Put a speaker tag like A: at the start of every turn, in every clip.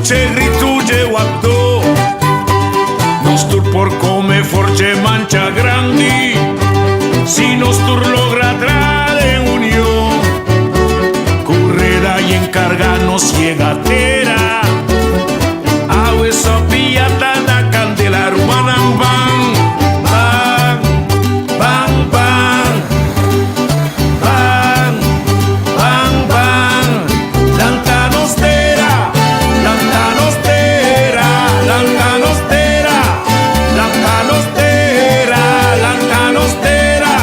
A: skuche gritu dje wapdó. Nos tur por kome for dje mancha grandi si nos tur logra tra den union. Ku reda i enkarga nos yega tera. Awe sopia ta na kandela rumannan ban, ban, ban, ban, ban, ban, ban. Lanta nos tera, lanta nos tera, lanta nos tera, lanta nos tera, lanta nos tera,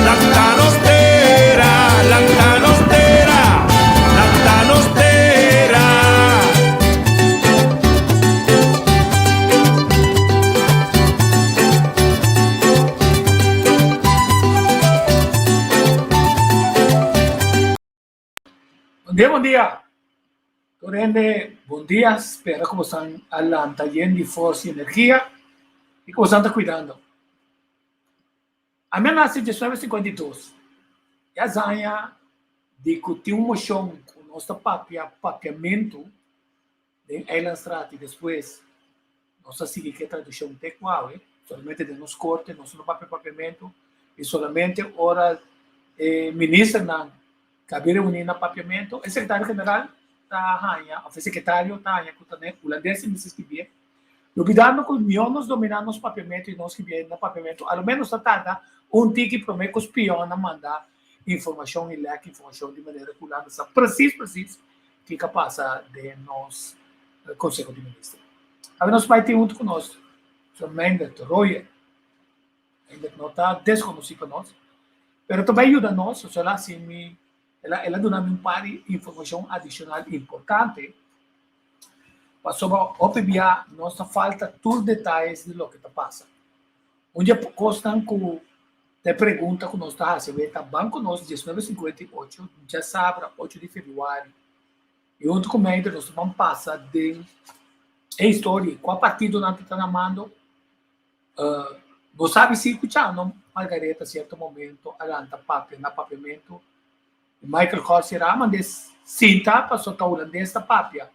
A: lanta nos tera, lanta nos tera, lanta nos tera.
B: Bon dia, bon dia. Tur hende, bon dia. Spera ku bosan a lanta yen di forsa i energia i ku bosan ta kuidando. Ami a nase 1952 i a zaña di ku tin un moshon ku nos ta papia papiamentu den Eilandstraat i despues nos a sigui ku e tradishon te ku awe, solamente den nos korte nos no papia papiamentu i solamente ora e ministernan ta bin reuní na papiamentu e sekretario general ta haña òf e sekretario ta haña ku ta den hulandes i mester skibié. Lubidando ku mihó nos dominá nos papiamentu i nos skibié na papiamentu a lo ménos ta tarda un tiki promé ku spionnan manda informashon i lèk informashon di manera ku Hulanda sa presis presis Kiko a pasa den nos Conseho di Minister? Awe nos bai tin huntu ku nos Sr. Meindert Royer. Meindert no ta deskonosí pa nos, pero ta bai yuda nos, so el a hasi mi, el a el a duna mi un par di informashon adishonal importante pasobra hopi bia nos ta falta tur detayes di loke ta pasa. Un di e kosnan ku Ta e pregunta ku nos ta hasi awe ta ban ku nos 1958 djasabra ocho di febrüari i huntu ku Meider nos ta ban pasa den e historia i kua partidonan ta ta na mando. Bo sabi si ku Chano Margaretha sierto momento a lanta papia na papiamentu i Michael Corsi a mand'é sinta pasobra ta hulandes ta papia.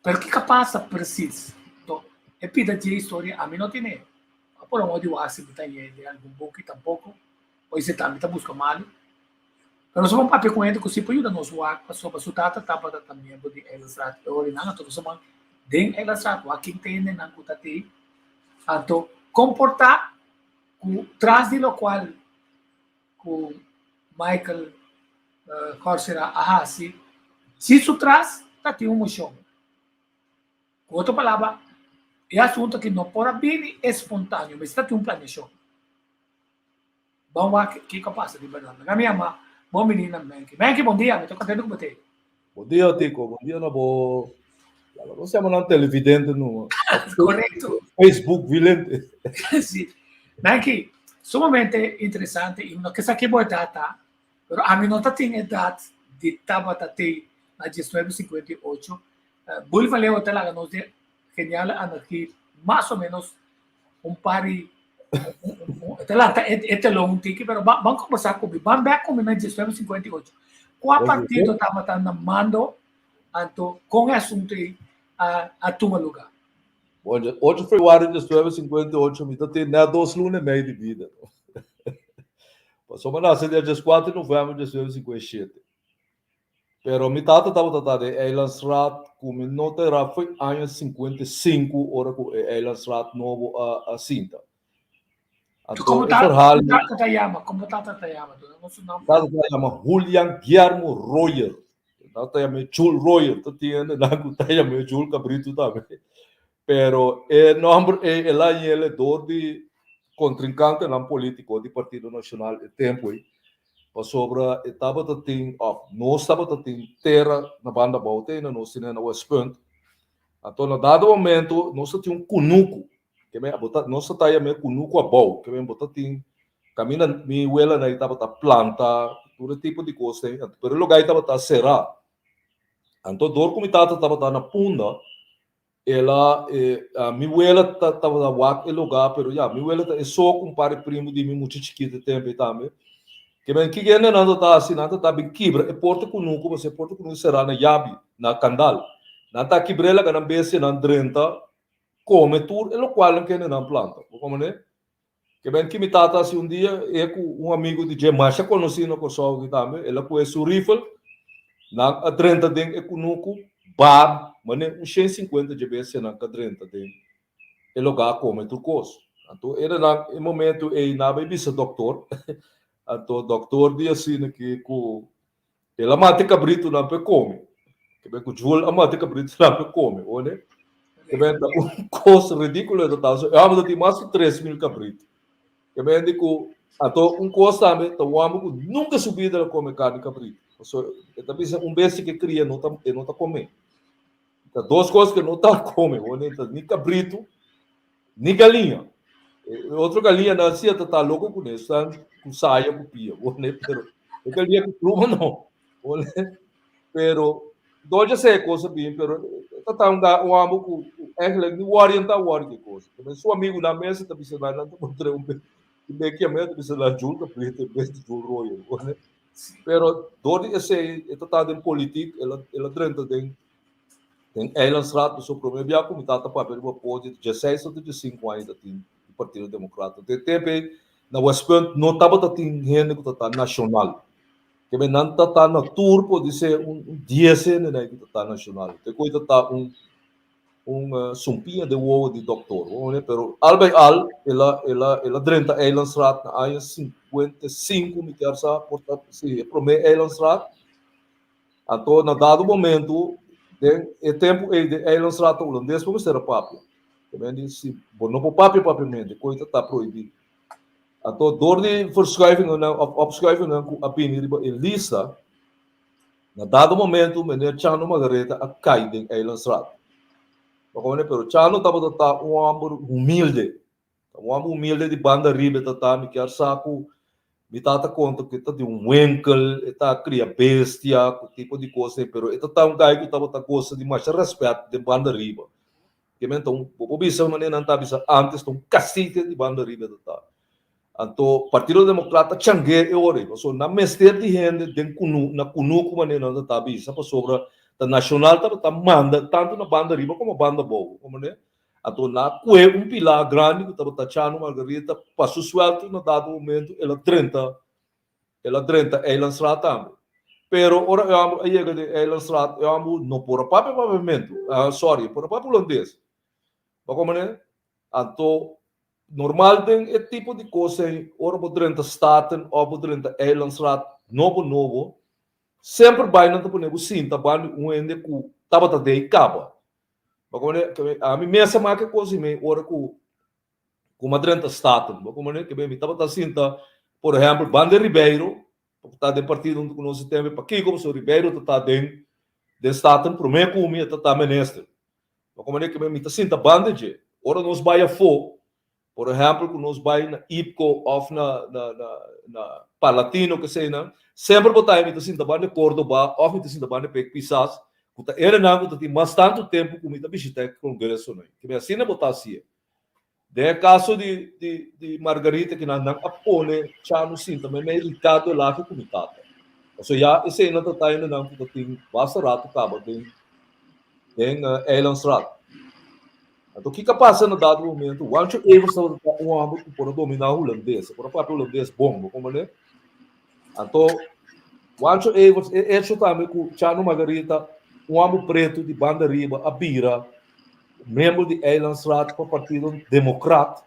B: Pero kiko a pasa presis? Anto, e pida dje historia ami no tene. Ma por amor di wak si mi ta hañ'é den algun buki tampoko, o esei tambe ta buska malu. Pero nos a ban papia ku hende ku si por yuda nos wak pasobra su tata tabata ta miembro di Eilandstraat e ora nan. Anto nos a ban den Eilandstraat wak kin ta hendenan ku ta tei. Anto, komportá ku tras di lokual ku Michael Corsera a hasi, si su tras ta tin un moshon. Ku otro palabra, e asuntu aki no por a bini espontaneo, mester ta tin un planeashon. Ban wak kiko a pasa di bèrdat. Laga mi yama bo menina Menki. Menki, bon dia, mi ta kontentu ku bo ta ei.
C: Bon dia, Tico. Bon dia na bo. Nos yama nan televidente no.
B: Correcto.
C: Facebook vilente.
B: Sí. Menki, sumamente interesante y no ke sa ke bo edad ta, pero ami no ta tin edad di tabata te na 1958. Bully van Leeuwen ta laga nos de geniale anarchie mas o menos un par di ta lanta e telon un tiki, pero ban kombersá ku mi, ban bèk ku mi na 1958. Kua partido tabata na mando anto kon e asuntu ei a tuma lugá?
C: Bon, 8 februari di 1958 mi ta tin nèt dos luna i mei di bida. Pasobra mi a nase dia 14 di novèmber di 1957. Pero mi tata tabata ta den Eilandsraad ku mi no ta era foi aña 55 ora ku e Eilandsraad nobo a a sinta.
B: Anto Komo e verhaal tata ta yama? Komo tata ta yama? Duna nos su nomber.
C: Tata ta yama Julian Guillermo Royer. Nan ta yam'é Jul Royer. Ta tin hende nan ku ta yam'é Jul Cabrito tambe. Pero e nomber ei el a hañ'el dor di kontrinkantenan polítiko di Partido Nashonal e tempu ei. Pasobra e tabata tin, òf nos tabata tin tera na banda abou te ainda nos tene na Westpunt. Anto na dado momento nos ta tin un kunuku, ke men bo ta nos ta taya men kunuku abou, ke men bo ta tin kaminda mi welanan ei tabata planta tur e tipo di kos ei, pero e lugá ei tabata será. Anto dor ku mi tata tabata na Punda, El a, e, a, mi wela ta, tabata wak e lugá, pero ya, mi wela ta e so ku un par di primu di mi mucha chikito e tempu ei tambe. Ke men kiko hende nan ta hasi? Nan ta bin kibra e porta kunuku, pasobra e porta kunuku será na yabi, na kandal. Nan ta kibr'é laga nan bestianan drenta kome tur e lokualnan ku hende nan planta. Bo komprendé? Ke men ki mi tata hasi un dia, e ku un amigu di dje masha konosí na Kòrsou aki tambe, el a kohe su rifel, nan a drenta den e kunuku, bam, manera un 150 dje bestianan ka drenta den e logá kome tur kos. Anto era nan e momento ei nan a bai bisa dòktor, anto dòktor di asina ki ku el a mata e kabritunan pa e kome. Ke ben ku Jul a mata e kabritunan pa e kome, oye. Ke ben ta un kos ridíkulo e ta ta. So e hòmber ta tin mas ku 3000 kabritu. Ke ben di ku anto un kos tambe ta un hòmber ku nunka su bida el a kome karni kabritu. Pasobra e ta bisa un bestia ku e kria no ta e no ta kome. Ta dos kos ku no ta kome, bo ni ta ni kabritu ni galiña. E otro galiñanan si ta ta loko kuné, esnan ku saya ku pia, bo ne, pero e galiña ku pluma no, bo ne. Pero dor dja sa e kos a bin, pero ta ta un un amo ku eigenlijk ni wòri nan ta wòri ku e kos. Su amigunan mes ta bisa nan, nan ta kontr'é un bes, un bes ki a ta bisa nan Jul Kabritu en bes di Jul Royer, bo ne. Pero dor di esei e ta ta den politik, el a el a drenta den den Eilandsraad pasobra prome bia ku mi tata papia riba podio dieseis ota diesinku aña ta tin di Partido Demokrat. Den e tempu ei na Westpunt no tabata tin hende ku ta ta nashonal. Keme nan ta ta na tur podise un dies hende nan ku ta ta nashonal. Te ku ei ta ta un un sumpiña den wowo di doktor, bo mira, pero al bij al el a el a el a drenta Eilandsraad na aña 55 mi kier sa por ta si e prome Eilandsraad, anto na dado momento den e tempo ei den Eilandsraad ta hulandes bo mester a papia, ta men di si bo no por papia papiamento koe ta ta prohibi, anto dor di verschuivingennan of opschuivingennan ku a bini riba e lista. Na dado momento meneer Chano Margaretha a kai den Eilandsraad. Bo kono pero Chano tabata ta un homber humilde. Ta un homber humilde di banda riba e ta ta mi kier sa ku mi tata konta ku e ta di un winkel, e ta kria bestia ku tipo di kos ei pero e ta ta un guy ku tabata gosa di masha rèspèt den banda riba. Kimen ta un, bo por bisa manera nan ta bisa antes ta un kasite di banda riba e ta ta. Anto Partido Democrat ta changué e ora ei, pasobra nan mester di hende den kunu, na kunuku manera nan ta bisa, pasobra ta Nacional tabata manda tantu na banda riba komo banda abou, komprendé? Anto nan a kue un pilá grandi ku tabata Chano Margarita pa su suèltu na dado momento el a drenta, el a drenta Eilandstraat tambe. Pero ora e hòmber a yega den Eilandstraat e hòmber no por a papia papiamentu, sorry, e por a papia hulandes, bo komprendé? Anto Normal den e tipo di kos ei, ora bo drenta Staten òf bo drenta Eilandsraad nobo nobo, semper bai nan ta pone bo sinta banda di un hende ku tabata dei kaba. Bo komprende? Ami mes a maka e kos ei mei ora ku ku mi a drenta Staten. Bo komprende? Ke mi tabata sinta, por ehèmpel, banda di Ribeiro, ku ta den partido huntu ku nos e tempu ei. Pakiko? Pasobra Ribeiro ta ta den den Staten promé ku mi e ta ta minister. Bo komprende ke mi ta sinta banda dje. Ora nos bai afó, por ehèmpel ku nos bai na IPKO òf na na na na Parlatino keseinan, semper bo ta mi ta sinta banda Cordoba òf mi ta sinta banda Pek Pisas, ku ta erenan ku ta tin mas tantu tempu ku mi ta bishitá e kongresonan. Ke mi asina bo ta hasié. Den e kaso di di di Margarita kinan nan a pone Chano sinta meimei Ricardo Elage ku mi tata. Pasobra ya eseinan ta ta hendenan ku ta tin basta ratu kaba den den Eilandsraad. Anto kiko a pasa na dado momento? Wancho Evers tabata ta un hòmber ku por a dominá hulandes, e por a papia hulandes bon, bo komprendé? Anto Wancho Evers, e echo tambe ku Chano Margarita, un hòmber pretu di banda riba a bira miembro di Eilandsraad pa Partido Demokrat,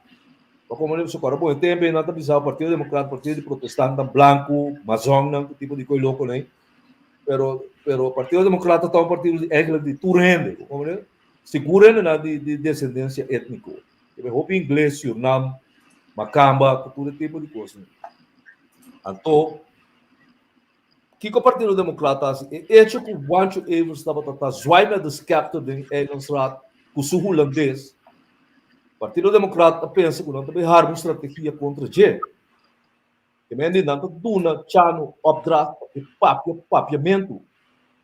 C: pa komo su kòrda bon e tempu ei nan ta bisa Partido Demokrat, partido di protestantnan blanku, mazònnan, ku tipo di koi loko nei. Pero, pero Partido Democrata ta un partido di eigenlijk di tur hende, bo comprende? Sigur hendenan di, di descendencia étnico. Ke men hopi ingles, Surnam, Makamba, ku tur e tipo di kosnan. Anto, kiko Partido Democrata hasi? E hecho ku Wancho Evers tabata ta zwaai met de scepter den Eilandsraad ku su hulandes, Partido Democrata a pensa ku nan ta bai harma un strategia kontra dje. E men di nan ta duna Chano opdracht pa e papia papiamentu.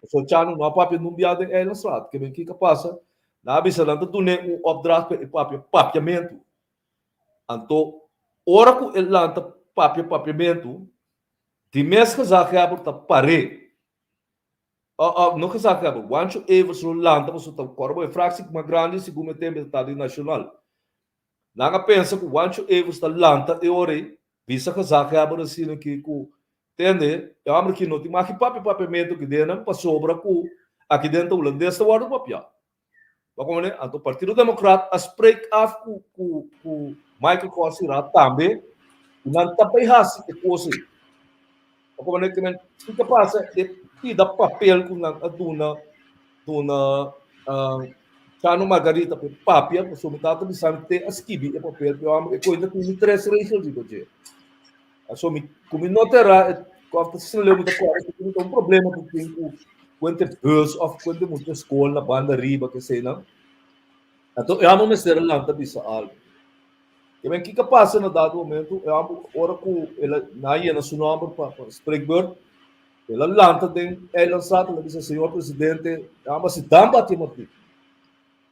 C: Pasobra Chano no a papia nun bia den Eilandstraat. Ke men kiko a pasa? Nan a bisa nan ta dun'é un opdracht pa e papia papiamentu. Anto ora ku e lanta papia papiamentu, Di mes gezaghebber ta par'é. O, o, no gezaghebber, Wancho Evers lo lanta pasobra ta kòrda bo e fraksie mas grandi segun e tempu ta di Nashonal. Nan a pensa ku Wancho Evers ta lanta e ora ei, bisa gezaghebber asina aki ku, tende, e hòmber aki no tin maki papia papiamentu aki den nan pasobra ku aki den ta hulandes ta wòrdu papiá. Bo komprende? Anto Partido Demokrat a spreek af ku ku ku Michael Korsira tambe ku nan ta bai hasi e kos ei. Bo komprende? Ke men kiko pasa e pida papel ku nan a duna duna Chano Margarita pa e papia pasobra mi tata bisa mi te a skibi e papel pero e kointa tin mi tres regel riba dje. Aso mi ku mi no ta era e òf ta asina leu mi ta kòrda ku tin un problema ku tin ku kuente bus òf kuente mucha skol na banda riba keseinan. Anto e amo mester a lanta bisa algu. Ke men kiko a pasa na dado momento e amo ora ku el a nan a yena su nòmber pa pa spreekbeurt el a lanta den eilandstraat el a bisa señor presidente e amo a si dan bati martin.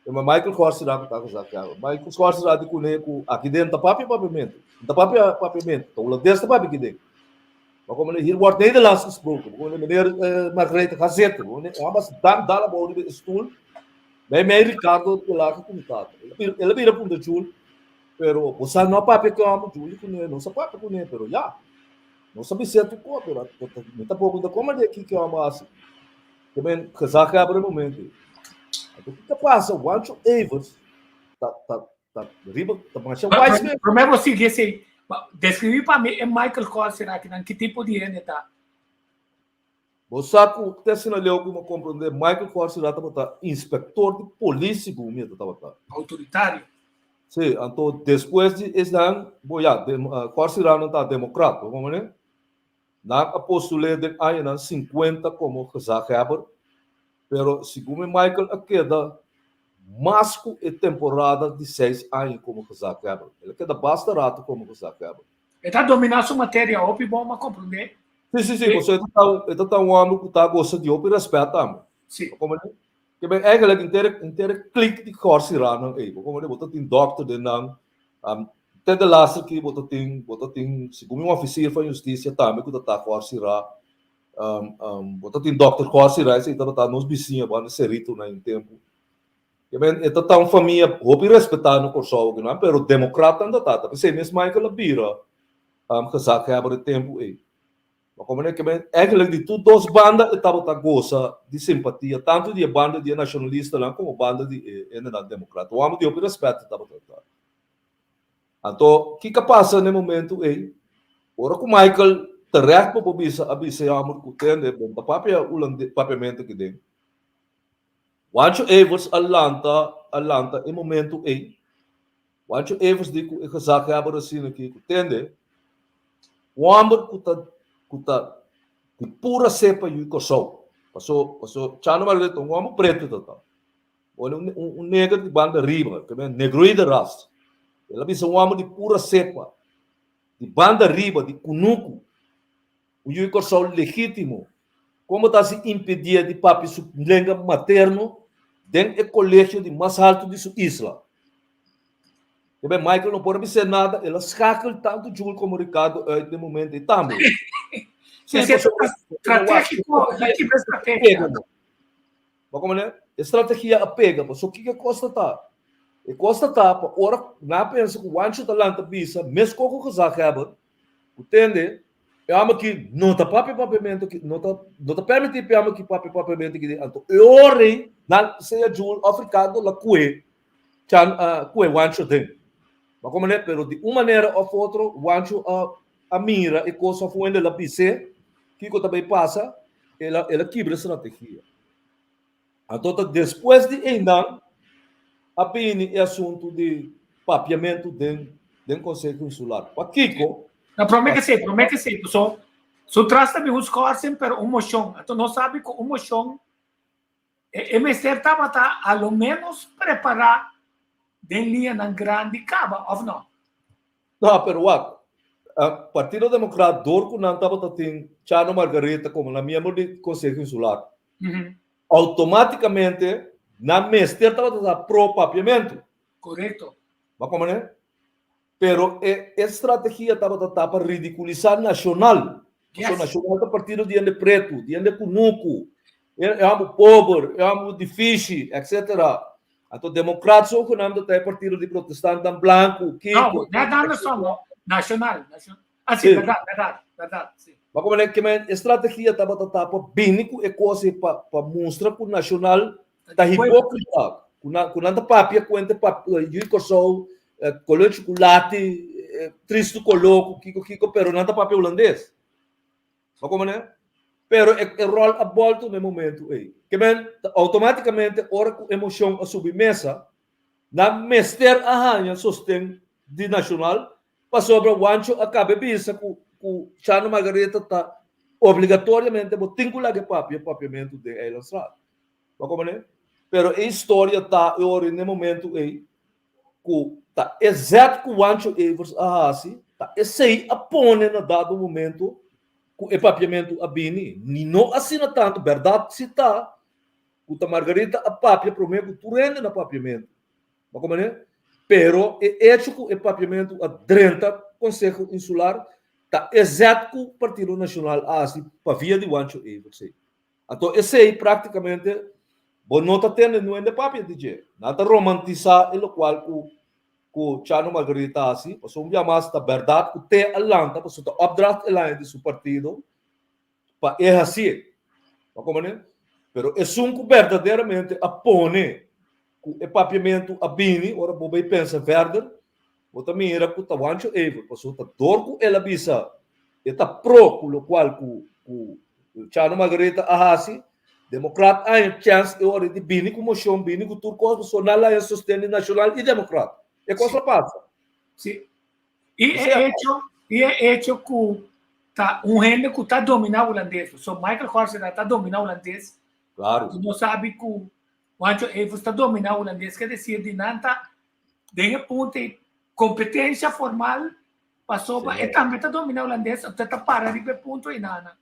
C: Ma Michael Korsira ku ta akuzá Kevin. Michael Korsira di kuné ku aki den ta papia papiamentu. N ta papia papiamentu. Ta hulandes ta papia aki den. Ma komo hier wordt Nederlands gesproken. Komo meneer Margaretha ga zitten. Komo ambas dan dal abou riba e stoel. Bij mij Ricardo de Laga ku mi tata. El a bira punta Jul. Pero bo sa no a papia ku amo Jul di kuné. No sa papia kuné pero ya. No sa bis'é tur kos pero mi tampoko no ta komprendé kiko amo hasi. Ke men gezaghebber e momento ei. Anto kiko a pasa? Wancho Evers ta ta ta riba ta masha wise mes.
B: Promé bo sigui esei, deskribí pa mi e Michael Kors akinan, ki tipo di hende ta?
C: Bo sa ku te asina leu ku mi a komprondé Michael Kors tabata inspektor di polis segun mi e ta tabata.
B: Outoritario.
C: Sí, anto despues di esnan, bo ya, Kors nan ta demokrat, bo komprendé? Nan a postul'é den añanan sinkuenta komo gezaghebber, pero segun mi Michael a keda mas ku e temporada di seis aña komo gezaghebber. El a keda basta ratu komo gezaghebber.
B: E ta dominá su materia hopi bon, m'a komprendé.
C: Sí, sí, sí, pasobra e ta e ta ta un hòmber ku ta gosa di hopi rèspèt tambe.
B: Sí.
C: Bo komprendé? Ke men eigenlijk henter henter e klik di Kòrsiranan ei, bo komprendé? Bo ta tin dòkter den nan, Te de laatste keer bo ta tin, bo ta tin, segun mi un officier van justicia tambe ku ta ta Gorsira, bo ta tin dokter Gorsira, esei tabata nos bisiña bo anda Cerrito na un tempu. Ke men e ta ta un famia hopi respetá na Kòrsou akinan, pero demokratnan ta ta, ta p'esei mes Michael a bira gezaghebber e tempu ei. Ma komo ne ke men eigenlijk di tur dos banda e tabata gosa di simpatia, tantu di e banda di e nashonalistanan komo banda di e hendenan demokrat. Un hòmber di hopi rèspèt e tabata ta. Anto, kiko a pasa na e momentu ei? Ora ku Michael terecht bo por bisa a bisa e hòmber ku tende bo no ta papia hulandes papiamentu aki den. Wancho Evers a lanta a lanta e momentu ei. Wancho Evers di ku e gezaghebber asina aki ku tende un hòmber ku ta ku ta di pura sepa yu Kòrsou. Paso paso Chano Margaret ta un hòmber pretu ta ta. Bo un un neger di banda riba, ke men negroide ras. El a bisa un hòmber di pura sepa, di banda riba, di kunuku. Un yu di Kòrsou legítimo, komo ta hasi impedié di papia su lenga materno den e kolegio di mas haltu di su isla? Te ben Michael no por a bis'é nada, el a skakel tantu Jul komo Ricardo uit den momento ei tambe.
B: Sí, pasobra Stratégiko, e kibra estrategia.
C: Bo komprende? E strategia a pega, pasobra kiko e kos ta ta? E kos ta ta pa ora nan a pensa ku Wancho ta lanta bisa meskos ku gezaghebber, Ku tende, e hòmber ki no ta papia papiamentu ki, no ta, no ta permití pa e hòmber ki papia papiamentu ki, anto e ora ei nan sea Jul òf Ricardo la kue chan kue Wancho den. Bo a komprendé? Pero di un manera òf otro Wancho a a mira e kos òf un hende la bis'é kiko ta bai pasa, el a el a kibra e strategia. Anto ta despues di einan a bini e asuntu di papiamentu den den Konseho Insular. Pakiko?
B: No, prome ke sei, prome ke sei. So, su tras ta bin un schorsing, pero un moshon. Anto nos sabi ku un moshon e, e mester tabata a lo menos prepará den liñanan grandi kaba, òf no?
C: No, pero wak, Partido Demokrat dor ku nan tabata tin Chano Margaretha komo nan miembro di Konseho Insular, Automáticamente nan mester tabata ta pro papiamentu.
B: Korekto.
C: Bo a komprende? Pero e e strategia tabata ta pa ridikulisa Nashonal. Pasobra Nashonal ta partido di hende pretu, di hende kunuku, e hòmber pober, e hòmber difísil, etcetera. Anto Demokrat zogenaamd ta e partido di protestantan blanku, kiko.
B: No, net andersom, no. Nashonal, nashonal. Ah, si, bèrdat, bèrdat, bèrdat, si.
C: Ma komo ke men e strategia tabata ta pa bini ku e kos ei pa pa mustra ku Nashonal ta hipókrita, ku nan ku nan ta papia kuente pap yu di Kòrsou, koló chukulati, tristu koló ku kiko kiko, pero nan ta papia hulandes. Bo komprende? Pero e e ròl a bòltu na e momentu ei. Ke men outomátikamente ora ku e moshon a subi mesa, nan mester a haña sosten di Nashonal pasobra Wancho a kaba e bisa ku ku Chano Margaretha ta obligatoriamente bo tin ku laga e papia papiamentu den Eilandstraat. Bo komprende? Pero e historia ta e ora na e momentu ei ku ta e zet ku Wancho Evers a hasi, ta esei a pone na dado momento ku e papiamentu a bini. Ni no asina tantu, bèrdat si ta ku ta Margarita a papia promé ku tur hende na papiamentu. Bo komprendé? Pero e echo ku e papiamentu a drenta Konseho Insular ta e zet ku Partido Nashonal a hasi pa via di Wancho Evers ei. Anto esei práktikamente bo no ta tende nuende papia di dje. Nan ta romantisá e lokual ku ku Chano Margarit ta hasi, pasobra un bia mas ta bèrdat ku te a lanta pasobra ta opdracht el haña di su partido pa e hasié. Bo a komprendé? Pero esun ku berdaderamente a pone ku e papiamentu a bini, ora bo bai pensa verder, bo ta mira ku ta Wancho Ever, pasobra ta dor ku el a bisa e ta pro ku lokual ku ku Chano Margaretha a hasi, Demokrat a haña chèns e ora di bini ku moshon, bini ku tur kos, pasobra nan la haña sosten di Nashonal i Demokrat. E kos a pasa.
B: Sí. I e echo, i e echo ku ta un hende ku ta dominá hulandes. So Michael Horsenaar ta dominá hulandes.
C: Claro.
B: I nos sabi ku Juancho Evers ta dominá hulandes, ke desir di nan ta den e punto ei kompetensia formal pasobra e tambe ta dominá hulandes, anto e ta para riba e punto ei nana.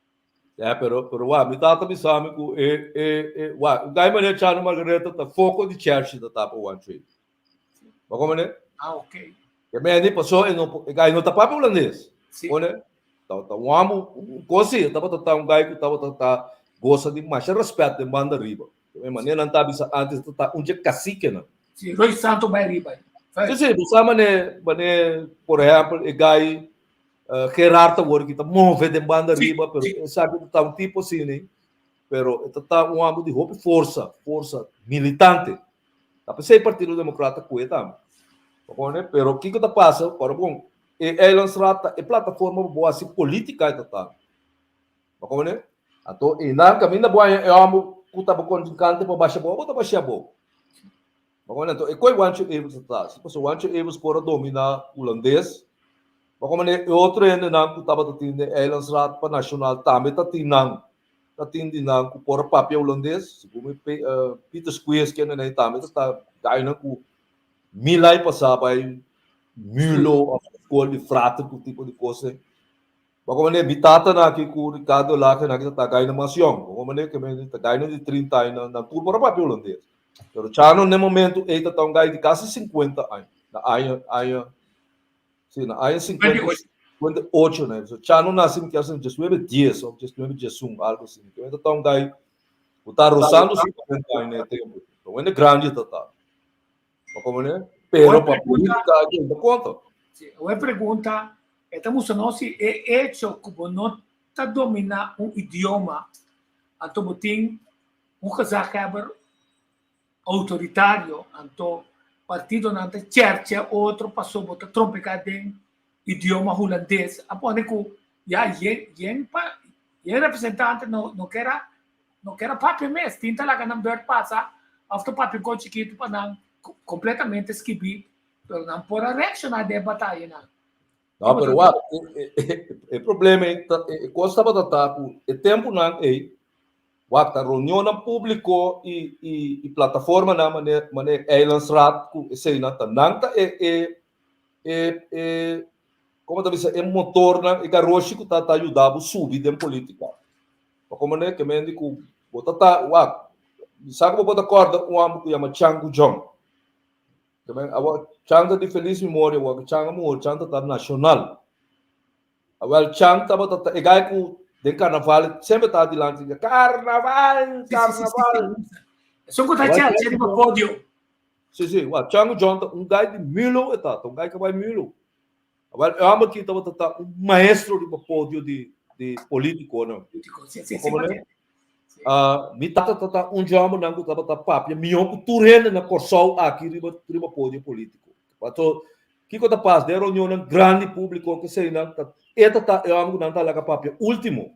C: Ya, pero, pero wa, mi tata bisa mi ku e, e, e, wa, un gai manera Chano Margaretha ta foko di church ta tapa Juancho Evers. Bo komprende?
B: Ah, ok.
C: Ke meni paso e no, e gai no ta papia hulandes.
B: Sí.
C: Pone, ta, ta un amo, un kosi, e tabata ta un gai ku tabata ta gosa di masha respet den banda riba. E manera nan ta bisa antes ta ta un dje kasikenan.
B: Sí, Roy Santo bai riba.
C: Sí, sí, bo sa mane, mane, por ehempel, e gai uh, Gerard awor ki ta move den banda riba, pero e sa ku ta un tipo asina, pero e ta ta un amo di hopi forsa, forsa militante. Ta p'esei Partido Democrata kue tambe. Bo pone? Pero kiko ta pasa? Ora bon, e Eilandsraad ta e plataforma pa bo hasi politica e ta ta. Bo pone? Anto einan kaminda bo haña e hòmber ku ta bo kontrinkante pa basha bo, bo ta basha bo. Bo pone? Anto e koi Wancho Evers ta ta hasi. Pasobra Wancho Evers por a dominá hulandes. Bo pone? E otro hendenan ku tabata tin den Eilandsraad pa nashonal tambe ta tin nan. Ta tin di nan ku por a papia hulandes, segun mi Peter Squeers kende nan tambe ta sta gainan ku mil ai pasá bai Mulo of skol di frater ku tipo di kos ei. Bo komende mi tata nan aki ku Ricardo Laje nan aki ta ta gainan mas yòn. Bo komende ke men ta gainan di 30 aña nan tur por a papia hulandes. Pero Chano n'e momento ei ta ta un gai di kasi 50 aña, na aña aña Sí, na aña 58, né? So, Chano nace mi kier 1910 of 1911, algo así. Que ta ta un guy ku ta rozando 50 aña na tempo. So, wende grande ta ta. Ma como né? Pero pa política aquí no conta.
B: Sí, una pregunta, estamos no si e hecho como no ta domina un idioma, anto bo tin un gezaghebber autoritario anto partidonan ta chercha otro paso bo ta trompeca den idioma hulandes a pone cu ya yen yen pa yen representante no no kier a no kier a papia mes tin ta laga nan beurt pasa of ta papia un chikito pa nan completamente skibi pero nan por a reacciona den e batayanan.
C: No, pero wak, e problema ei, e kos tabata ta ku e tempunan ei, wak, ta reunionnan públiko i i i plataformanan mane mane Eilandsraad ku eseinan ta nan ta e e e e komo ta bisa e motornan, e garoshi ku ta ta yuda bo subi den polítika. Bo komprendé? Ke men di ku bo ta ta wak, mi sa ku bo por ta kòrda un hòmber ku yama Changu Jong. También, awor, Chan ta di feliz memoria, awor ku Chan a muri, Chan ta ta nacional. Awel, Chan tabata ta, e gai ku Den karnaval semper ta dilanti di karnaval, karnaval.
B: Esun ku ta chèlchè riba podio.
C: Si, si. Wak, Chango John ta un gai di Milo e ta, ta un gai ku a bai Milo. Awel, e hòmber aki tabata ta un maestro riba podio di di politikonan.
B: Politiko, si, si, si.
C: Mi tata ta ta un dje hòmbernan ku tabata papia mihó ku tur hende na Kòrsou aki riba riba podio polítiko. Paso, kiko ta pas den reunionnan grandi públiko keseinan ta e ta ta e hòmber ku nan ta laga papia último.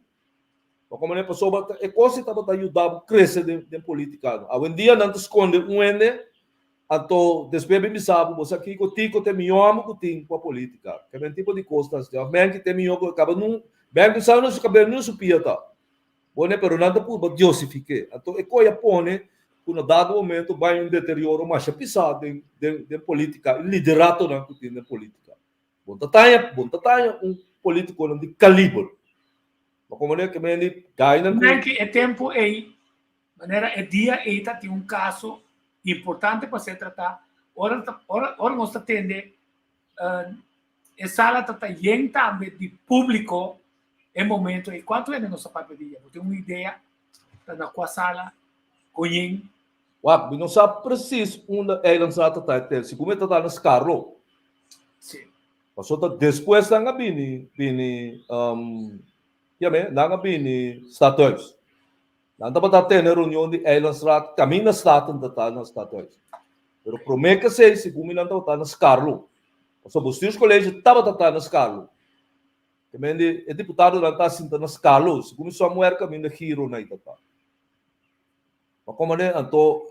C: Pa komo ne pasobra ta e kos ei tabata yuda bo krese den den polítika. Awendia nan ta skonde un hende anto despues bin bisa bo bo sa kiko Tiko ta e mihó hòmber ku tin pa polítika. Ke tipo di kos ta asina. Òf Menki ta e mihó ku kaba nun Menki sa unda su kabel ni su pia ta. Bone, pero nan ta purba diosifik'é. Anto e koe a pone ku na dado momento bai un deterioro masha pisá den den den polítika i lideratonan ku tin den polítika. Bon ta taña bon ta taña un polítikonan di kaliber. Ma komo ne ke meni gainan ku.
B: Menki e tempu ei, manera e dia ei ta tin un kaso importante pa ser tratá, ora ta ora ora nos ta tende E sala ta ta yen tambe di públiko e momento ei. Kuantu hende nos a papia di dje? Bo tin un idea ta na kua sala, kon yen?
C: Wak, mi no sa presis unda Eilandstraat ta ta e tel. Sigun mi ta ta na Skarlo.
B: Sí.
C: Pasobra ta despues nan a bini, bini, kiame, nan a bini Stadhuis. Nan tabata tene reunion di Eilandsraad kaminda Staten ta ta na Stadhuis. Pero promé ke esei segun mi nan tabata na Skarlo. Pasobra Bestuurscollege tabata ta na Skarlo. Te men di e diputadonan ta sinta na Skarlo, segun mi somewhere kaminda Giro nan ta ta. Ma komo ne anto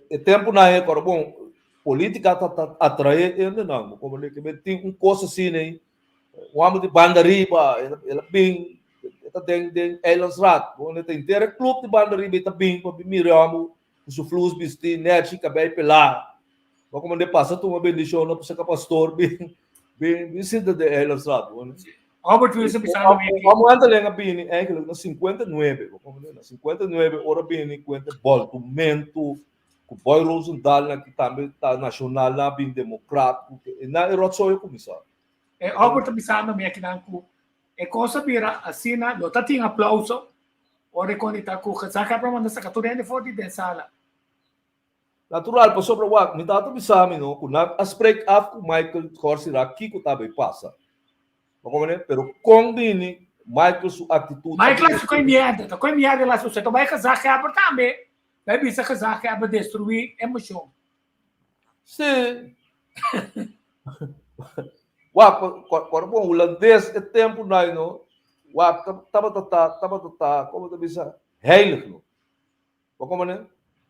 C: e tempunan ei kòrda bon politika ta ta atraé hendenan. Bo komo ne ke men tin un kos asina ei Un hòmber di banda riba, el a bin, e ta den den Eilandsraad. Bo ta henter e club di banda riba e ta bin pa bin mira e hòmber ku su flus bistí nèchi, kabei pelá. Bo komo de pasa tuma bendishon no pasobra pastor bin bin bin sinta den Eilandsraad. Bo
B: Albert Wilson bisa mi
C: aki. Hòmber Anteleng a bini eigenlijk na 59, bo komo na 59 ora bini kuenta bòltumentu ku Boy Rosendaal nan ki tambe ta nashonal nan a bin demokrat ku e nan e ròtsooi a kuminsá.
B: E Albert ta bisando mi akinan ku e kos a bira asina, lo ta tin aplauso ora e konita ku gezaghebber a manda saka tur hende for di den sala.
C: Natural, pasobra wak, mi tata bisa mi no ku nan a spreek af ku Michael Gorsira kiko ta bay pasa. Bo komprende? Pero kon bini Michael su aktitut a
B: Michael a koe mierda, ta koe mierda el a hasi. Ta bay gezaghebber tambe, bay bisa gezaghebber destruí e moshon.
C: Sí. Wak, kòrda bon, hulandes e tempu nai no, wak, tabata ta, tabata ta, komo ta bisa, heilig no. Bo komprende?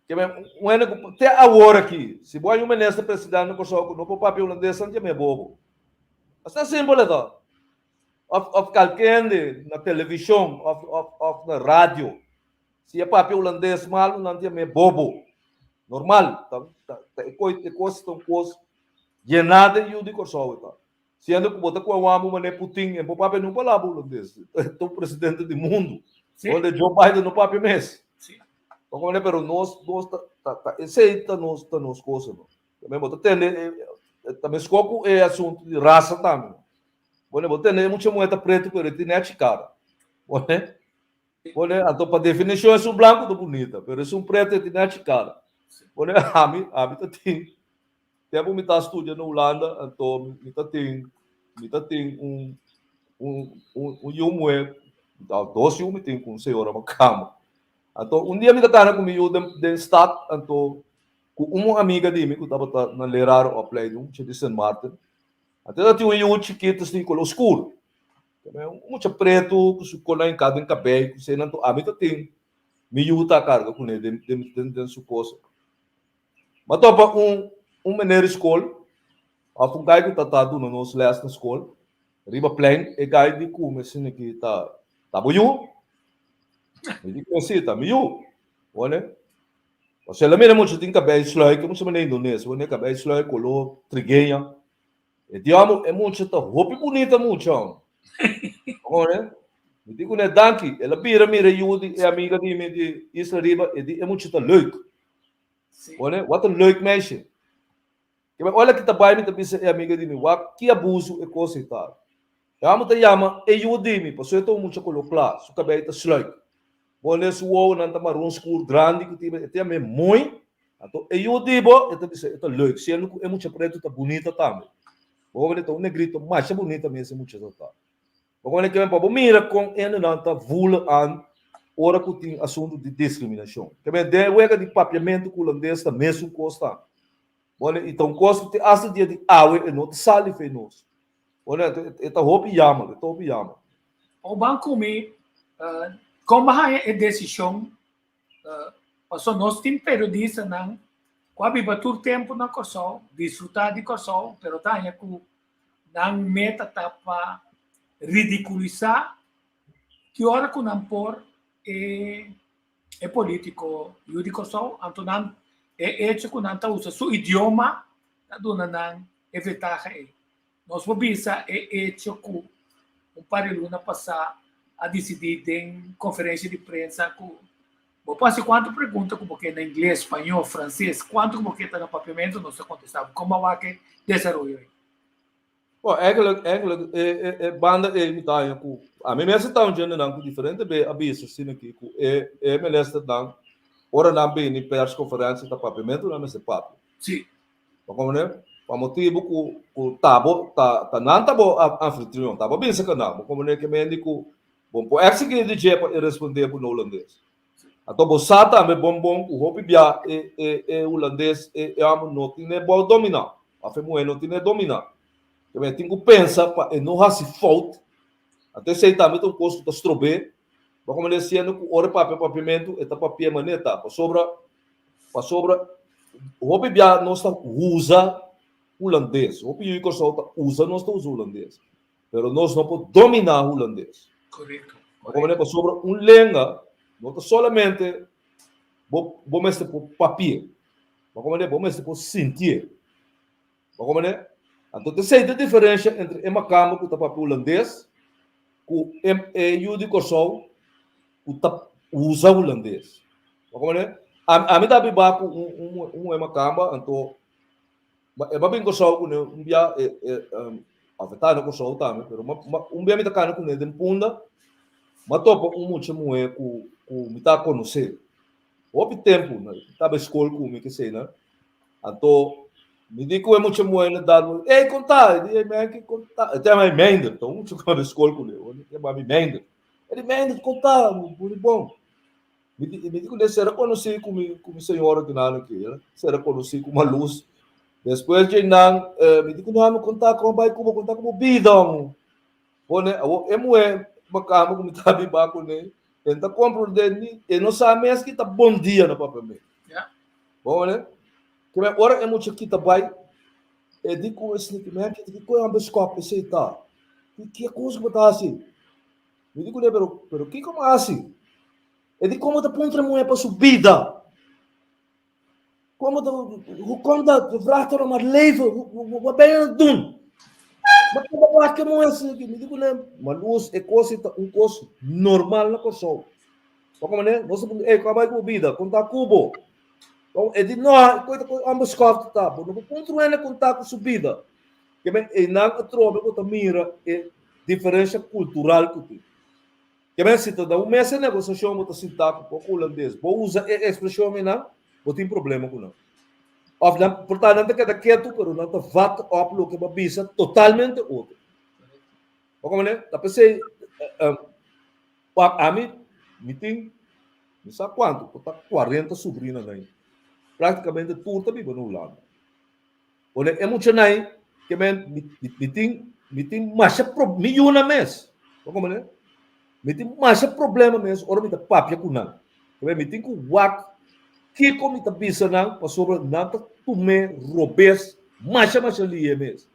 C: Ke men, un hende ku, te awor aki, si bo hay un minister president na Kòrsou ku no por papia hulandes, nan yam'é bobo. Asina simpel e ta. Òf, òf kalke hende na televishon, òf, òf, òf na radio, si e papia hulandes malu, nan ta yam'é bobo. Normal, ta, ta, ta e koi, e kos ta un kos yená den yu di Kòrsou e ta. Siendo ku bo ta kohe wambu manera Putin, e por papia niun palabra hulandes. Ta un presidente di mundu.
B: Sí.
C: Donde Joe Biden no papia mes.
B: Sí.
C: Bo komprende? Pero nos, nos ta, ta, ta esei ta nos, ta nos kosa no. Tambe bo ta tende, e, ta meskó ku e asuntu di rasa tambe. Bo, bo tende e mucha muhé ta pretu pero e tin nèchi kara. Bo ne? Bo ne? Anto pa definishon esun blanku ta bunita, pero esun pretu e tin nèchi kara. Bo ne? Ami, ami ta tin Tempu mi ta studia na Hulanda, anto mi ta tin, mi ta tin un, un, un, un yu muhé, dos yu mi tin ku un señora makamba. Anto un dia mi ta kana ku mi yu den, den stad, anto ku un amiga di mi ku tabata na lerarenopleiding, di Sint Maarten. Anto e ta tin un yu chikitu así koló skur. Un mucha pretu ku su kola hinká den kabei, ku esei. Anto ami ta tin mi yu ta karga kuné den, den, den su kosa. M'a topa un un meneer di skol òf un gai ku ta ta duna nos lès na skol riba plein. E gai di ku mi asina ki ta ta bo yu? Mi di ku si, ta mi yu. Wone? Pasobra el a mira mucha tin kabei sluik, e mucha manera indones, wone, kabei sluik koló trigueña. E di amo e mucha ta hopi bunita mucha. Wone? Mi di kuné danki. El a bira mira e yu di e amiga di mi di Isla Riba, e di e mucha ta leuk. Wone, wat een leuk meisje. Ke men ora ki ta bai mi ta bisa e amiga di mi, wak ki abuso e kos ei ta. E hòmber ta yama e yu di mi, pasobra e ta un mucha koló kla, su kabei ta sluik. Bo lei su wowonan ta maron skur grandi ku tin, e ta yam'é mooi. Anto e yu di bo, e ta bisa e ta leuk, siendo ku e mucha pretu ta bunita tambe. Bo wak ta un negrito masha bunita mes e mucha ta ta. Bo wak ke men pa bo mira kon hendenan ta voelen aan ora ku tin asuntu di diskriminashon. Ke men den e wega di papiamentu ku hulandes ta mesun kos tambe. Bo i ta un kos ku te asta dia di awe e no ta sali fe nos. Bo e ta hopi yamer, e ta hopi yamer.
B: O ban ku mi, kon bo haña e desishon? Pasobra nos tin periodistanan ku a biba tur tempu na Kòrsou, disfrutá di Kòrsou, pero ta haña ku nan meta ta pa ridikulisá ki ora ku nan por e e polítiko yu di Kòrsou, anto nan e echo ku nan ta usa su idioma ta duna nan e ventaha ei. Nos por bisa e echo ku un par di luna pasá a disidí den konferensia di prensa ku bo por hasi kuantu pregunta ku bo ke na ingles, spañó, franses, kuantu ku bo ke ta na papiamentu nos ta kontestá bo. Kon bo a wak e desaroyo ei?
C: Bon, eigenlijk, eigenlijk e, e, e banda ei mi ta haña ku ami mes ta un djendenan ku diferente be a bisa asina aki ku e e ministernan ora nan bini perskonferensia ta papiamentu nan mester papia.
B: Sí.
C: Bo komprende? Pa motibu ku ku ta bo ta ta nan ta bo anfitrion, ta bo bisa ku nan. Bo komprende ke mendi ku bo por eksigí di dje pa e respondé bo na hulandes. Anto bo sa tambe bon bon ku hopi bia e e e hulandes e e hòmber no tin e bou dominá, òf e muhé no tin e dominá. Ke men tin ku pensa pa e no hasi fout. Anto esei tambe ta un kos ku ta strob'é. Bo komprende? Siendo ku ora e papia papiamentu e ta papia manera ta pasobra Pasobra hopi bia nos ta usa hulandes, hopi yu di Kòrsou ta usa nos ta usa hulandes, pero nos no por dominá hulandes.
B: Korekto.
C: Komo pasobra un lenga no ta solamente bo bo mester por papi'é, bo komprende? Bo mester por sintié. Bo komprende? Anto ta esei ta diferensha entre e makamba ku ta papia hulandes ku e e yu di Kòrsou ku ta usa hulandes. Bo komprende? Ami ami ta biba ku un un un muhé makamba anto e ba bin Kòrsou kuné un bia e e òf e ta na Kòrsou tambe pero un bia mi ta kana kuné den Punda mi a topa un mucha muhé ku ku mi ta konosé hopi tempu mi tabata skol ku mi kesei nan. Anto, mi di ku e mucha muhé na dat, Ey, kon ta? E di, Ey, man, kon ta? E ta yama mi Meinder, ta un mucha ku a skol kuné, e ta yama mi Meinder. E di, Meinder, kon ta? Bo di bon. Mi di, mi di kuné, sera konosí ku mi, ku mi señora kinan aki, eh? Sera konosí ku Maluz. Despues dje nan, mi di kuné, Ami, kon ta? Kon bai ku bo? Kon ta ku bo bida, amo? Pone, awor e muhé makamba ku mi ta biba kuné, e no ta komprondé ni, e no sa mes ki ta bon dia na papiamentu. Bo wak? Ke men ora e mucha kita bai, e di ku esei ki men ki koe ambe skòp esei ta? Ki ki kos ku bo ta hasi? Mi di kuné, pero pero kiko mi hasi? E di komo ta puntra e muhé pa su bida? Komo ta hoe komt dat? Je vraagt haar om haar leven. Wat ben je aan het doen? Ma kaba wak e muhé asina aki. Mi di kuné, ma lus e kos ei ta un kos normal na Kòrsou. Bo komprendé? Nos ta puntra, ey, kua bai ku bo bida? Kon ta ku bo? Bon, e di, no, e koi ta koi onbeskoft ta. Bo no por puntra un hende kon ta ku su bida. Ke men einan atrobe bo ta mira e diferensha kultural ku tin. Ke men si ta da un mesa negosiashon bo ta sinta ku poko hulandes, bo usa e ekspreshon einan, bo tin problema ku nan. Òf nan por ta nan ta keda ketu pero nan ta vat òp loke bo a bisa totalmente otro. Bo komprendé? Ta p'esei Wak ami, mi tin, mi sa kuantu, por ta kuarenta subrinanan ei. Práktikamente tur ta biba na Hulanda. Pone e muchanan ei, ke men, mi, mi tin, mi tin masha pro, mi yunan mes, bo komprende? Mi tin masha problema mes ora mi ta papia ku nan. Ke men, mi tin ku wak kiko mi ta bisa nan pasobra nan ta tum'é robes masha masha lihe mes.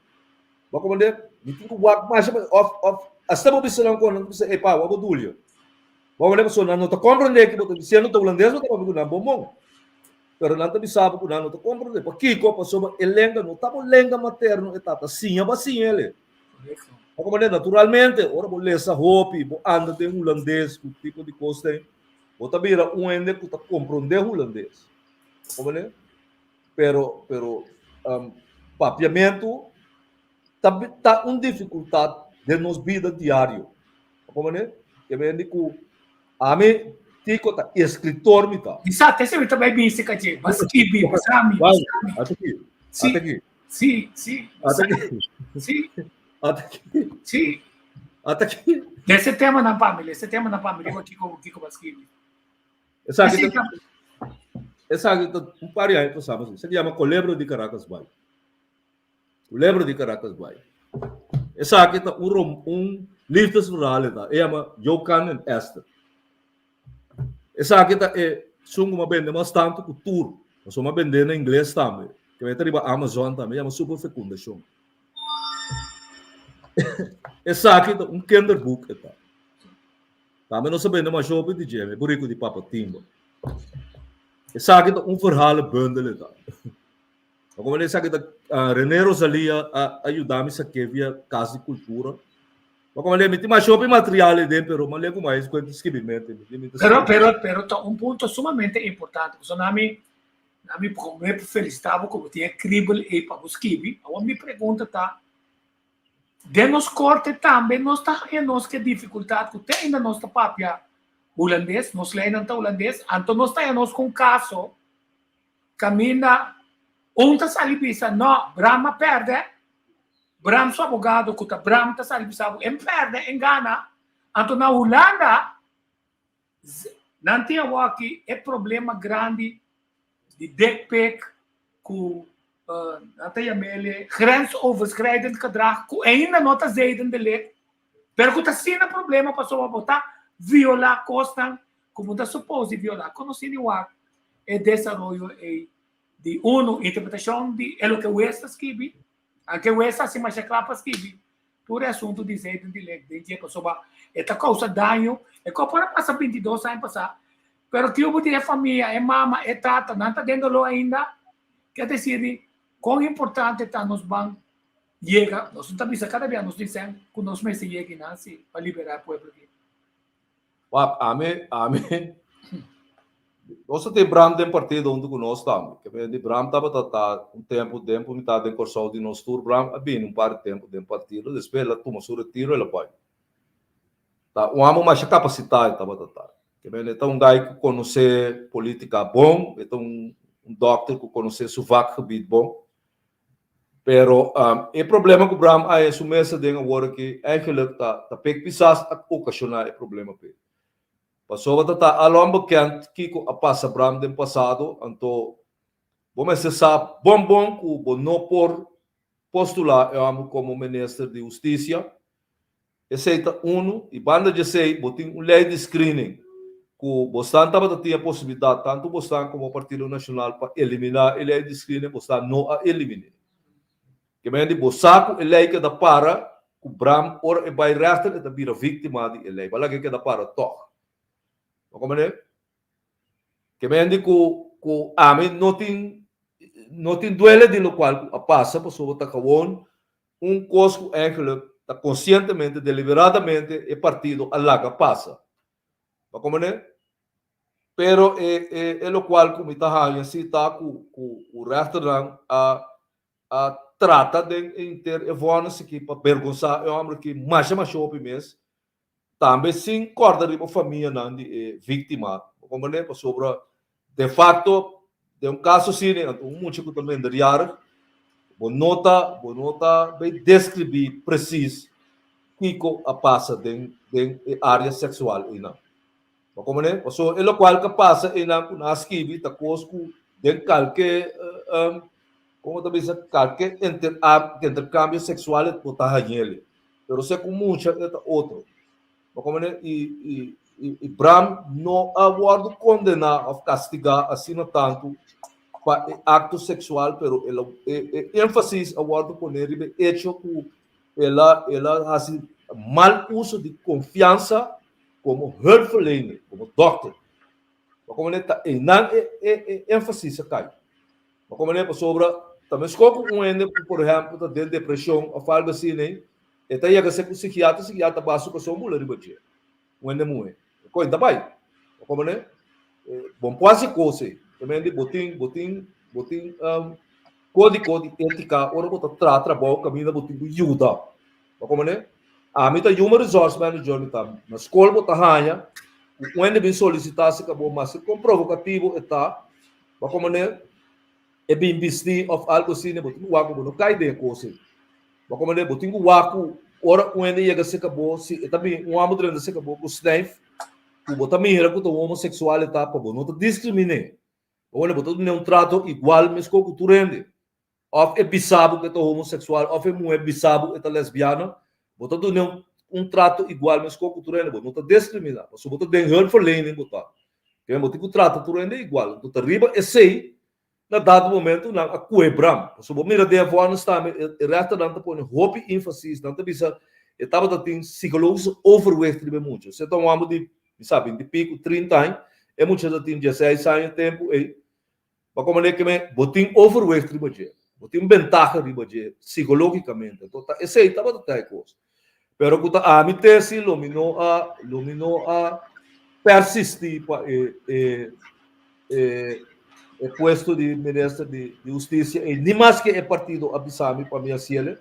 C: Bo komprende? Mi tin ku wak masha òf òf asta bo bisa nan kon nan ta bisa ey pa wak bo dulio. Bo komprende? Pasobra nan no ta komprende ke bo ta disiendo ta hulandes bo ta papia ku nan bon bon. Pero nan ta bisa bo ku nan no ta komprende. Pakiko? Pasobra e lenga no ta bo lenga materno e ta ta siña bo a siña el. Bo komprende? Naturalmente ora bo lesa hopi bo anda den hulandes ku tipo di kos den bo ta bira un hende ku ta komprende hulandes. Bo komprende? Pero, pero um, papiamentu ta, ta un dificultad. den nos bida diario. Bo comprende? Ke mende ku ami Tico ta eskritor mi ta.
B: Exacto, ese mi ta bai bisa kache. Ba skibi, ba sami, ba sami.
C: Ata ki.
B: Si.
C: Ata ki.
B: Si, si.
C: Ata ki.
B: Si.
C: Ata ki.
B: Si.
C: Ata ki.
B: Ese tema na pa mi, ese tema na pa mi, digo kiko kiko ba skibi.
C: Esaki ta esaki ta un par di aña pasá, esaki yama Kolebra di Caracas Bai. Culebra di Caracas bai. Esaki ta un rom un liefdesverhaal e ta. E yama Jokan en Esther. Esaki ta e sun ku m'a bende mas tantu ku tur. Pasobra m'a bend'é na ingles tambe. Ke ta riba Amazon tambe. E yama Superfecundacion. Esaki ta un kinderboek e ta. Tambe nos a bende masha hopi di dje, e buriku di Papa Timba. Esaki ta un verhalenbundel e ta. Ma como esaki ta René Rosalia a a yuda mi saké via Cas di Cultura. Ma como mi tin masha hopi material ei den pero m'a ku mas kuenta skibimentu mi mi ta
B: Pero pero pero ta un punto sumamente importante pasobra na mi na mi promé pa felisitá bo ku bo tin e kribel ei pa bo skibi. Awor mi pregunta ta den nos korte tambe nos ta haña nos ke difikultat ku te ainda nos ta papia hulandes, nos leinan ta hulandes, anto nos ta haña nos ku un kaso Kaminda un ta sali bisa no, Bram a pèrdè, Bram su abogado ku ta Bram ta sali bisa bo en pèrdè, en gana. Anto na Hulanda nan tin awor aki e problema grandi di dick pic ku nan ta yam'el grensoverschrijdend gedrag ku ainda no ta zedendelict pero ku ta asina problema pasobra bo ta viola kosnan ku bo ta supos di viola. Konosí di wak e desaroyo ei di uno interpretashon di e loke wes ta skibi, anke wes ta hasi masha kla pa skibi tur e asuntu di zedendelict den dje pasobra e ta kousa daño. E kos por a pasa 22 aña pasá pero kiu bo tin e famia, e mama, e tata nan ta den doló ainda. Ke desir di kon importante ta nos ban yega, nos no ta bisa kada bia nos disen ku nos mester yega einan si pa liberá e pueblo aki.
C: Wak, ami, ami, nos ta tin Bram den partido huntu ku nos tambe. Ke men di Bram tabata ta un tempu den ku mi ta den Kòrsou di nos tur, Bram a bini un par di tempu den partido, despues el a tuma su retiro el a bai. Ta un amo masha kapasitá e tabata ta. Ke men e ta un gai ku konosé polítika bon, e ta un dòkter ku konosé su vakgebied bon. Pero e problema ku Bram a haña su mes aden awor aki eigenlijk ta ta Pik Pisas a okashoná e problema p'e. Pasobra ta ta alom bekend kiko a pasa Bram den pasado, anto bo mester sa bon bon ku bo no por postulá e hòmber komo minister di hustisia. Esei ta unu, i banda di esei bo tin un lei di screening ku bosnan tabata tin e posibilidat, tantu bosnan komo Partido Nashonal, pa eliminá e lei di screening, bosnan no a elimin'é. Ke manera di bo sa ku e lei keda para ku Bram ora e bai rèchter e ta bira víktima di e lei, bo a laga e keda para tòg. Bo komprendé? Ke manera di ku ku ami no tin no tin duele di lokual ku a pasa pasobra ta kawon Un kos ku eigenlijk ta konsientemente, deliberadamente e partido a laga pasa. Bo a komprendé? Pero e e e lokual ku mi ta haña si ta ku ku ku rèchternan a a trata den inter e vònis aki pa bergonsá e hòmber aki masha masha hopi mes. Tambe sin kòrda riba famianan di e víktima, bo komprendé? Pasobra de fakto den un kaso asina anto un mucha ku ta minderjarig, bo no ta bo no ta bay deskribí presis kiko a pasa den den e área seksual einan. Bo komprendé? Pasobra e lokual ku a pasa einan ku nan a skibi ta kos ku den kalke komo ta bisa kalke interkambio seksual bo ta hañ'el. Pero se ku mucha e ta otro. Bo komprende? I, i, i, i Bram no a wòrdu kondená òf kastigá asina tantu pa e akto seksual, pero el a, e, e énfasis a wòrdu poné riba e echo ku el a, el a hasi mal uso di konfiansa komo hulpverlener, komo dòkter. Bo komprende? Ta einan e, e, e énfasis a kai. Bo komprende? Pasobra ta meskos ku un hende ku por ehèmpel ta den depreshon òf algu asina ei, e ta yega ser ku sikiatra, sikiatra ta basa su kurason bula riba dje. Un hende muhé. E kos ta bai. Bo komprende? Bo no por hasi kos ei. Ta mende bo tin, bo tin, bo tin kódigo di étika ora bo ta traha trabou kaminda bo tin ku yuda. Bo komprende? Ami ta Human Resource Manager, mi ta na skol bo ta haña ku un hende bin solisitá si ka bo, maske kon provokativo e ta, bo a komand'é e bin bistí òf algu asina, bo tin ku wak ku bo no kai den e kos ei. Bo a komand'é bo tin ku wak ku ora un hende yega serka bo, si e ta bin un hòmber drenta serka bo ku snèif, ku bo ta mira ku ta un homoseksual e ta, pa bo no ta diskrimin'é. Bo ta dun'é un trato igual meskos ku tur hende. Òf e bisa bo ku e ta homoseksual òf e muhé bisa bo e ta lesbiana, bo ta dun'é un trato igual meskos ku tur hende, bo no ta diskriminá, pasobra bo ta den hulpverlening bo ta. Kende bo tin ku trata tur hende igual. Anto ta riba esei na dado momento nan a kue Bram. Pasobra bo mira den e vòrnis tambe e rèchternan ta pone hopi énfasis, nan ta bisa e tabata tin psikologische overwicht riba e mucha. Si e ta un hòmber di mi sa binti piku, trinta aña, e mucha ta tin dieseis aña e tempu ei. Bo komprendé ke men bo tin overwicht riba dje, bo tin bentaha riba dje psikologikamente. Anto ta esei tabata ta e kos. Pero ku ta ami tesi lo mi no a lo mi no a persistí pa e e e e puesto di minister di di hustisia ei ni maske e partido a bisa mi pa mi hasiele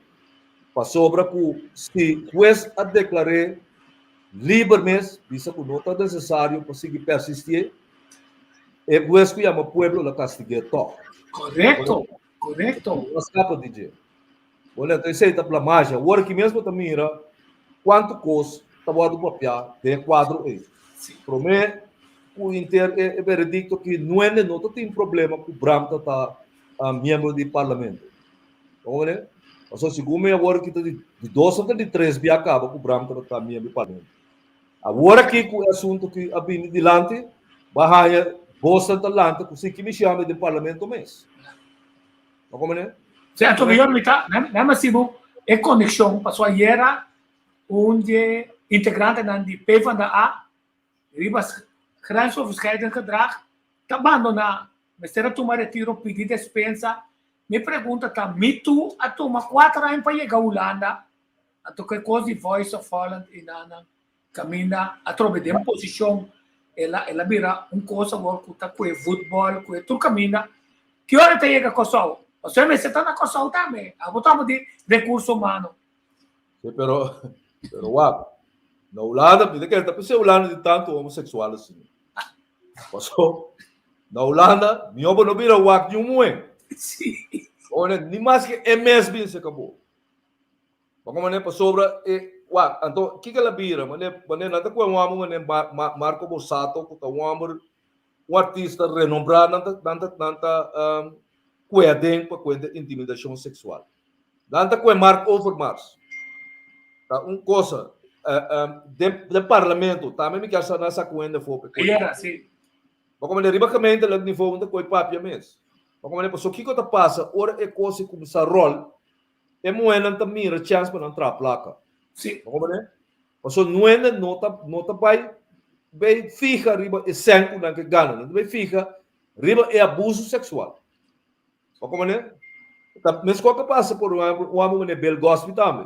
C: pasobra ku si hues a deklar'é liber mes bisa ku no ta nesesario pa sigui persistié. E hues ku yama pueblo lo kastig'é tòg.
B: Korekto, korekto.
C: No skapa di dje. Bon, anto esei ta blamashi. Awor aki mes bo ta mira kuantu kos ta wòrdu papiá den e kuadro ei. Promé ku inter e veredikto ki nuende no ta tin problema ku Bram ta ta miembro di parlamento. Bo komprendé? Pasobra segun mi awor aki ta di dos òf ta di tres bia kaba ku Bram tabata miembro di parlamento. Awor aki ku e asuntu ki a bini dilanti, bo a haña bosnan ta lanta ku si kimi shami den parlamento mes. No komo ne?
B: Sí, anto mihor mi ta, nan a sibu e konekshon pasobra ayera un di integrantenan di PvdA riba grensoverschrijdend gedrag ta bandoná, mester a tuma retiro, pidi despensa. Mi pregunta ta, mi tu a tuma kuater aña pa yega Hulanda Anto ku e kos di Voice of Holland i nan kaminda atrobe den posishon el a el a bira un kos awor ku ta kue futbòl kue tur kaminda. Ki ora e ta yega Kòrsou? Pasobra e mester ta na Kòrsou tambe. Abo ta abo di rekurso humano.
C: Sí, pero pero wak, na Hulanda mi ta kere ta p'esei Hulanda tin tantu homoseksual asina. Paso na Hulanda mihó bo no bira wak niun muhé.
B: Sí.
C: Ni maske e mes bin serka bo. Bo con mane pasobra e wak anto kiko el a bira mane mane nan ta kohe un homber mane Marco Borsato ku ta un homber un artista renombrá nan ta nan ta nan ta kohe aden pa kuenta intimidashon seksual nan ta kohe Mark Overmars ta un kosa den den parlamento tambe mi kier sa nan sa ku hende afó pa e kohe.
B: Ayera si.
C: Bo con mane riba gemeentelijk nivo nan ta kohe papia mes bo con mane pasobra kiko ta pasa ora e kos a kuminsá ròl. E muhénan ta mira chèns pa nan traha plaka.
B: Sí.
C: Bo komprendé? Pasobra nuende no ta no ta bai bai fiha riba e sèn ku nan ke gana. Nan ta bai fiha riba e abuso seksual. Bo komprendé? Ta meskos ku a pasa por ehèmpel un hòmber manera Bill Cosby tambe.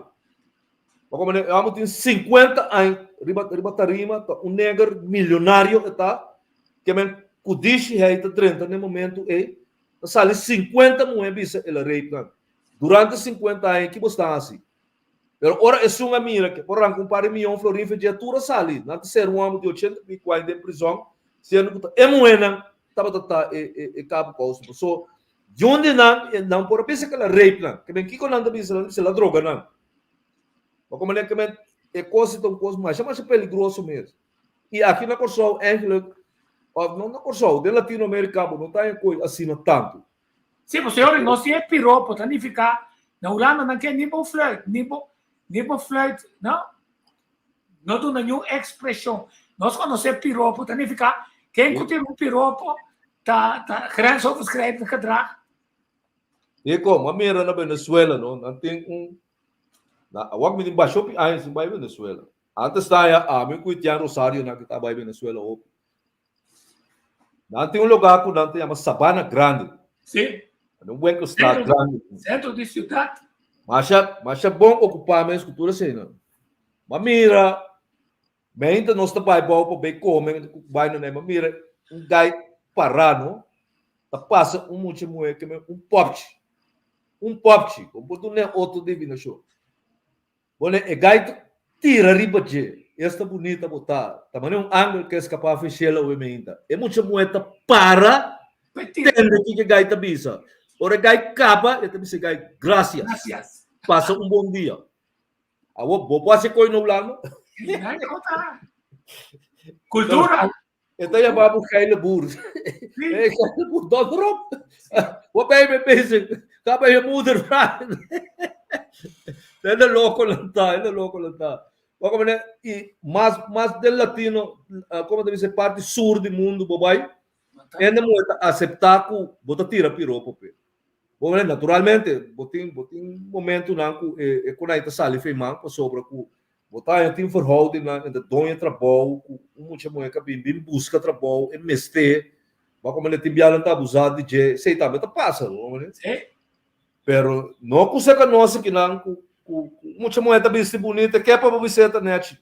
C: Bo komprendé? E hòmber tin sinkuenta aña riba riba tarima, ta un neger milionario e ta, ke men kudishi hei ta drenta na e momentu ei, ta sali sinkuenta muhé bisa el a rape nan. Durante sinkuenta aña ki bo sta hasi? Pero ora esun a mira ke por ranka un par di miyon florin fe dje tur a sali. Nan ta ser un hòmber di ochenta piku aña den prizòn, siendo ku ta e muhénan tabata ta e kabu kousa. Paso yun di nan, nan por a bisa ke el a rape nan. Ke men kiko nan ta bisa? Nan ta bisa el a droga nan. Bo komprende ke men e kos ta un kos masha masha peligroso mes. I aki na Kòrsou eigenlijk, òf no na Kòrsou, den Latinoamerika bo no ta haña koi asina tantu.
B: Sí, pues señores, no si e piropo ta nifica na Hulanda nan ke ni bo fluit, ni bo ni bo fluit, no? No duna niun expresion. Nos conoce piropo ta nifica ken cu tira un piropo ta ta grensoverschrijdend gedrag.
C: E como a mira na Venezuela, no? Nan tin un na awor mi tin basha hopi aña sin bai Venezuela. Antes ta ya ami cu Etienne Rosario nan ki ta bai Venezuela hopi. Nan tin un lugá ku nan ta yama Sabana Grande.
B: Sí.
C: Un winkelstraat grandi.
B: Sentro di siudat.
C: Masha, masha bon okupá mes ku tur eseinan. Ma mira, meinta nos ta bai bou pa bai kome ku bai nan ei, ma mira un gai pará no, ta pasa un mucha muhé ke men un pòpchi. Un pòpchi, bo por duna otro divinashon. Bo ne e gai. Tira riba dje. Esta bunita bo ta. Ta manera un angel ku a eskapá for shelu awe meinta. E mucha muhé ta para tende kiko e gai ta bisa. Ora e gai kaba, e ta bisa e gai, Grasias. Pasa un bon dia. Awor, bo por hasi koi na Hulanda?
B: Kultura!
C: E ta yama bo geile boer. Hey, geile boer, donder op. Wat ben je mee bezig? Ga bij je moeder vragen. Hende loko nan ta, hende loko nan ta. Maar como ne, i mas, mas den latino, como ta bisa, parti sur di mundo bo bai, hende muher ta acepta cu bo ta tira piropo pe. Bo mira, naturalmente, bo tin, bo tin momentonan cu e, e konai ta sali for e man pasobra cu bo ta haña tin verhoudingnan entre doño trabou cu un mucha muher cu a bin bin busca trabou, e mester, bo a comende tin bianan ta abusa di dje, esey tambe ta pasa, bo comprende?
B: Sí.
C: Pero no cu seca nos akinan cu, cu, cu un mucha muher ta bisti bunita, ke pa bo biseta nechi?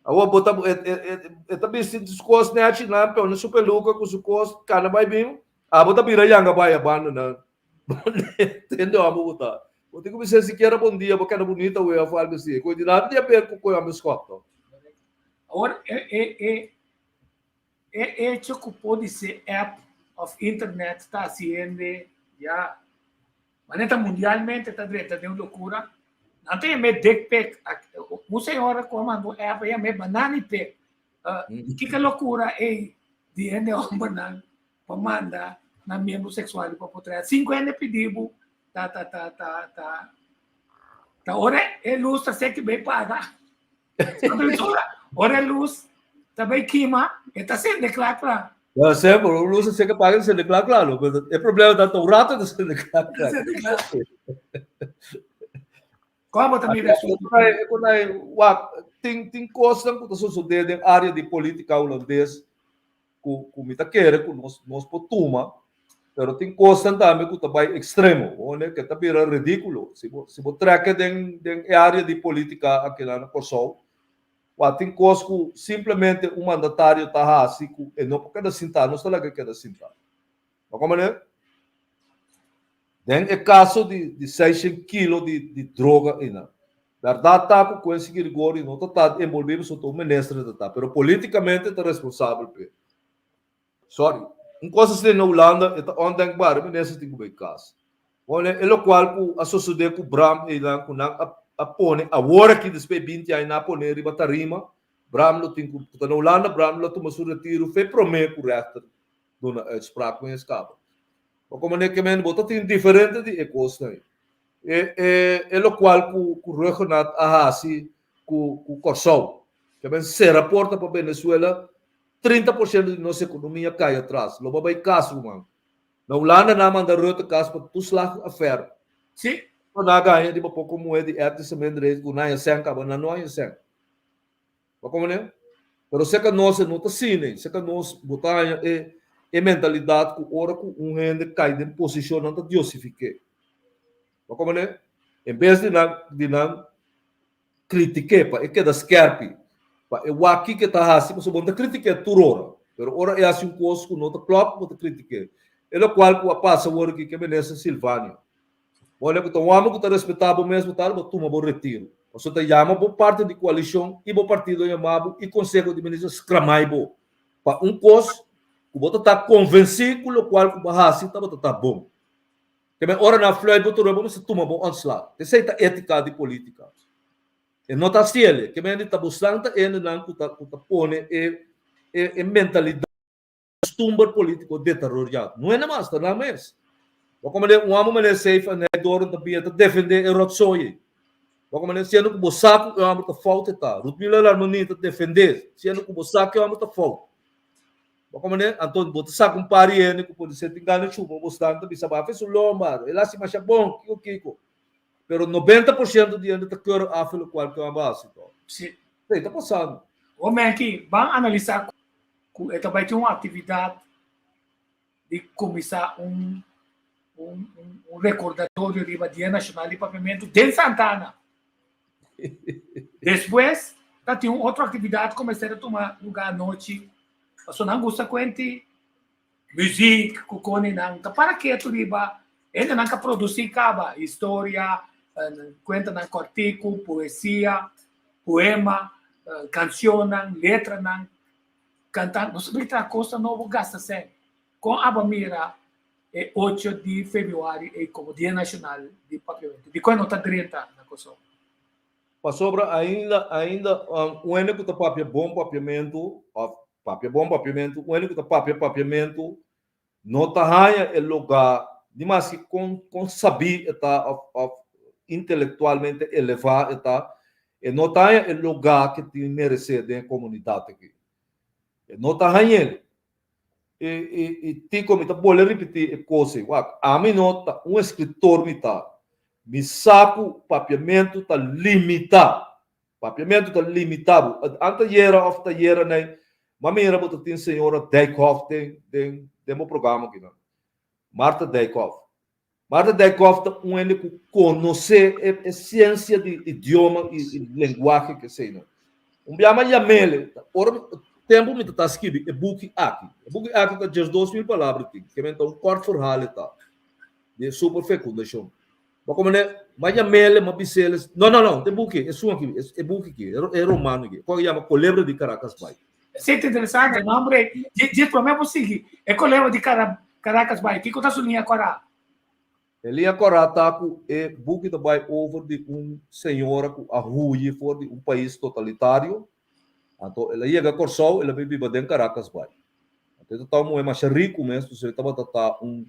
C: Awor bo ta, e, e, e, e ta bisti su cos nechi nan, pone su peluca cu su cos, cana bay bin, Abo ta bira yanga bai abanda nan. Tende amo bo ta. Bo tin ku bisa sikiera bon dia, bo keda bunita wea of algo asi. Koe di nada di haber ku koe amo skòp to.
B: Awor e e e e hecho ku podise app of internet ta hasi hende ya manera ta mundialmente ta drenta den un lokura. Nan ta yam'é dick pic. Un señora ku a manda un app a yam'é banani pic. Kiko lokura ei di hende hombernan pa manda nan miembro sexual pa potret. Sin ku hende pidi bo ta ta ta ta ta ta ora e luz ta seki bay paga. Ora e luz ta bay kima e ta sende kla kla.
C: Ja, semper, ora luz ta seki paga e ta sende kla kla. E problema ta ta un rato e ta sende kla kla.
B: Kon bo ta mira esun?
C: Wak, tin tin kosnan ku ta sosodé den área di polítika hulandes ku ku mi ta kere ku nos nos por tuma, pero tin kosnan tambe ku ta bai ekstremo, hoor, ke ta bira ridíkulo. Si bo si bo trèk e den den e área di polítika akinan na Kòrsou, wak, tin kos ku simplemente un mandatario ta hasi ku e no por keda sintá, nos ta laga e keda sintá. Bo komprendé? Den e kaso di di seishent kilo di di droga einan. Bèrdat ta ku Quincy Girigorie no ta ta enbolbí pasobra ta un minister ta ta, pero polítikamente ta responsabel p'e. Sorry. Un kos asina na Hulanda e ta ondenkbaar, e minister tin ku bai kas. Bo e lokual ku a sosodé ku Bram einan ku nan a a pone awor aki despues di binti aña nan a pone riba tarima, Bram lo tin ku ku ta na Hulanda, Bram lo a tuma su retiro fe promé ku rèchter duna uitspraak ku es kaba. Pa komo ne ke men bo ta tin diferente di e kosnan ei. E e e lokual ku ku Rhuggenaath a hasi ku ku Kòrsou, ke men sera porta pa Venezuela, 30% di nos ekonomia kai atras. Lo bo bai kas ruman. Na Hulanda nan a manda Rutte kas pa toeslagaffaire.
B: Sí.
C: Nan a gaña riba poko muhé di etnische minderheid ku nan haña sèn kaba, nan no haña sèn. Bo komprende? Pero serka nos e no ta asina ei. Serka nos bo ta haña e e mentalidat ku ora ku un hende kai den posishon nan ta diosifik'é. Bo komprende? En bes di nan di nan kritik'é pa e keda skèrpi, pa e wak kiko e ta hasi, pasobra bo no ta kritik'é tur ora, pero ora e hasi un kos ku no ta klòp bo ta kritik'é. E lokual ku a pasa awor aki ku e minister Silvania. Bo lei ku ta un hòmber ku ta respetá bo mes, bo ta bo tuma bo retiro. Pasobra ta yama bo parti di koalishon i bo partido yama bo i konseho di minister skramai bo pa un kos ku bo ta ta konvensí ku lokual ku bo hasi tabata ta bon. Te men ora nan fluit bo tur bo mester tuma bo ontslag. Esei ta étika di polítika. E no ta hasiel. Ke men di ta bosnan ta hendenan ku ta ku ta pone e e mentalidat. Costumber politico deteriorado. No e namas, ta nan mes. Bo como un amo manera Seif en Doorn ta bia ta defende e rotzooi ei. Bo como siendo cu bo sa cu e homber ta fout e ta. Rutmila Larmonie ta defende siendo cu bo sa cu e homber ta fout. Bo como anto bo ta saca un par di hende cu podi ser tin gana chupa bo stan ta bisa ba fe su lomba, el haci masha bon, kico kico. Pero 90% di hende ta keur af locual cu e homber a haci to.
B: Si.
C: Esey ta pasando.
B: Homber aki, ban analisa ku e ta bai tin un aktividat di kuminsá un un un rekordatorio riba Dia Nashonal di Papiamentu den Santa Ana. Despues ta tin un otro aktividat ku mester a tuma lugá anochi, pasobra nan gusta kuenti muzik ku koni nan ta para ketu riba hendenan ka produsí kaba historia, kuentanan kòrtiku, poesia. Poema, kansionnan, letranan, kanta, nos ta bin traha kosnan nobo gasta sèn. Kon abo a mira e ocho di febrüari ei komo Dia Nashonal di Papiamentu? Dikon e no ta drenta na Kòrsou?
C: Pasobra ainda, ainda un hende ku ta papia bon papiamentu òf papia bon papiamentu, un hende ku ta papia papiamentu no ta haña e lugá, ni maske kon kon sabí e ta òf òf intelektualmente elevá e ta, e no ta haña e lugá ke tin meresé den e komunidat aki. E no ta hañ'el. I i i Tico mi ta bolbe ripití e kos ei. Wak, ami no ta un eskritor mi ta. Mi sa ku papiamentu ta limitá. Papiamentu ta limitá bo. Antayera òf tayera nei, m'a mira bo ta tin señora Dijkhoff den den den bo programa akinan. Martha Dijkhoff. Martha Dijkhoff ta un hende ku konosé e e siensia di idioma i i lenguahe kesei no. Un bia m'a yam'el, ora mi tempu mi ta ta skibi e buki aki. E buki aki ta 12.000 palabra tin, ke men ta un kòrt verhaal e ta, di e superfecundacion. Bo komende, m'a yam'el, m'a bis'el, no, no, no, e buki, esun aki, e buki aki, e roman aki, ku a yama Kolebra di Caracas Bay.
B: Esei ta interesante, nombre, dje promé bo sigui, e Kolebra di Caracas Bay, kiko ta su liña kòrá?
C: E liña kòrá ta ku e buki ta bai over di un señora ku a huyi for di un pais totalitario, anto el a yega Kòrsou, el a bin biba den Caracas Bay. Anto e ta ta un muhé masha riku mes, pasobra e tabata ta un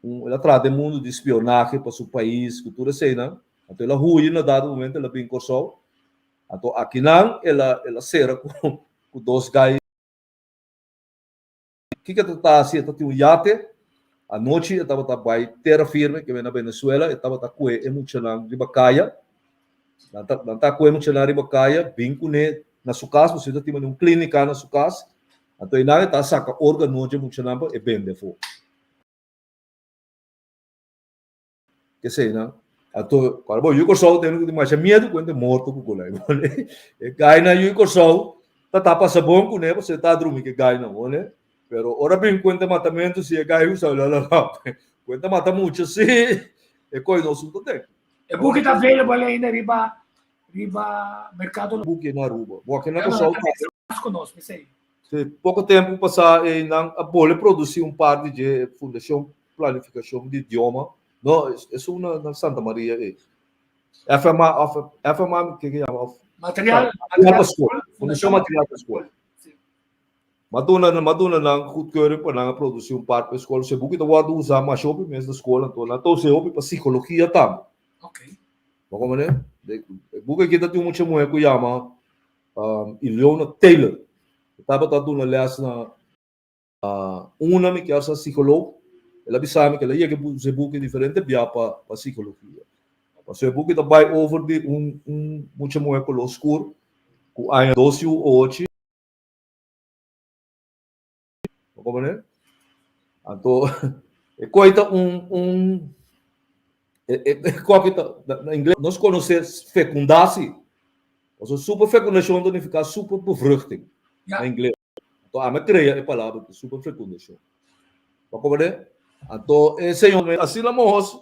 C: un el a traha den mundu di spionahe pa su pais ku tur eseinan. Anto el a huyi na dado momento el a bin Kòrsou. Anto akinan el a el a sera ku ku dos gai. Kiko e ta ta hasi? E ta tin un yate. Anochi e tabata bai tera firme ke na Venezuela. E tabata kue e muchanan riba kaya. Nan ta nan ta kue e muchanan riba kaya bin kuné na su kas pasobra e ta tin un klínika na su kas. Anto einan e ta saka órgano dje muchanan pa e bende afó. Keseinan. Anto ora bo yu Kòrsou tene ku tin masha miedu ku hende morto ku kolai. E gainan yu Kòrsou ta ta pasa bon kuné pasobra e ta drumi ku e gainan wone. Pero ora bin kuenta matamentu si e gai usa la la la kuenta mata mucha si e koi nos un ta den.
B: E buki ta available ainda riba riba merkado.
C: Buki na Aruba. Bo aki na Kòrsou
B: ta. Konos, mi sei.
C: Si, poko tempu pasá einan a bole produsí un par di dje Fundashon Planifikashon di Idioma. No, esun na na Santa Maria ei. FMA òf FMA ke ke yama òf
B: Material,
C: material pa skol. Fundashon Material pa Skol. M'a duna m'a duna nan goedkeuring pa nan a produsí un par pa e skol. So e buki ta wòrdu usá masha hopi mes na skol anto nan ta us'é hopi pa sikologia tambe.
B: Okay.
C: Bo komprendé? E buki aki ta tin un mucha muhé ku yama Ileona Taylor. E tabata duna les na una mi kier sa psikolog. El a bisa mi ku el a yega usa e buki diferente bia pa pa psikologia. Pasobra e buki ta bai over di un un mucha muhé koló skur ku aña dos yu ochi. Bo komprende? Anto e koi ta un un e e koki ta na ingles nos konosé fecundatie. Pasobra superfecundacion ta nifiká superbevruchting na ingles. Anto ami a krea e palabra aki superfecundacion. Bo komprende? Anto e señor asina mohos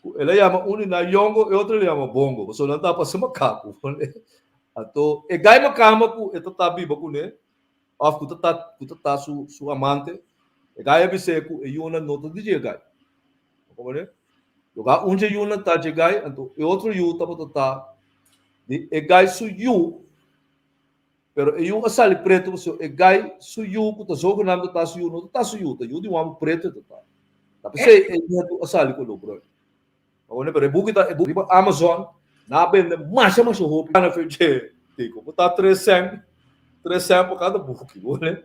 C: ku el a yama un di nan yongo e otro el a yama bongo pasobra nan ta pasa makaku. Anto e gai makamba ku e ta ta biba kuné Of ku ta ta ku ta ta su su amante, e gai a bis'é ku e yunan no ta di dje gai. Bo komprendé? Loke un dje yunan ta dje gai, anto e otro yu tabata ta di e gai su yu, pero e yu a sali pretu pasobra e gai su yu ku ta zogenaamd ta ta su yu no ta ta su yu, ta yu di un hòmber pretu e ta ta. Ta p'esei e nietu a sali ku lo bruin. Bo komprendé? Pero e buki ta e buki riba Amazon, nan a bende masha masha hopi. Nan a dje, Tico, bo ta tres sèn, tres sèn pa kada buki, bo ne?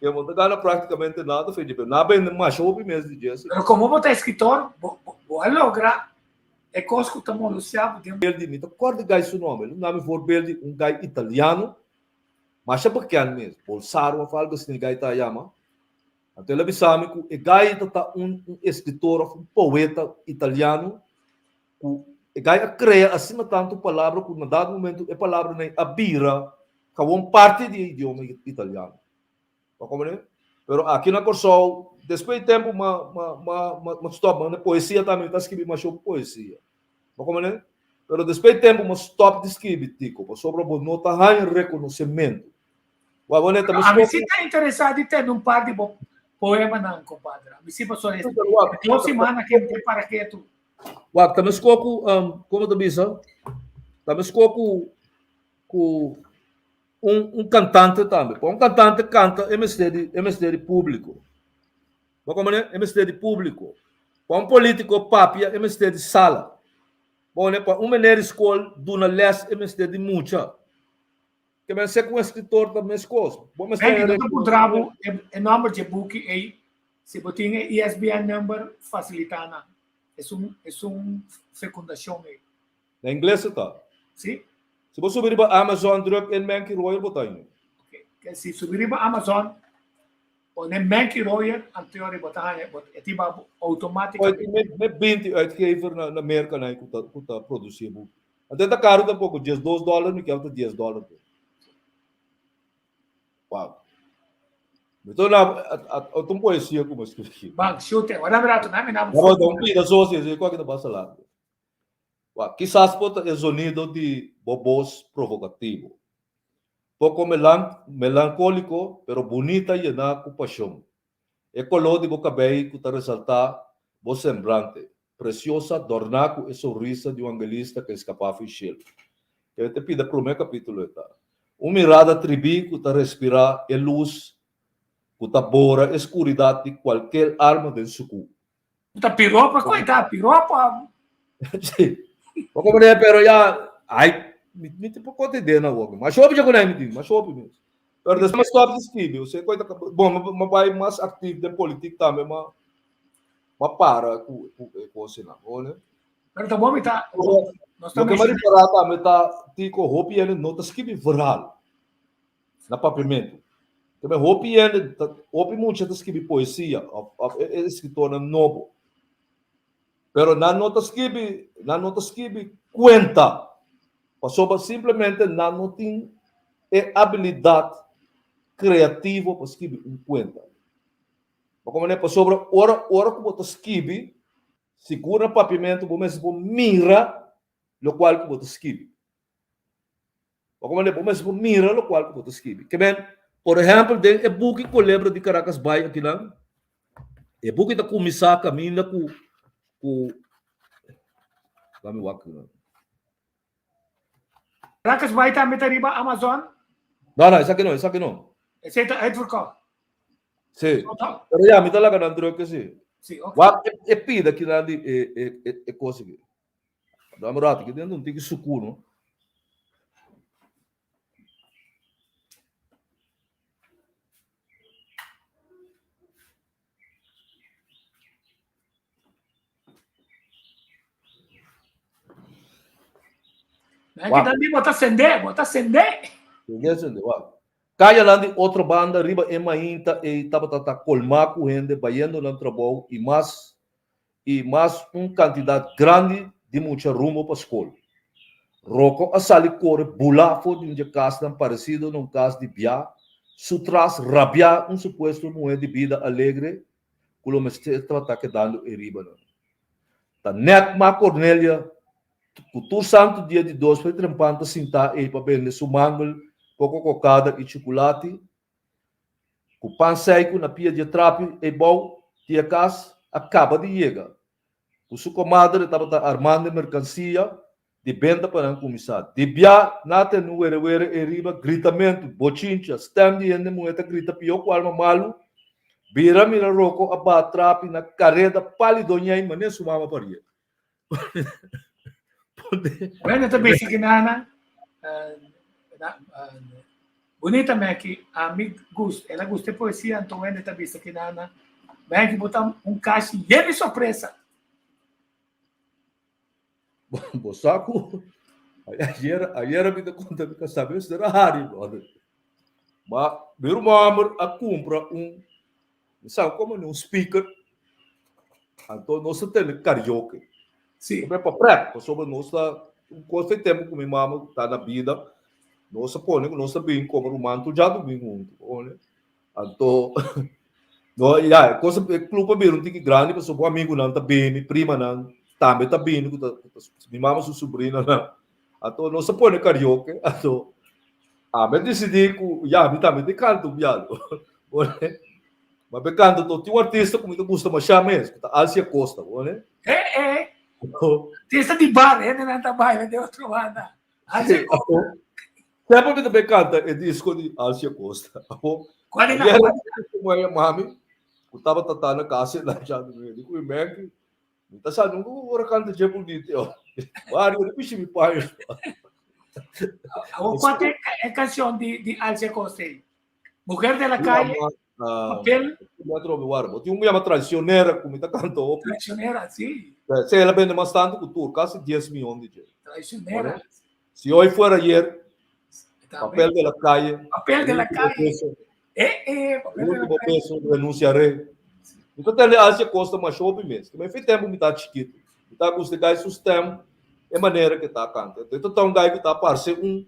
C: Ke bo no ta gana praktikamente nada fe dje, pero nan a bende masha hopi mes di dje.
B: Pero komo bo ta eskritor, bo bo a logra e kos ku ta molusiá bo den.
C: Di, mi ta kòrda e gai su nòmber, el a duna mi voorbeeld di un gai italiano, masha bekend mes, Bolsaro òf algu asina e gai ta yama. Anto el a bisa mi ku e gai ta ta un un eskritor òf un poeta italiano ku e gai a krea asina tantu palabra ku na dado momento e palabranan a bira kawon parti di e idioma italiano. Bo komprende? Pero aki na Kòrsou despues di tempu m'a m'a m'a m'a stòp, m'a poesia tambe mi ta skibi masha hopi poesia. Bo komprende? Pero despues di tempu mi a stòp di skibi, Tico, pasobra bo no ta haña rekonosementu. Wak, bo neta, mi
B: Ami si ta interesá di tende un par di bo poemanan, kompadre. Ami si pasobra e dos simana ke mi ta para ketu.
C: Wak, ta meskó ku, komo ta bisa? Ta meskó ku, ku un, un kantante tambe. Pa un kantante kanta e mester di, e mester di públiko. Bo komprende? E mester di públiko. Pa un polítiko papia e mester di sala. Bo ne? Pa un meneer di skol duna lès e mester di mucha. Ke men se ku un eskritor ta meskos. Bo mester
B: Henry, no ta puntra bo e nòmber dje buki ei. Si bo tin e ISBN number, fasilitá nan. Esun, esun fekundashon ei.
C: Na ingles e ta.
B: Si.
C: Si bo subi riba Amazon druk in Menki Royer bo ta haña.
B: Ok. Si subi riba Amazon pone Menki Royer anto bo ta haña, bo e tin ba outomátikamente.
C: Oi, tin me 20 uitgever na na Merka nan ku ta ku ta produsí e buki. Anto e ta karu tampoko, 12 dòler mi kier ta 10 dòler. Wow. Mi to na a un poesia ku mi a skribi.
B: Bang, shoot e. Wara mi rato, na mi na.
C: Bo ta un pida so si, si kualke ta basta largu. Wak, kisas por ta e zonido di bo bos provokativo. Poko melankóliko, pero bunita yená ku pashon. E koló di bo kabei ku ta resaltá bo semblante, presiosa, dòrná ku e sonrisa di un angelista ku a eskapá fi shelu. Kende ta pida promé kapítulo e ta, Un mirada tribí ku ta respirá e lus ku ta bora e skuridat di kualker alma den sukú.
B: Ta piropa ku ta piropa.
C: Sí. Bo comprende pero ya ay mi mi te poco te dena awor. Mas hopi ja ku mi tin, mas hopi mes. Pero despues mi stop di skibi, o sea, koita bon, mi bai mas actief den politiek tambe, ma ma para ku ku e kosnan, hoor.
B: Pero ta bon mi ta
C: nos ta Loke mi ripará tambe ta tiko hopi hende no ta skibi verhaal na papiamentu. Tambe hopi hende ta hopi mucha ta skibi poesia of of e e eskritornan nobo. Pero nan no ta skibi nan no ta skibi kuenta pasobra simplemente nan no tin e abilidat kreativo pa skibi un kuenta. Bo komprende? Pasobra ora ora ku bo ta skibi sigur na papiamentu bo mester por mira lokual ku bo ta skibi. Bo komprende? Bo mester por mira lokual ku bo ta skibi. Ke men, por ehèmpel, den e buki Kolebra di Karakas Bai akinan, e buki ta kuminsá kaminda ku ku Lami wak akinan.
B: Karakas Bai tambe ta riba Amazon?
C: No, no, esaki no, esaki no.
B: Esei ta uitverkocht.
C: Sí. Pero ya, mi ta laga nan druk sí.
B: Sí, ok.
C: Wak e pida kinan di e e e kos aki. Dame un rato, ki den un tiki suku, no?
B: Wow. Ki bo ta sende, bo ta sende.
C: Sende, sende, wow. Kayanan di otro banda riba e mainta ei tabata ta kolmá ku hende bayendo nan trabou i mas i mas un kantidat grandi di mucha rumbo pa skol. Rocco a sali kore bulá for di un dje kasnan paresido na un kas di biá, su tras rabiá un supuesto muhé di bida alegre ku lo mester tabata kedando ei riba nan. Ta nèt ma Cornelia ku tur santu dia di dos fe trempan ta sintá ei pa bende su mangel, koko kokada i chukulati, Ku pan seiku na pia dje trapi eibou di e kas a kaba di yega. Ku su komadre tabata armando e merkansia di benta pa nan kuminsá. Di bia na tende un werewere ei riba, gritamentu, bochincha, stèm di hende muhé ta grita pió ku alma malu. Bira mira Roko a baha trapi na kareda pálido ñei manera su mama parié.
B: Bueno, ta bisa ki nana bunita Meki, ami gusta, el a gusta e poesia, anto wende ta bisa ki nana, Meki bo ta un kashi yen di sorpresa.
C: Bo sa ku ayer, ayer mi ta konta mi kasá, mi mester a hari, brother. Ma mi ruman homber a kumpra un Mi sa como ni un speaker. Anto nos ta tene karaoke.
B: Sí.
C: Siempre pa prep, pasobra nos ta un kos di tempo ku mi mama ta na bida, nos a pone ku nos ta bin komo ruman tur dja bin huntu, pone. Anto no ya e kos e club a bira un tiki grandi pasobra bo amigunan ta bini, primanan. tambe ta bini ku ta mi mama su subrinanan. Anto nos a pone karaoke, anto ami a disidí ku ya mi tambe tin kanta un bialu. Ma be kanta anto tin un artista ku mi ta gusta masha mes, ku ta Alcia Costa, bo ne?
B: Eh eh. Artista di bar, hendenan ta baila den otro banda. Alcia Costa.
C: Semper mi ta be kanta e disko di Alcia Costa.
B: Cual e na?
C: Cual mami, ku tabata ta na kas e la cha mi di ku mi menki. Mi ta sa nunca ku ora kanta dje bunito yo. Mario di pishi mi paño.
B: Awor cual ta e cancion di di Alcia Costa ei? Mujer de la calle, Papel.
C: Metro mi warda. Bo tin un ku yama Traicionera ku mi ta kanta hopi.
B: Traicionera, si.
C: Si, el a bende mas tantu ku tur, kasi dies mion di dje.
B: Traicionera.
C: Si hoy fuera ayer, Papel de la calle.
B: Papel de la calle. Eh, eh, papel de la
C: Último beso, renunciaré. Mi ta tende Alcia Costa masha hopi mes. Ke fe tempu mi ta chikitu. Mi ta gusta e gai su stem, e manera ke ta kanta. Enton e ta un gai ku ta parse un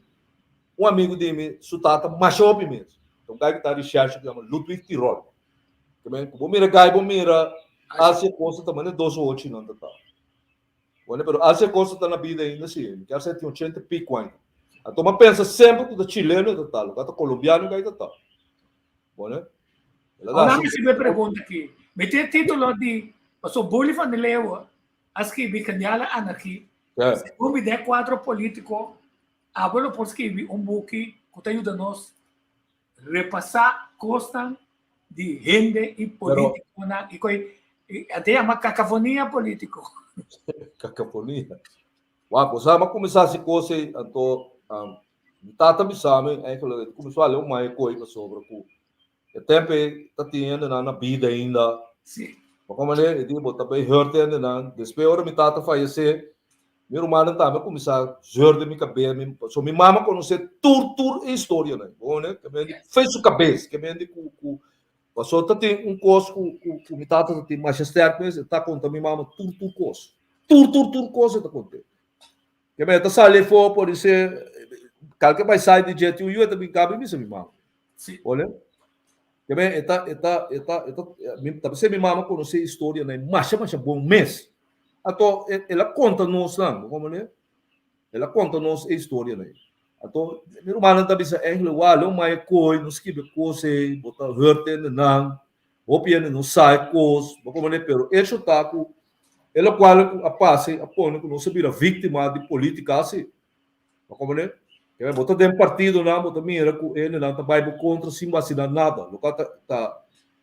C: un amigu di mi su tata masha hopi mes. Ta un gai ku ta recherche ku yama Ludwig Tirol. Ke men ku bo mira gai bo mira Alcia Costa ta manera dos ochi nan ta ta. Bueno, pero Alcia Costa ta na bida ainda si. Mi kier sa e tin ochenta e pico aña. Anto mi a pensa semper ku ta chileno e ta ta, loke ta colombiano ku ta ta. Bueno,
B: el a da. Ora mi hasiba e pregunta aki, mi tin e titulo di paso Bully van der Leeuwen a skibi Geniale Anarchie. Segun mi den kuadro politico, abo lo por skibi un buki ku ta yuda nos repasá kosnan di hende i polítikonan i koi ante yama kakafonia polítiko.
C: Kakafonia. Wak, bo sa, mi a kuminsá hasi kos ei, anto mi tata bisa mi, eigenlijk, e kuminsó a lei un mai koi pasobra ku e tempu ei ta tin hendenan na bida ainda.
B: Sí.
C: Bo komprendé? E di bo ta bai hurt hendenan. Despues ora mi tata fayesé, Mi rumannan tambe a kuminsá zeur den mi kabes, mi pasobra mi mama konosé tur tur e historianan, bo hoor ke men di fe su kabes, ke men di ku ku pasobra ta tin un kos ku ku ku mi tata ta tin masha sterk mes, e ta konta mi mama tur tur kos, tur tur tur kos e ta kont'é. Ke men e ta sali afó podisé kalke bai sai di dje tin un yu e ta bin kaba i bisa mi mama.
B: Sí.
C: Bo hoor. Ke men e ta e ta e ta e ta mi ta pensé mi mama konosé historianan masha masha bon mes. Anto el a konta nos nan, bo komprendé? El a konta nos e historianan ei. Anto mi rumannan ta bisa eigenlijk wak lo mai e koi, no skibi e kos ei, bo ta hurt hende nan, hopi hende no sa e kos, bo komprendé? Pero echo ta ku e lokual ku a pasa ei a pone ku nos a bira víktima di polítika asi. Bo komprendé? Kende bo ta den partidonan, bo ta mira ku hendenan ta bai bo kontra sin basiná nada. Lokual ta ta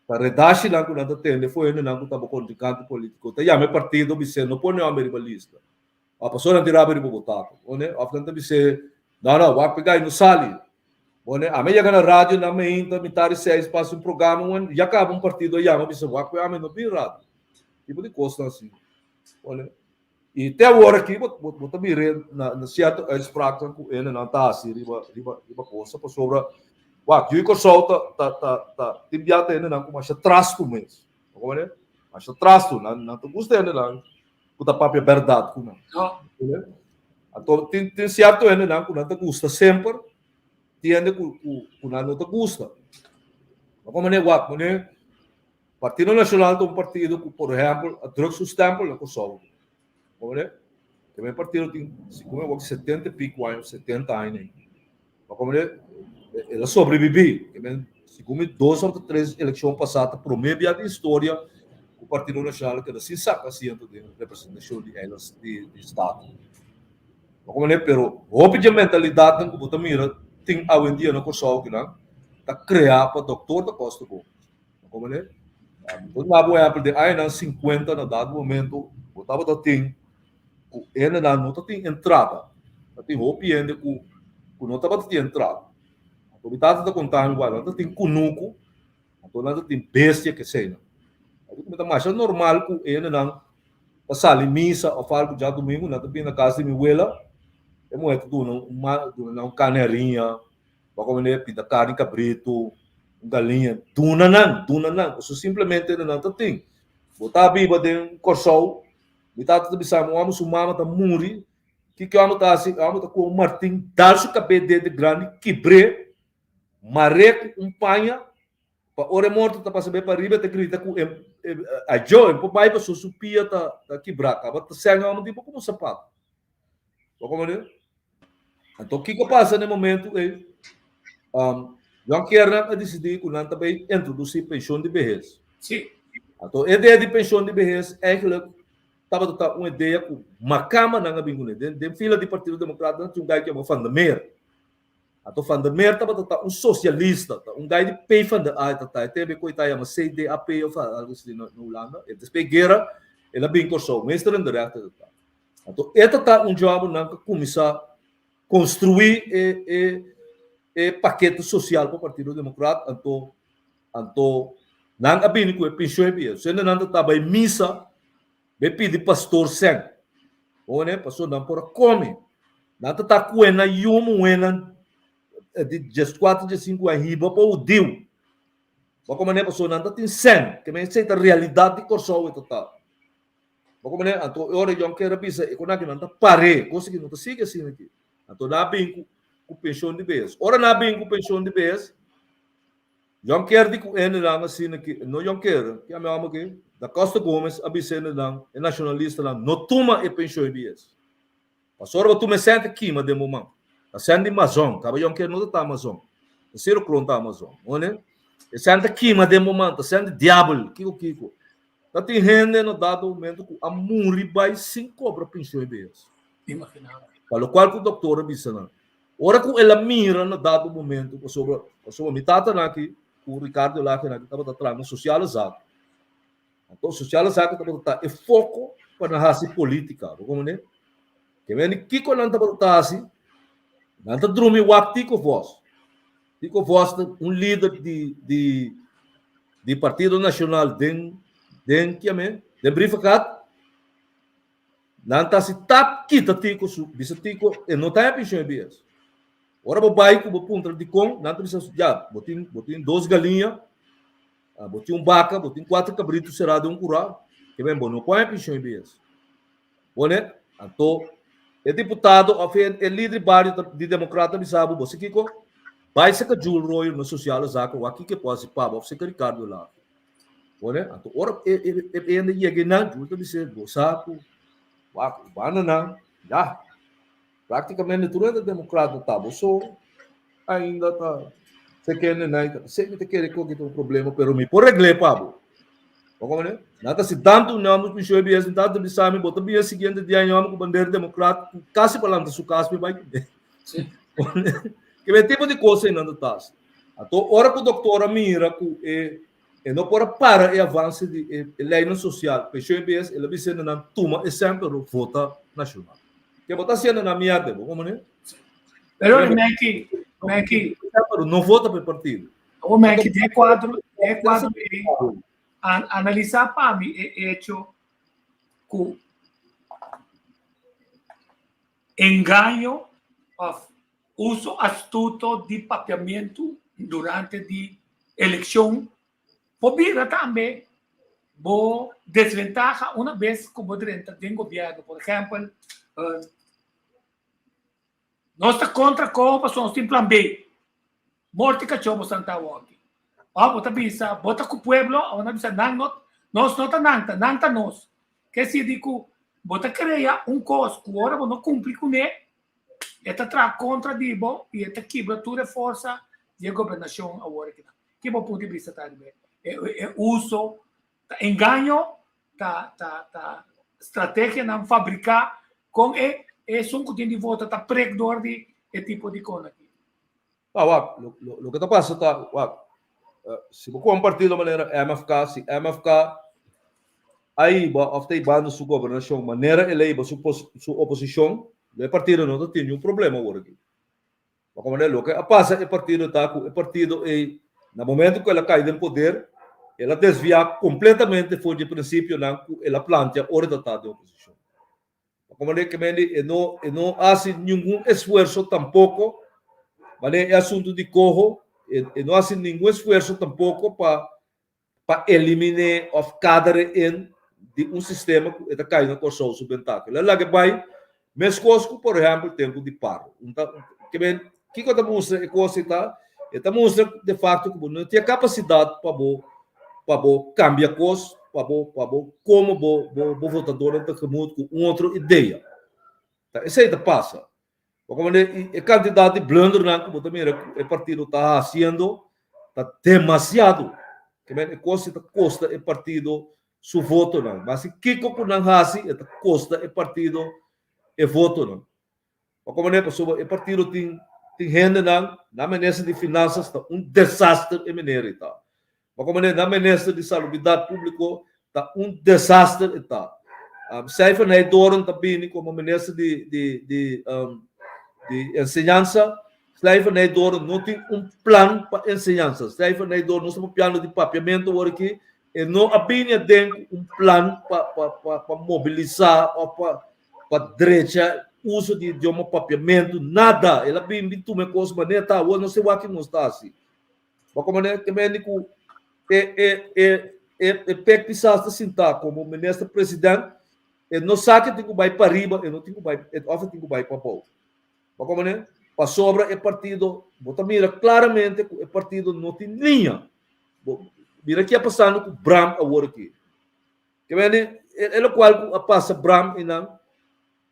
C: ta redashinan ku nan ta tende for hendenan ku ta bo kontrinkante polítiko. Ta yama e partido bis'é no pone hòmber riba lista. A pasobra nan tin rabia riba bo tata. Bo ne? Òf nan ta bis'é, no, no, wak pegá i no sali. Bo ne? Ami a yega na radio nan meinta mitar di seis pa hasi un programa, wen ya kaba un partido a yama bisa wak pegá ami no bin radio. Tipo di kosnan asin. Bo ne? I te awor aki bo bo ta mir'é na na sierto uitspraaknan ku hendenan ta hasi riba riba riba kosa pasobra wak yu i Kòrsou ta ta ta ta tin bia ta hendenan ku masha trastu mes bo komprende masha trastu nan nan ta gusta hendenan ku ta papia bèrdat ku nan anto tin tin sierto hendenan ku nan ta gusta semper tin hende ku ku ku nan no ta gusta bo komprende wak manera Partido Nacional ta un partido ku, por ehèmpel, a druk su stèmpel na Kòrsou. Bo komprendé? E partido tin, segun mi wak, setenta i piku aña, 70 aña ei. Bo komprendé? El a sobrebibí. Ke men, segun mi, dos òf tres elekshon pasá ta promé bia den historia ku Partido Nacional a keda sin saka asiento den representashon di eiland di di Staten. Bo komprendé? Pero hopi dje mentalidatnan ku bo ta mira tin awendia na Kòrsou kinan ta kreá pa dòktor ta kòsta bo. Como ne? Bo ta daba un ehempel den añanan 50 na dado momento bo tabata tin ku hendenan no ta tin entrada. Ta tin hopi hende ku ku no tabata tin entrada. Anto mi tata ta konta mi igual, nan ta tin kunuku, anto nan ta tin bestia keseinan. Anto mi ta masha normal ku hendenan ta sali misa òf algu djadumingu nan ta bini na kas di mi wela, e muhé ta duna un duna nan un kaneriña. Bo a komende pida karni kabritu, un galiña. Duna nan, duna nan. Pasobra simplemente nan ta tin. Bo ta biba den Kòrsou, mi tata ta bisa mi, un hòmber su mama ta muri, kiko e hòmber ta hasi? E hòmber ta kohe un martin, dal su kabes denter grandi, kibr'é, mar'é ku un paña, pa ora e morto ta pasa be pariba e ta grita ku e ajo, e por bai paso su pia ta ta kibrá kaba ta sèn hòmber tipo komo sapato. Bo komprendé? Anto kiko pasa na e momento ei? Um, Jan Kernan a disidí ku nan ta bai introdusí penshon di behes.
B: Sí.
C: Anto e idea di penshon di behes eigenlijk tabata ta un idea ku makamba nan a bin kuné. Den, den fila di Partido Democrata nan tin un gai ku yama Van der Meer. Anto Van der Meer tabata ta un sosialista, ta un gai di PvdA e ta ta, e tebe ku e ta yama CDAP of algo así na Hulanda. E despues guera el a bin Kòrsou, meester in de rechten e ta ta. Anto e ta ta un job nan ku kuminsá konstruí e e e pakete sosial pa Partido Demokrat, anto anto nan a bini ku e penshon e bia. Sende nan ta ta bai misa bai pidi pastor sèn. Bo pasobra nan por a kome. Nan ta ta kue nan yu muhénan di dieskuater, diesinku aña hiba pa hudiu. Bo komo pasobra nan ta tin sèn. Ke men esei ta realidat di Kòrsou e ta ta. Bo komo anto e ora yònker a bisa e ku nan ta par'é, kos aki no ta sigui asina aki. Anto nan a bin ku ku penshon di behes. Ora nan a bin ku penshon di behes, yònker di ku hendenan asina ki, no yònker, ki ami hòmber aki, Da Costa Gomez a bisa hendenan, e nashonalistanan, no tuma e penshon di behes. Pasobra bo tuma e sèn ta kima den bo man. Ta sèn di Amazon, kaba yònker no ta ta Amazon. Ta Ciro Kroon ta Amazon. Hoor. E sèn ta kima den bo man, ta sèn di diabel, kiko kiko. Ta tin hende na dado momento ku a muri bai sin kobra penshon e bes. Pa lokual ku doktor a bisa nan. Ora ku el a mira na dado momento pasobra pasobra mi tatanan aki ku Ricardo Lagenan aki tabata traha na Sociale Zaken. Anto Sociale Zaken tabata ta e foko pa nan hasi politika. Bo komprende? Ke mende kiko nan tabata ta hasi? Nan ta drumi wak Tico Vos. Tico Vos ta un lider di di di Partido Nacional den den kiame den Brievengat. Nan ta hasi tap kita Tico su bisa Tico e no ta haña pensioen BS. Ora bo bai ku bo puntra dikon nan ta bisa ya bo tin bo tin dos galiña, bo tin un baka, bo tin kuater kabritu será den un kurá, ke men bo no por haña pensioen BS. Pone, anto e diputado of e e lider di bario ta di demokrat ta bisa bo, bo sa kiko? Bai saka Jul Royer na Sociale Zaken wak kiko e por hasi pa bo of saka Ricardo Lago. Pone, anto ora e e e hende yega einan, Jul ta bis'é, bo sa ku wak e bandanan, ya, Práktikamente tur hende demokrata ta bo so ainda ta se kende nai ta se mi ta kere ku aki ta un problema pero mi por regl'é pa bo. Bo komprende? Nan ta si tantu un hòmber ku shoe bies mi tata bisa mi bo ta bia siguiente dia un hòmber ku bandera demokrat ku kasi pa lanta su kas mi bai kuné. Ke e tipo di kos ei nan ta ta hasi. Anto ora ku doktor a mira ku e e no por a para e avanse di e leinan sosial penshon bies el a bisa nan tuma e sèn pero vota nashonal. Ke bo ta haciendo na mierda, bo como ne?
B: Pero Meki, Meki.
C: Pero no vota pa e partido.
B: O Meki, de cuadro, de cuadro an, analiza pa mi e hecho ku engaño of uso astuto di papiamento durante di eleccion Por bira tambe bo desventaha una bes ku bo drenta den gobièrnu. Por ehèmpel, nos ta kontra koho pasobra nos tin plan B. Morti kachó bo santa awoki. Òf bo ta bisa bo ta ku pueblo, òf nan ta bisa nan no, nos no ta nan, ta nan ta nos. Ke sidi ku bo ta krea un kos ku ora bo no kumpli kuné, e ta traha kontra di bo i e ta kibra tur e forsa di e gobernashon awor akinan. Ki bo punto di bista ta riba e uso ta engaño, ta ta ta strategianan fabriká kon e esun ku tin di vota ta prek dor di e tipo di kon aki?
C: Ah, wak, lo, lo, loke ta pasa ta, wak, si bo kohe un partido manera MFK, si MFK a hiba of ta hibando su gobernashon manera el a hiba su su oposishon, lo e partido no ta tin niun problema awor aki. Bo comprende? Loke a pasa e partido ta ku e partido ei na momento ku el a kai den poder, el a desviá kompletamente for di e prinsipionan ku el a plantea ora e ta ta den oposishon. Bo comprende? Ke mende e no e no hasi ningun esfuerso tampoko, manera e asuntu di koho, e e no hasi ningun esfuerso tampoko pa pa eliminé òf kadere in di un sistema ku e ta kai na Kòrsou su bentaha. El a laga e bai meskos ku por ehèmpel tempu di paro. Un ta ke men kiko ta mustra e kos ei ta? E ta mustra de fakto ku bo no tin e kapasidat pa bo pa bo kambia kos. pa bo pa bo komo bo bo bo votadornan tegemoet ku un otro idea. Ta esei ta pasa. Bo komprende? I e kantidat di blundernan ku bo ta mira ku e partido ta hasiendo ta demasiado. Ke men e kos si ta kosta e partido su votonan. Mas si kiko ku nan hasi e ta kosta e partido e votonan. Bo komprende? Pasobra e partido tin tin hendenan, nan minister di finansas ta un desaster e meneer ei ta. Bo komprende? Nan minister di salubridat públiko ta un desaster e ta. Cijfer Nijdoorn ta bini komo minister di di di di enseñansa. Cijfer Nijdoorn no tin un plan pa enseñansa. Cijfer Nijdoorn nos ta papiando di papiamentu awor aki, e no a bini aden ku un plan pa pa pa pa mobilisá òf pa pa drecha uso di idioma papiamentu, nada. El a bini bin tuma e kos manera ta awor, no se wak ki nos ta hasi. Bo komprende? Te mende ku e e e e e Pek Pisas ta sintá komo minister president, e no sa ke tin ku bai pariba, e no tin ku bai òf e tin ku bai pabou. Bo komprende? Pasobra e partido, bo ta mira klaramente ku e partido no tin liña. Bo mira ke a pasando ku Bram awor aki. Ke mende e lokual ku a pasa Bram einan,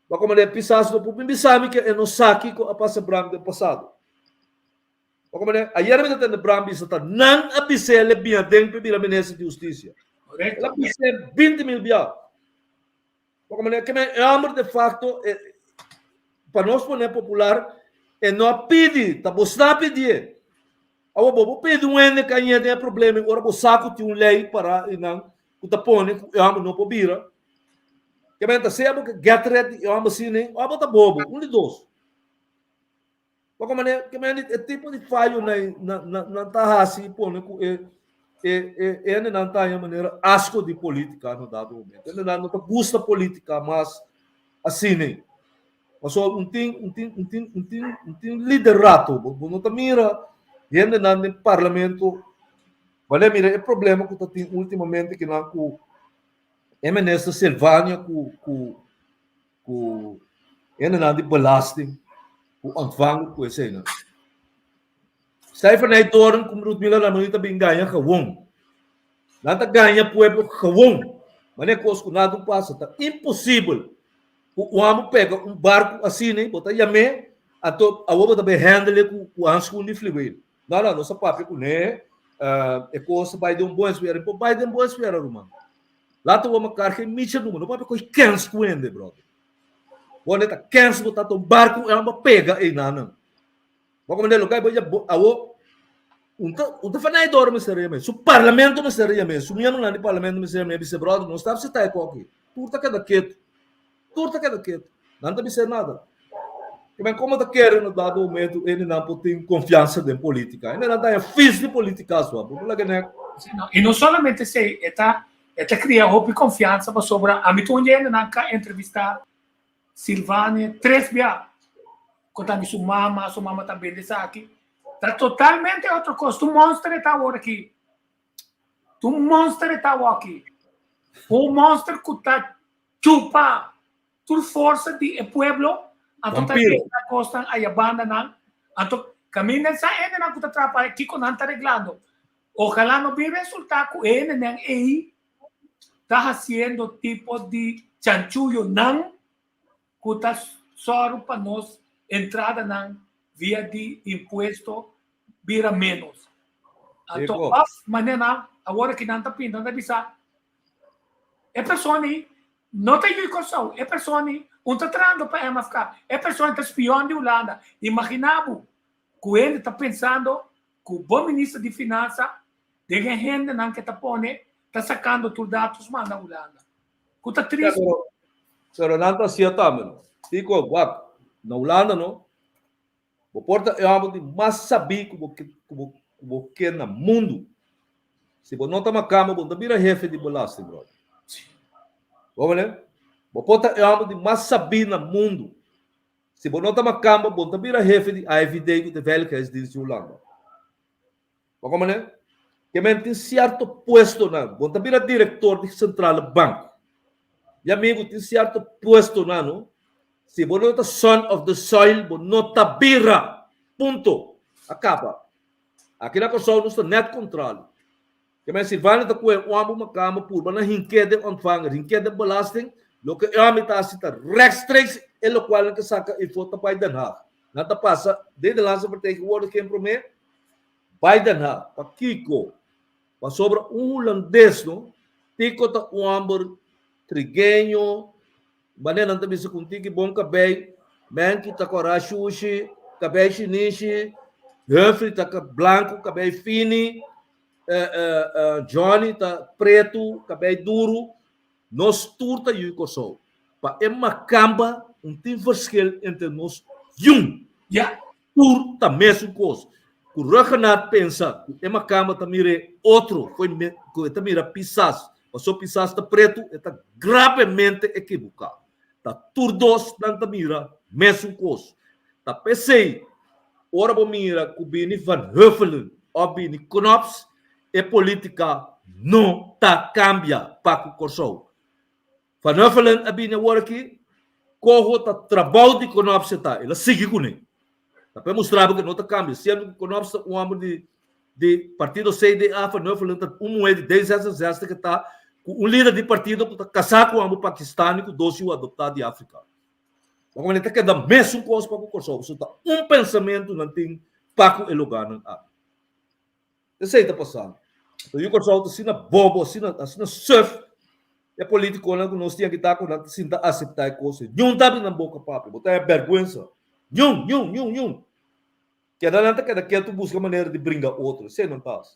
C: bo komprende? Pisas no por bin bisa mi ke e no sa kiko a pasa Bram den pasado. Bo komprende? Ayer mi ta tende Bram bisa ta nan a bis'é el e bin aden pa e bira minister di hustisia. El a bis'é binti mil bia. Bo komprende? Ke men e hòmber de fakto e pa nos pone popular e no a pidi, ta bo sna pidié. Awor bo por pidi un hende kañ'é den e problema i ora bo sa ku tin un lei pará einan ku ta pone ku e hòmber no por bira. Ke men ta sea bo ke get red di e hòmber asina òf bo ta bobo, un di dos. Poko manera ke men e tipo di fayo na na nan ta hasi pone ku e e e hendenan ta haña manera asko di politika na dado momento. Hendenan no ta gusta politika mas asina. Pasobra un tin un tin un tin un tin un tin liderato. Bo bo no ta mira hendenan den parlamento. Bale mira e problema ku ta tin ultimamente kinan ku e minister Silvania ku ku ku hendenan di belasting ku ontvanger ku eseinan. Stijfernij Toren ku Ludmila Lamoni ta bin gaña gewon. Nan ta gaña pueblo gewon. Manera kos ku nada un pasa ta imposibel ku un amo pega un barku asina bo ta yam'é anto awor bo ta bay handle ku ku hanskun di fliweel. No no nos a papia kuné e kos ta bai den un bon esfera. E por bai den bon esfera ruman. Laat awor mekaar geen micha numa. No papia koe kens ku hende, brother. Bo neta kens bo ta un barku en bo pega einanan. Bo komende loke bo ya awo un ta un ta fanai dor mester yame. Su parlamento mester yame. Su miembronan di parlamento mester yame bisa brother no stap sita e koki. Tur ta keda ketu. Tur ta keda ketu. Nan ta bisa nada. Kimen komo ta kere na dado momento hendenan por tin konfiansa den politika. Hendenan ta haña fis di politika asua. Bo por laga nek.
B: Sí, no. I no solamente esei, e ta e ta kria hopi konfiansa pasobra ami ta un di hendenan ka entrevistá Silvanie tres bia. Konta mi su mama, su mama ta bende esaki. Ta totalmente otro kos. Ta un monster e ta awor aki. Ta un monster e ta awor aki. Un monster ku ta chupa Tur forsa di e pueblo, anto ta regla kosnan aya bandanan, anto kaminda sa hendenan ku ta trapa kiko nan ta reglando. Ojalá no bin resultá ku e hendenan ei ta hasiendo tipo di chanchuyonan ku ta sòru pa nos entradanan via di impuesto bira ménos. Anto òf manera awor aki nan ta pinta nan ta bisa E persona ei no ta yu Kòrsou, e persona ei un ta trahando pa MFK, e persona ei ta spion di Hulanda. Imaginá bo ku hende ta pensando ku bo minister di finansa den e hendenan ke ta pone ta sakando tur datos manda Hulanda. Ku ta triste.
C: Pero, pero nan ta hasié tambe no. Tiko, wak, na Hulanda no, bo por ta e hòmber di mas sabí ku bo ku bo ku bo ke na mundu. Si bo no ta makamba, bo no ta bira hefe di belasting, brother. Bo mane? Bo por ta e hòmber di mas sabí na mundu. Si bo no ta makamba, bo no ta bira hefe di AIVD ku ta e Veiligheidsdienst di Hulanda. Bo komprende? Ke men tin sierto puestonan. Bo no ta bira direktor di Centrale Bank. Mi amigu, tin sierto puestonan, no? Si bo no ta son of the soil, bo no ta bira. Punto. A kaba. Aki na Kòrsou nos ta nèt kontrali. Ke men Silvano ta kohe un ambu makamba purba na hink'é den ontvanger, hink'é den belasting, loke e hòmber ta hasi ta rechtstreeks e lokual nan ke saka efo ta bai Den Haag. Nan ta pasa Nederlandse vertegenwoordiging promé bai Den Haag. Pakiko? Pasobra un hulandes no, tiko ta un hòmber trigueño, manera nan ta bisa ku un tiki bon kabei, Menki ta kòrá shushi, kabei shinishi, Humphrey ta blanku, kabei fini, Johnny ta pretu, kabei duru. Nos tur ta yu Kòrsou. Pa e makamba un tin verschil entre nos yun.
B: Ya.
C: Tur ta mesun kos. Ku Ruggenaath pensa ku e makamba ta mir'é otro fo'i ku e ta mira Pisas, paso Pisas ta pretu, e ta gravemente ekibuká. Ta tur dos nan ta mira mesun kos. Ta p'esei ora bo mira ku bini Van Huffelen òf bini Knops e polítika no ta kambia pa ku Kòrsou. Van Huffelen a bini awor aki, koho ta trabou di Knops e ta, el a sigui kuné. Ta p'e mustra bo ku no ta kambia, siendo ku Knops ta un hòmber di di partido CDA, Van Huffelen ta un muhé di D66 ku ta ku un lider di partido ku ta kasá ku un hòmber pakistani ku dos yu adoptá di Afrika. Bo ta keda mesun kos pa ku Kòrsou, pasobra ta un pensamentu nan tin pa ku e lugánan aki. Esei ta pasando. Anto yu Kòrsou ta asina bobo, asina asina suf. E politikonan ku nos tin aki ta ku nan ta sinta aseptá e kos ei. Niun ta abri nan boka papia. Bo ta haña bèrgwensa. Niun, niun, niun, niun. Keda nan ta keda ketu buska manera di bringa otro. Esei nan ta hasi.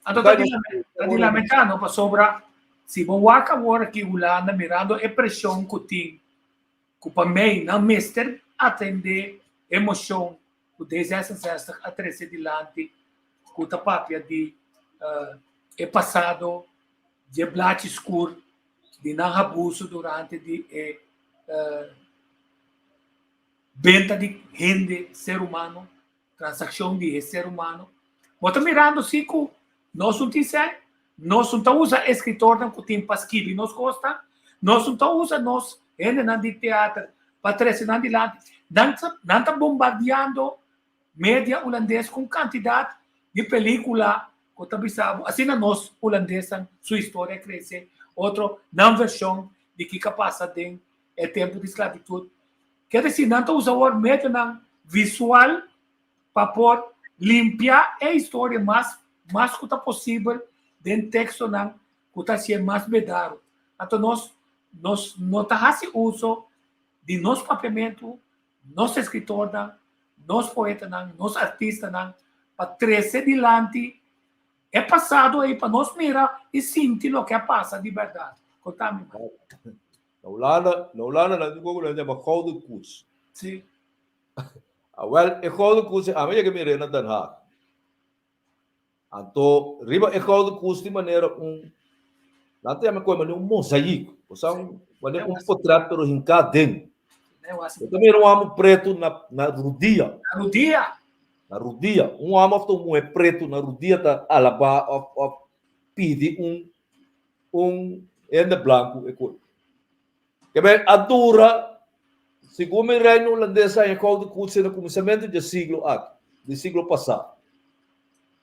B: Anto ta di ta di lamentá no pasobra si bo wak awor aki Hulanda mirando e preshon ku tin ku pa mei nan mester atendé e moshon ku D66 a trese dilanti ku ta papia di e pasado dje blachi skur di nan abuso durante di e benta di hende, ser humano, transakshon di e ser humano. Bo ta mirando si ku nos un tin sèn, nos un ta usa eskritornan ku tin pa skibi nos kosnan, nos un ta usa nos hendenan di teater pa trese nan dilanti. Nan ta nan ta bombardiando media hulandes ku un kantidat di pelikula ku ta bisa bo asina nos hulandesnan su historia krese, otro nan vershon di kiko a pasa den e tempu di sklabitut. Ke desi nan ta usa awor medionan visual pa por limpia e historia mas mas ku ta posibel den tekstonan ku ta hasié mas bedaro. Anto nos nos no ta hasi uso di nos papiamentu, nos eskritornan, nos poetanan, nos artistanan pa trese dilanti e pasado ei pa nos mira i sinti loke a pasa di bèrdat. Konta mi mas.
C: Na Hulanda, na Hulanda nan tin un kos ku nan yama gouden koets.
B: Sí.
C: Awel, e gouden koets ei, ami yega mir'é na Den Haag. Anto, riba e gouden koets tin manera un, nan ta yama e kos manera un mozaïek, osea un, manera un potret pero hinká den. Bo ta mira un hòmber pretu na, na rudia.
B: Na rudia.
C: Na rudia. Un hòmber òf ta un muhé pretu na rudia ta alabá òf, òf pidi un, un hende blanku e kos. Ke men a dura, segun mi reino hulandes a haña gouden koets na kuminsamentu di e siglo aki, di siglo pasá.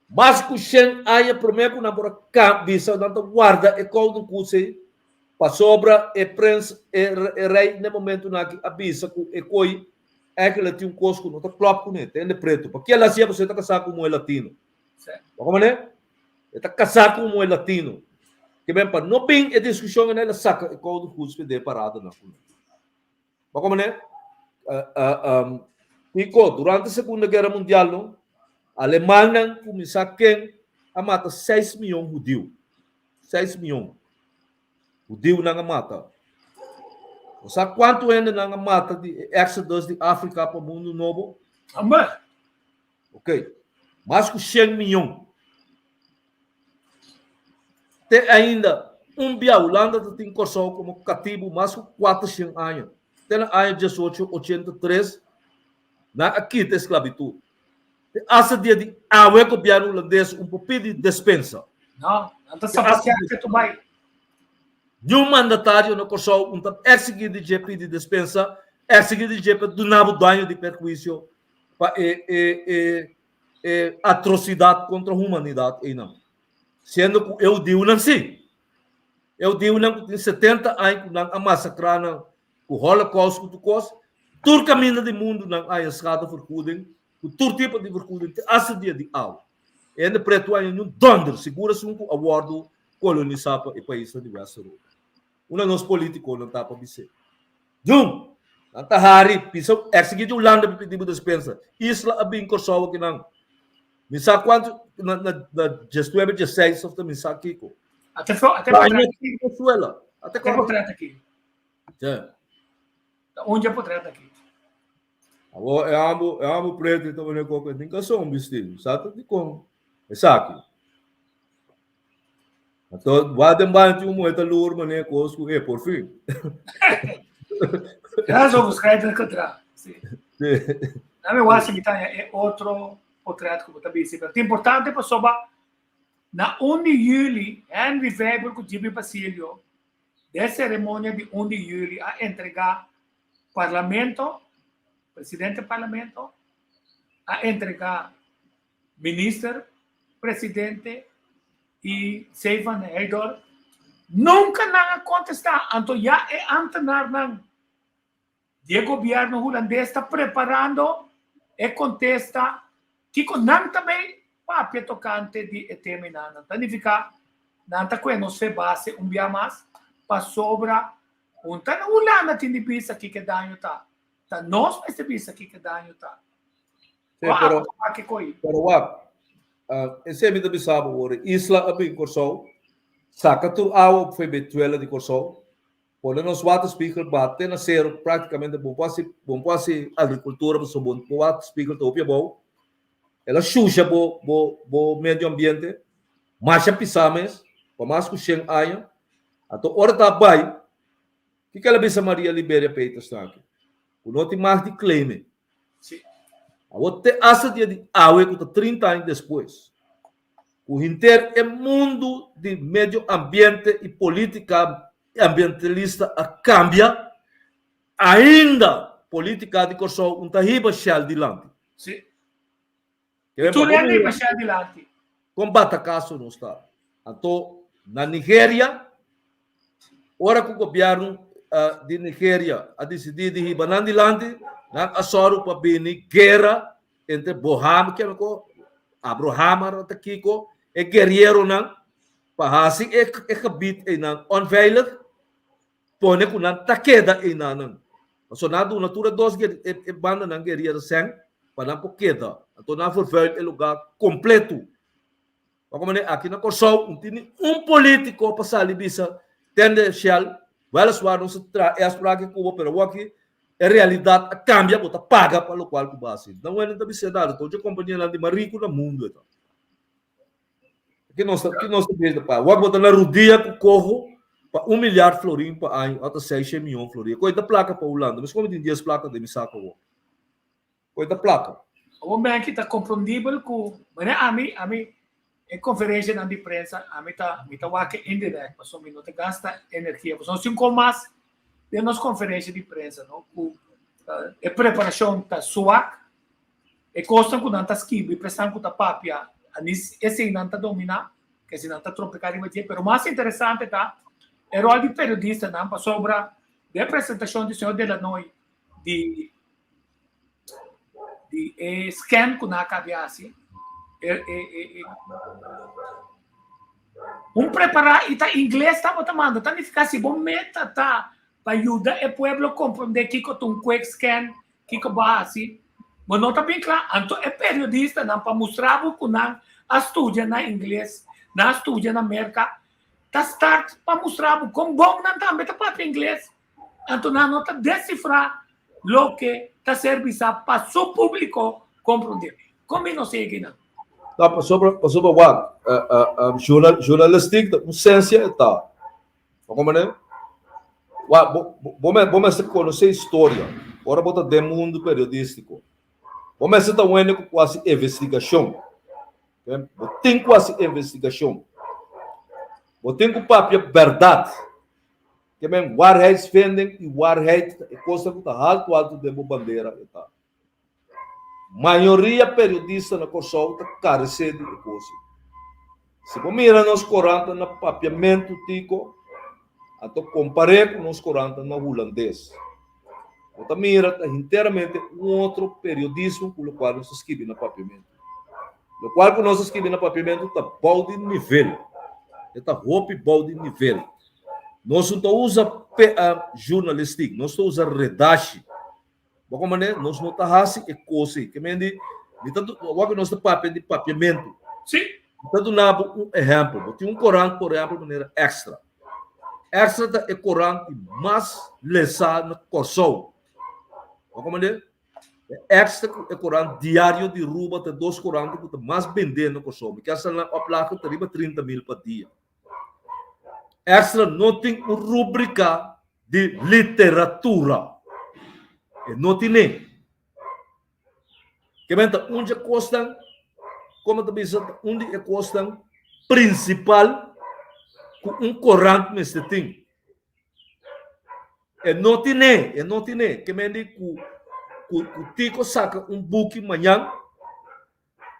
C: Mas ku shen aña promé ku nan por a bisa nan ta warda e gouden koets ei, pasobra e prens, e rei na e momentunan aki a bisa ku e koi eigenlijk tin un kos ku no ta klòp kuné, ta hende pretu. Pakia el hasié? Pasobra e ta kasá ku un muhé latino. Bo komprendé? E ta kasá ku un muhé latino. Ke ben pa no bin e diskushon ena el a saka e kou di huspe den e paradanan ku nan. Bo komprendé? Kiko, durante Segunda Guera Mundial no, alemannan kuminsá ken a mata seis mion hudiu. Seis mion hudiunan a mata. Bo sa kuantu hende nan a mata di e Exodus di Afrika pa Mundu Nobo?
B: Amber.
C: Ok, mas ku shen miyon. Te ainda un bia Hulanda ta tin Kòrsou komo katibu mas ku kuatershen aña. Te na aña diesocho ochenta tres nan a kita e sklabitut. Te asta dia di awe gobièrnu hulandes un por pidi despensa.
B: No, nan ta saboteá ketu bai.
C: Niun mandatario na Kòrsou un ta èksigí di dje pidi despensa, èksigí di dje pa duna bo daño di perhuisio pa e e e e atrosidat kontra humanidat einan. Siendo ku e hudiunan sí. E hudiunan ku tin 70 aña ku nan a masakrá nan ku Holocaust ku tur kos, tur kaminda di mundu nan a haña schadevergoeding ku tur tipo di vergoeding te hasta dia di awe. E hende pretu a haña niun dònder, sigur esun ku a wòrdu kolonisá pa e paisnan di West Europa. Unda nos politikonan ta pa bis'é? Niun! Nan ta hari, bisa eksigí di Hulanda pa pidi bo despensa. Isla a bin Kòrsou akinan. Mi sa kuantu na na na diesnuebe, diesseis òf ta mi sa kiko.
B: Ate fo, ate
C: Baña
B: potret,
C: Venezuela. Ate
B: ate
C: kòrda.
B: potret aki.
C: Ja.
B: Ta un dje potret aki.
C: Awor e amo, e amo pretu ta mane koko e tin kason bisti. Sa ta dikon esaki. Anto wak den baño tin un muher ta lur mane kos ku e por fin.
B: Grensoverschrijdend gedrag. Sí.
C: Sí.
B: Dame wak si mi ta haña e otro potret ku bo ta bisti. Pero ta importante pasobra na un di juli Henry Vijber ku Jimmy Basilio den seremonia di un di juli a entrega Parlamento, presidente Parlamento a entrega minister presidente y Sevan Heydoorn nunca nan a contesta anto ya e ambtenaarnan di e gobierno Hulandes ta preparando e contesta kico nan ta bay papia tocante di e temanan nan ta nifica nan ta coe nos fe base un bia mas pasobra Un ta na Hulanda tin di bisa kiko e daño ta. Ta nos mester bisa kiko e daño ta.
C: Sí, pero, pero wak, uh, esei mi ta bisa bo ora, isla a bin Kòrsou, saka tur awa ku foi Betuela di Kòrsou, pone nos waterspiegel bate na sero práktikamente bon por hasi, bon por hasi agrikultura pasobra bo waterspiegel ta hopi abou, el a shusha bo bo bo medio ambiente, masha pisá mes, pa mas ku shen aña. Anto ora ta bai, kiko el a bisa Maria Liberia Peters aki? Ku no tin mag di claim e.
B: Sí.
C: Awor te hasta dia di awe ku ta 30 aña despues, ku henter e mundu di medio ambiente i politika ambientalista a kambia, ainda politika di Kòrsou un ta hiba Shell dilanti.
B: Sí. Tur hende hiba Shell dilanti.
C: Kon batakaso nos ta. Anto na Nigeria, ora ku gobièrnu di Nigeria a disidí di hiba nan dilanti, nan a sòru pa bini guera entre Boham, Abroham ta kiko, e guerieronan pa hasi e gebit einan onveilig, pone ku nan ta keda einanan. Pasobra nan a duna tur e dos e bandanan guerriero sèn pa nan por keda. Anto nan a vervuil e lugá kompletu. Wak manera aki na Kòrsou no tin ni un polítiko pa sali bisa tende Shell, wèliswaar nos a traha e afspraak aki ku bo pero awor aki e realidat a kambia bo ta paga pa lokual ku bo a hasi. Nan wende ta bisa nada, ta ocho kompanianan di mas riku na mundu e ta. Ki nos ta, ki nos ta bezig pa? Wak bo ta na rudia ku koho pa un milyard florin pa aña, ota seishen miyon florin. Koe ta plaka pa Hulanda. Mes komo tin dies plaka den mi sako awor. Koe ta plaka.
B: Awor Menki ta komprondibel ku, manera ami, ami e konferenshanan di prensa ami ta mi ta wak indirect pasobra mi no ta gasta energia pasobra nos tin kon mas den nos konferensha di prensa no ku e preparashon ta suak. E kosnan ku nan ta skibi pa esnan ku ta papia, anis esei nan ta dominá, ke si nan ta tropeka riba dje. Pero mas interesante ta e ròl di periodistanan pasobra den e presentashon di señor Delanoy di di e scan ku nan a kabi hasi, e e e un prepará i ta ingles tabata manda, ta nifiká si bo meta ta pa yuda e pueblo komprondé kiko ta un quick scan, Kiko bo a hasi? Bo no ta bin kla? Anto e periodistanan pa mustra bo ku nan a studia na ingles, nan a studia na Merka, ta start pa mustra bo kon bon nan tambe ta papia ingles. Anto nan no ta desifrá loke ta ser bisá pa su públiko komprondé. Kon mi no sigui nan?
C: No, pasobra, pasobra wak, journal, journalistiek ta un sensia e ta. Bo comprende? Wa, bo, bo, bo mester conoce historia. Ora bo ta den mundo periodístico. Bo mester ta wende cu cu haci investigacion. Bo tin cu haci investigacion. Bo tin cu papia berdad. Ke men waarheidsvinding y waarheid ta e cosa cu ta halto halto den bo bandera e ta. Mayoria periodista na Kòrsou ta karesé di e kos ei. Si bo mira nos korantnan na papiamentu tiko, anto kompar'é ku nos korantnan na hulandes, bo ta mira ta hinteramente un otro periodismo ku lokual nos ta skibi na papiamentu. Lokual ku nos ta skibi na papiamentu ta bou di nivel. E ta hopi bou di nivel. Nos no ta usa journalistiek, nos ta usa redashi. Bo komprende? Nos no ta hasi e kos ei. Ke men di, mi ta wak nos ta papia di papiamentu.
B: Sí.
C: Mi ta duna bo un ehèmpel. Bo tin un korant, por ehèmpel, manera Extra. Extra ta e korant di mas lesá na Kòrsou. Bo komprende? E Extra ku e korant Diario di Ruba ta dos korant ku ta mas bendé na Kòrsou. Mi kier sa nan oplage ta riba 30.000 pa dia. Extra no tin un rubrika di literatura. E no tine. Ke men ta un dje kosnan, komo ta bisa, ta un di e kosnan prinsipal ku un korant mester tin. E no tine, e no tine. Ke men di ku ku Tico saka un buki mañan,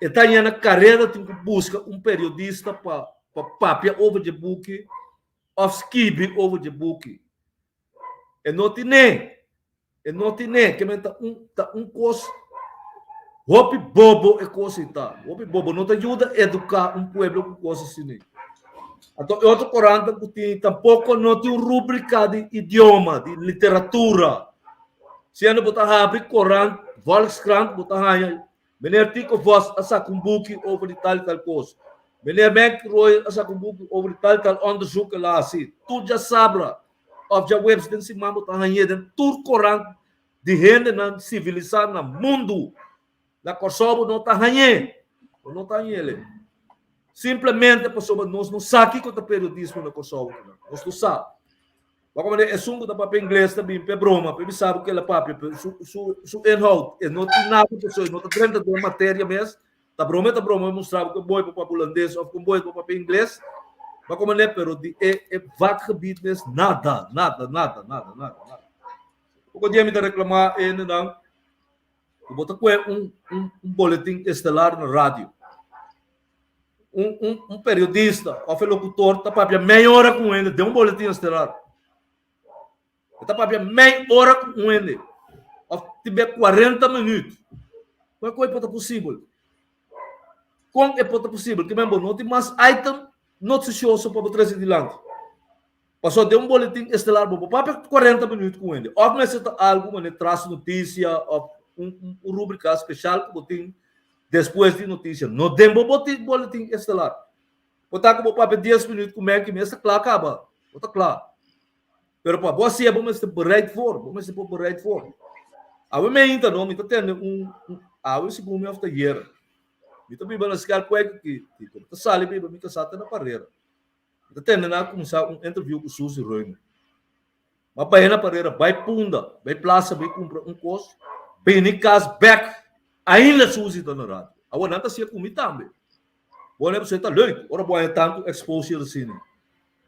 C: E ta ña na karera tin ku buska un periodista pa pa papia over dje buki òf skibi over dje buki. E no tine, e no tine, ke men ta un ta un kos hopi bobo e kos ei ta, hopi bobo, no ta yuda eduká un pueblo ku kos asina. Anto e otro korantan ku tin tampoko no tin un rubrika di idioma, di literatura. Siendo bo ta habri korant Volkskrant bo ta haña Meneer Tico Vos a saka un buki over di tal i tal kos. Meneer Menk Rooyer a saka un buki over di tal i tal onderzoek el a hasi. Tur djasabra òf djaweps den siman bo ta hañ'é den tur korant di hendenan sivilisá na mundu. Na Kòrsou bo no ta hañ'é. Bo no ta hañ'é. Simplemente pasobra nos no sa kiko ta periodismo na Kòrsou. Nos no sa. Wak manera esun ku ta papia ingles ta bin p'e broma, p'e bisa bo ku el a papia, pero su su su inhoud e no tin nada pasobra e no ta drenta den materia mes, ta broma e ta broma e mustra bo ku e boy por papia hulandes òf ku un boy por papia ingles, wak manera pero di e e vakgebied mes nada, nada, nada, nada, nada, nada. Poko dia mi ta reklamá e hendenan ku bo ta kohe un un un boletin estelar na radio. Un, un, un periodista of e locutor ta papia mei ora ku un hende den un boletin estelar. E ta papia mei ora ku un hende. Of tibe 40 minuut. Kon e por ta posibel? Kon e por ta posibel? Ke men bo no tin mas item noticioso pa bo trese dilanti. Pasobra den un boletin estelar bo por papia 40 minuut ku un hende. Of mester ta algu manera tras noticia of un, un, un rubrica special ku bo tin Despues di noticia, no den bo boletin estelar. Bo ta cu bo papia dies minuut cu Menki mester cla caba. Bo ta cla. Pero pa bo hacié bo mester bereid voor. Bo mester por bereid voor. Awe meinta no, mi ta tende un, un awe segun mi of ta ayer. Mi ta biba na Schelpwijk aki, Tico. Mi ta sali biba mi casa te na Parera. Mi ta tende nan a cuminsa un interview cu Suzy Reumer. Ma bai na Parera, bai Punda, bai Plaza, bai cumpra un cos, bini cas bek, ainda Suzy ta na radio. Awor nan ta hacia cu mi tambe. Bo ne pasobra e ta leuk ora bo haña tantu exposure asina.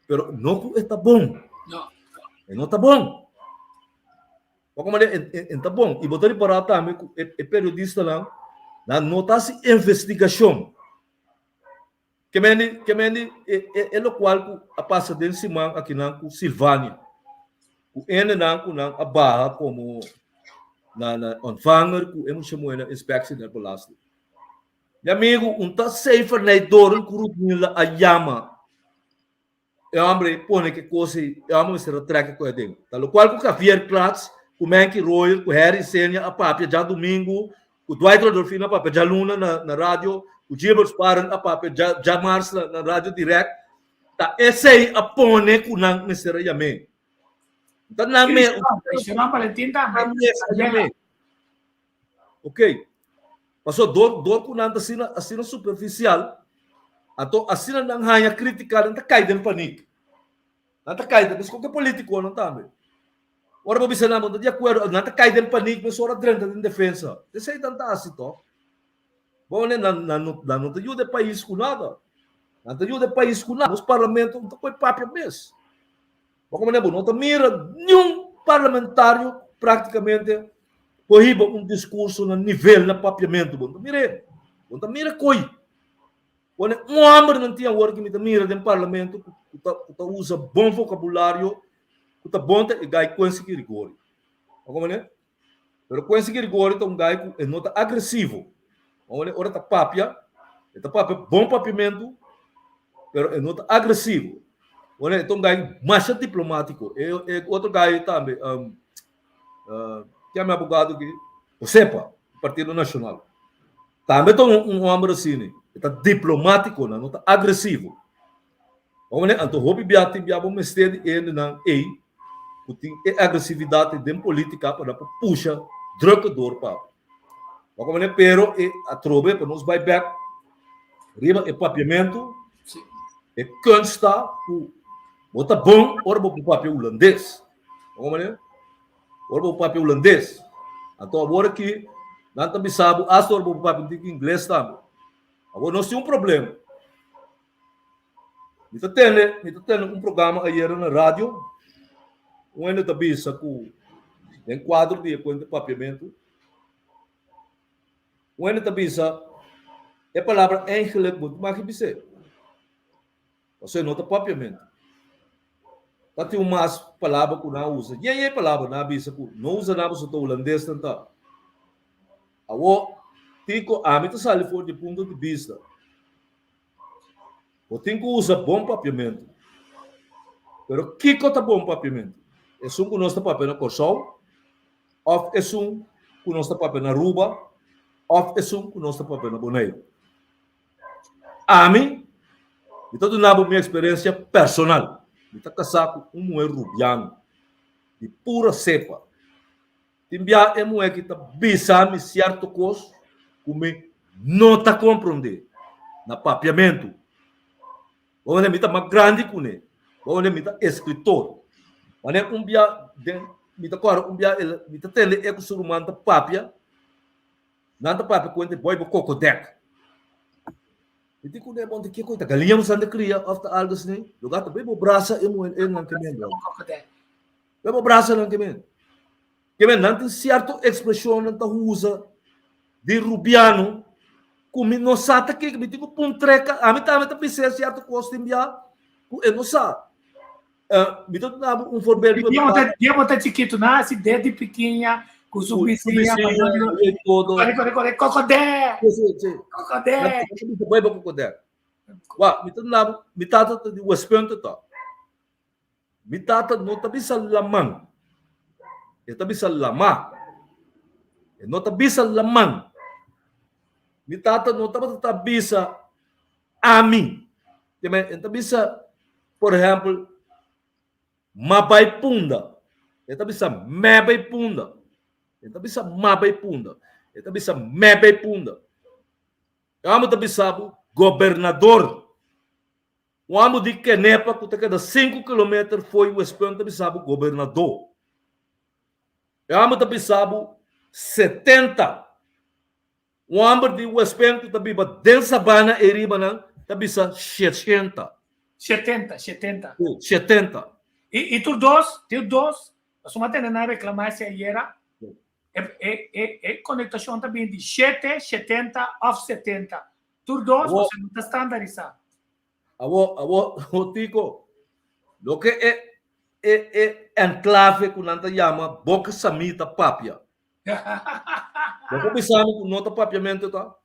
C: Pero no cu e ta bon.
B: No.
C: E no ta bon. Bo como e, e, e ta bon. Y bo ta ripara tambe cu e, e periodistanan nan no ta haci investigacion. Ke men ke men di e e e lokual ku a pasa den siman akinan ku Silvania, ku hendenan ku nan a baha komo na na ontvanger ku e mucha muhé na Inspectie der Belasting. Mi amigu, un ta safer nei doren ku Rudmila a yama E hombre pone ke kos ei, e hombre mester a trek ku aden. Ta lokual ku Javier Klatz, ku Menky Royer, ku Harry Senia a papia djadumingu, ku Dwight Rodolfino a papia djaluna na na radio, ku Gilbert Sparen a papia dja djamars na na radio direct, ta esei a pone ku nan mester a yam'é. Ta nan me
B: Cristian Valentin tambe.
C: Nan mes a yam'é. Ok. Paso dor dor ku nan ta asina asina superficial, anto asina nan haña kritika nan ta kai den panik. Nan ta kai den, meskos ku e politikonan tambe. Ora bo bisa nan bo no ta di akuerdo, nan ta kai den panik mesora drenta den defensa. Esei nan ta hasi tòg. Bo ne nan nan no nan no ta yuda e pais ku nada. Nan ta yuda e pais ku nada. Nos parlamento no ta koe papia mes. Bo komo ne bo no ta mira niun parlamentario praktikamente por hiba un diskurso na nivel na papiamentu. Bo no ta mira e. Bo no ta mira koi. Pone un hòmber nan tin awor ku mi ta mira den parlamento ku ta ku ta usa bon vokabulario ku ta bon ta e gai Quincy Girigorie. Bo komprende? Pero Quincy Girigorie ta un gai ku e no ta agresivo. Bo komprende? Ora ta papia, e ta papia bon papiamentu, pero e no ta agresivo. Bo komprende? E ta un gai masha diplomátiko. E e otro gai tambe, ken mi abogado aki? Osepa, Partido Nashonal. Tambe ta un homber asina, e ta diplomatico, nan no ta agresivo. Bo mane, anto hopi bia tin bia bo mester di hendenan ei ku tin e agresividat ei den politica pa nan por pusha drukke door pa bo. Bo mane, pero e atrobe pa nos bai bek riba e papiamentu, e kunst ta ku bo ta bon ora bo por papia hulandes. Bo mane? Ora bo papia hulandes. Anto awor aki nan ta bisa bo asta ora bo papia un tiki ingles tambe. Awor nos tin un problema. Mi ta tende, mi ta tende un programa ayera na radio. Un hende ta bisa ku den kuadro di e kuenta papiamentu, un hende ta bisa e palabra eigenlijk bo no tin maki bis'é. Pasobra no ta papiamentu. Ta tin un mas palabra ku nan a usa. Yen yen palabra nan a bisa ku no usa nan pasobra ta hulandes nan ta. Awor, Tico, ami ta sali for di e punto di bista. Bo tin ku usa bon papiamentu. Pero kiko ta bon papiamentu? Esun ku nos ta papia na Kòrsou òf esun ku nos ta papia na Aruba òf esun ku nos ta papia na Boneiru? Ami, mi ta duna bo mi eksperensia personal. Mi ta kasá ku un muhé rubiano, di pura sepa. Tin bia e muhé ki ta bisa mi sierto kos ku mi no ta komprondé na papiamentu. Bo manera mi ta mas grandi kuné, bo manera mi ta eskritor. Manera un bia den mi ta kòrda un bia el mi ta tende e ku su ruman ta papia. Nan ta papia ku hende boy bo kokodek. Mi di kuné bon ta kiko ta galiña bo san ta kria òf ta algu asina. Lugar ta bay bo brasa e muher e nan ke men brother. Bay bo brasa nan ke men. Ke men nan tin sierto ekspreshon nan ta usa di rubiano ku mi no sa ta kiko. Mi tin ku puntreka ami tambe ta bis'é sierto kos tin bia ku e no sa. Mi ta duna bo un voorbeeld.
B: Dia bo ta chikitu, nan hasi desde pikiña ku su bisiña. Kore, kore, kore, kokodè! Kokodè!
C: Bai bo kokodè. Wak, mi ta duna bo, mi tata ta di Westpunt to. Mi tata no ta bisa laman. E ta bisa lama. E no ta bisa laman. Mi tata no tabata ta bisa Ami. Te men, e ta bisa, por ehempel, ma bai punda. E ta bisa me bai punda. E ta bisa ma bai punda. E ta bisa me bai punda. E amo ta bisa bo gobernador. Un amo di Kenepa ku ta keda 5 kilometer foi Westpunt ta bisa bo gobernador. E amo ta bisa bo 70. Un hòmber di Westpen ku ta biba den Sabana ei riba nan ta bisa sheshenta.
B: Shetenta, shetenta.
C: Sí, shetenta.
B: I, i tur dos, tur dos, pasobra mi a tende nan reklamá esei ayera, e, e, e, e konektashon ta bini di shete, shetenta òf setenta. Tur dos,
C: Awor,
B: pasobra no ta standarisá.
C: awor, awor, awor Tico, loke e, e, e enklave ku nan ta yama Boka Samí ta papia. Bo por bisa mi ku no ta papiamentu ta?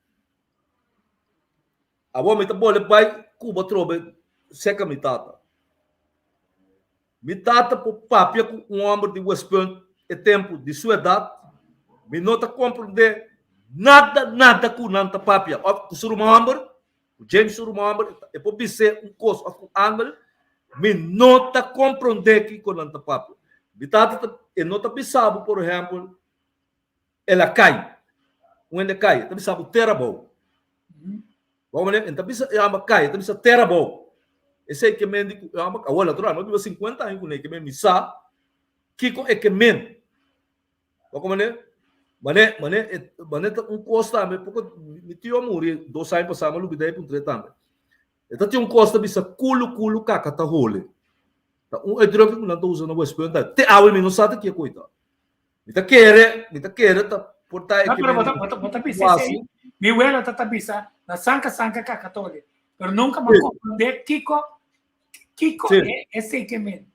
C: Awor mi ta bole bai Cuba trobe seka mi tata. Mi tata por papia ku un hòmber di West Punt e tempu di su edat, mi no ta komprendé nada nada ku nan ta papia. Òf ku su ruman hòmber, ku James su ruman hòmber, e por bis'é un kos òf ku Angel, mi no ta komprondé kiko nan ta papia. Mi tata ta, e no ta bisa bo, por ehèmpel, el a kai, un hende kai, e ta bisa bo tera abou. Bo manera, e ta bisa e hòmber kai, e ta bisa tera abou. Esei ke men di ku e hòmber, awor natural, mi a biba sinkuenta aña kuné, ke men mi sa kiko e ke men. Bo komprende? Mane, mane, mane ta un kos tambe, poko mi tio a muri dos aña pasá, mi a lubidá e puntr'é tambe. E ta tin un kos ta bisa kulu kulu kaka ta hole. Ta un uitdrukking ku nan ta usa na Westpunt ta. Te awe mi no sa ta ke koi ta. Mi ta kere, mi ta kere ta por ta e
B: No,
C: ke
B: pero
C: men
B: bo ta, bo ta, bo ta bisa esei.
C: wasi.
B: Mi wela ta ta bisa na sanka sanka kaka ta hole. Pero nunka m'a komprondé kiko kiko e esei ke men.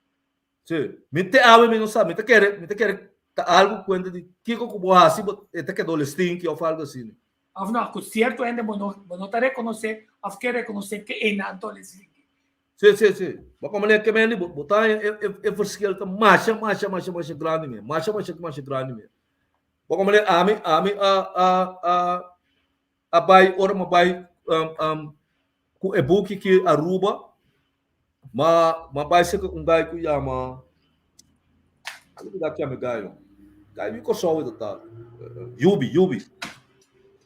C: Sí. Mi te awe mi no sa. Mi ta kere, mi ta kere ta algu kuenta di kiko ku bo hasi, bo e ta keda ole stinky òf algu asina.
B: Òf no, ku sierto hende bo no bo no ta rekonosé òf ke rekonosé ke einan ta ole stinky.
C: Sí, sí, sí. Bo komo ne ke men bo bo ta e e e verschil ta masha, masha, masha, masha grandi men. Masha, masha, masha grandi men. Bo komo ne ami, ami a a a a bai ora mi a bai um um ku e buki ki Aruba ma ma bai seka un gai ku yama algo ku da yama e gai gai di Kòrsou e ta ta Yubi Yubi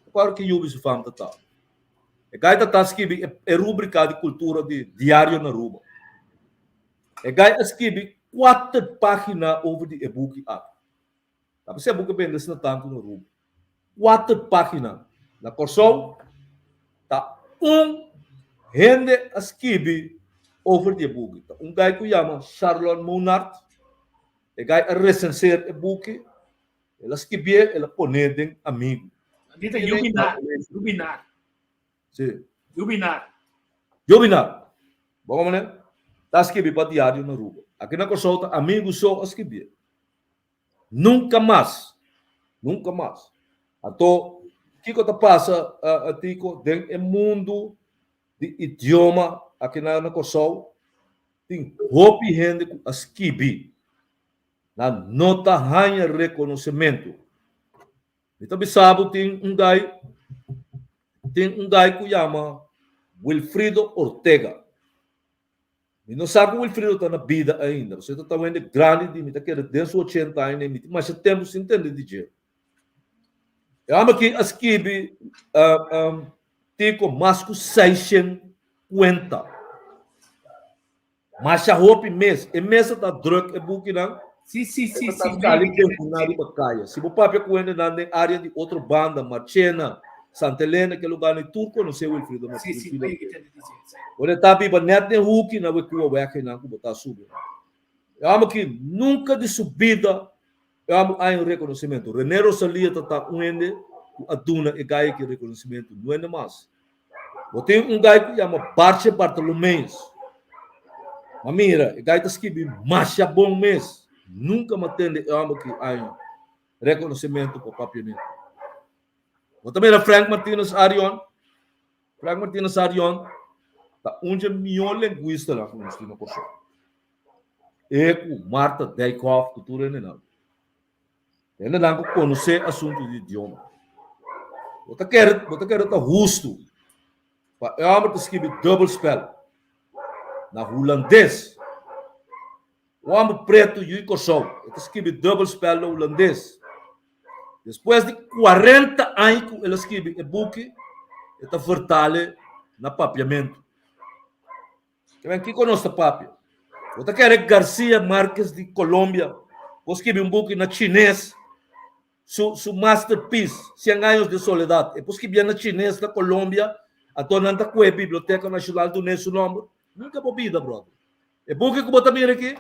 C: acuerdo ki Yubi su fam ta ta e gai ta ta skibi e rubrika di kultura di Diario na Aruba e gai a skibi kuater pagina over di e buki aki. Ta p'esei bo ke bende asina tantu na Aruba. Kuater página. Na Kòrsou ta un hende a skibi over di e buki. Ta un gai ku yama Sharlon Monart. E gai a resenseer e buki, el a skibié, el a pon'é den Amigu.
B: Di ta Jubinar, Jubinar.
C: Sí.
B: Jubinar.
C: Jubinar. Bo komo ne? Ta skibi pa Diario na Aruba. Aki na Kòrsou ta Amigu so a skibié. Nunka mas. Nunka mas. Anto, kiko ta pasa, Tico, den e mundu di idioma aki na na Kòrsou? Tin hopi hende ku a skibi. Nan no ta haña rekonosementu. Mi ta bisa bo tin un gai, tin un gai ku yama Wilfrido Ortega. Mi no sa ku Wilfrido ta na bida ainda, pasobra e ta ta un hende grandi di mi ta kere den su ochenta aña i mi tin masha tempu sin tende di dje. E hòmber aki a skibi Tico mas ku seishen kuenta. Masha hopi mes. E mes a ta druk e bukinan.
B: Sí, sí, sí,
C: E ta
B: sí.
C: sali tempunan riba kaya. Si bo papia ku hendenan den área di otro banda, Marchena, Santa Elena, ke lugarnan tur konosé Wilfrido
B: Sí, sí,
C: Wilfrido
B: mi
C: Ortega.
B: tende di dje, sí.
C: Ora e ta biba nèt den huki na Wekua wèg einan ku bo ta subi. E hòmber aki nunka di su bida e hòmber a haña un rekonosementu. René Rosalia ta ta un hende ku a duna e gai aki rekonosementu, no hende mas. Bo tin un gai ku yama Bartje Bartolomeus. Ma mira, e gai ta skibi masha bon mes. Nunka m'a tende e hòmber ki haña rekonosementu pa Papiamentu. Bo ta mira Frank Martinus Arion? Frank Martinus Arion ta un dje mihó lengwistanan ku nos tin na Kòrsou. E ku Martha Dijkhoff ku tur hendenan. Hendenan ku konosé asuntu di idioma. Bo ta kere, bo ta kere ta hustu pa e hòmber ta skibi dubbelspel na hulandes. Un hòmber pretu yu di Kòrsou, e ta skibi dubbelspel na hulandes. Despues di kuarenta aña ku el a skibi e buki, e ta vertal'e na papiamentu. Te kiko nos ta papia? Bo ta kere Garcia Marquez di Colombia por skibi un buki na chines, su su masterpiece, Cien años de soledad. E por skibia na chines na Colombia, anto nan ta kue Biblioteca Nacional dun'e su nomber? Nunca bo bida, brother. E buki ku bo ta mira aki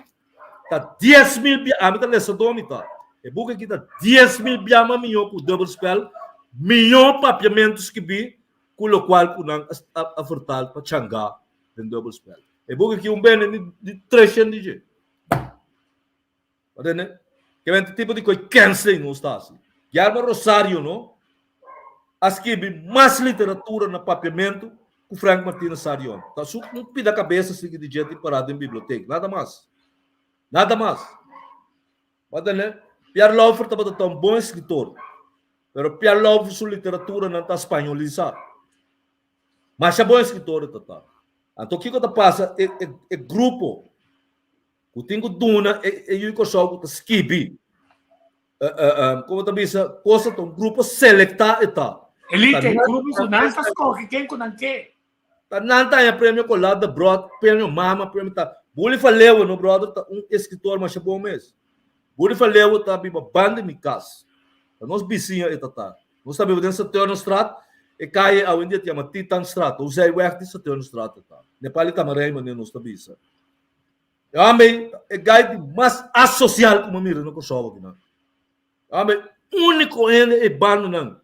C: ta 10,000 bia, ami ta lesadó mi ta. E buki aki ta 10,000 bia mas mihó ku Dubbelspel, mihó papiamentu skibí ku lokual ku nan a vertaal pa changá den dubbelspel. E buki aki un bende di di treshen di dje. Bo tende? Ke bende tipo di koi kènsei nos ta hasi. Guillermo Rosario no a skibi mas literatura na papiamentu ku Frank Martinus Sarion. Ta su un pida kabesa sigui di dje tin pará den bibliotek. Nada mas. Nada mas. Bo tende? Pierre Lauffer tabata ta un bon eskritor. Pero Pierre Lauffer su literaturanan ta spañolisá. Masha bon eskritor e ta ta. Anto kiko ta pasa e e e grupo ku tin ku duna e e yu di Kòrsou ku ta skibi komo ta bisa kosa ta un grupo selektá e ta.
B: Elite, grupo ku nan ta skohe ken ku nan ke.
C: Ta nan ta haña premio Colada Brot, premio Mama, premio ta. Bully van Leeuwen, no brother, ta un eskritor masha bon mes. Bully van Leeuwen ta biba banda di mi kas. Ta nos bisiña e ta ta. Nos ta biba den Saturnusstraat, e kaye awendia ta yama Titanstraat, un zijweg di Saturnusstraat e ta. Nepali Tamarijn manera nos ta bisa. E homber e gai di mas asosial ku mi a mira na Kòrsou akinan. Homber, úniko hende e bandonan.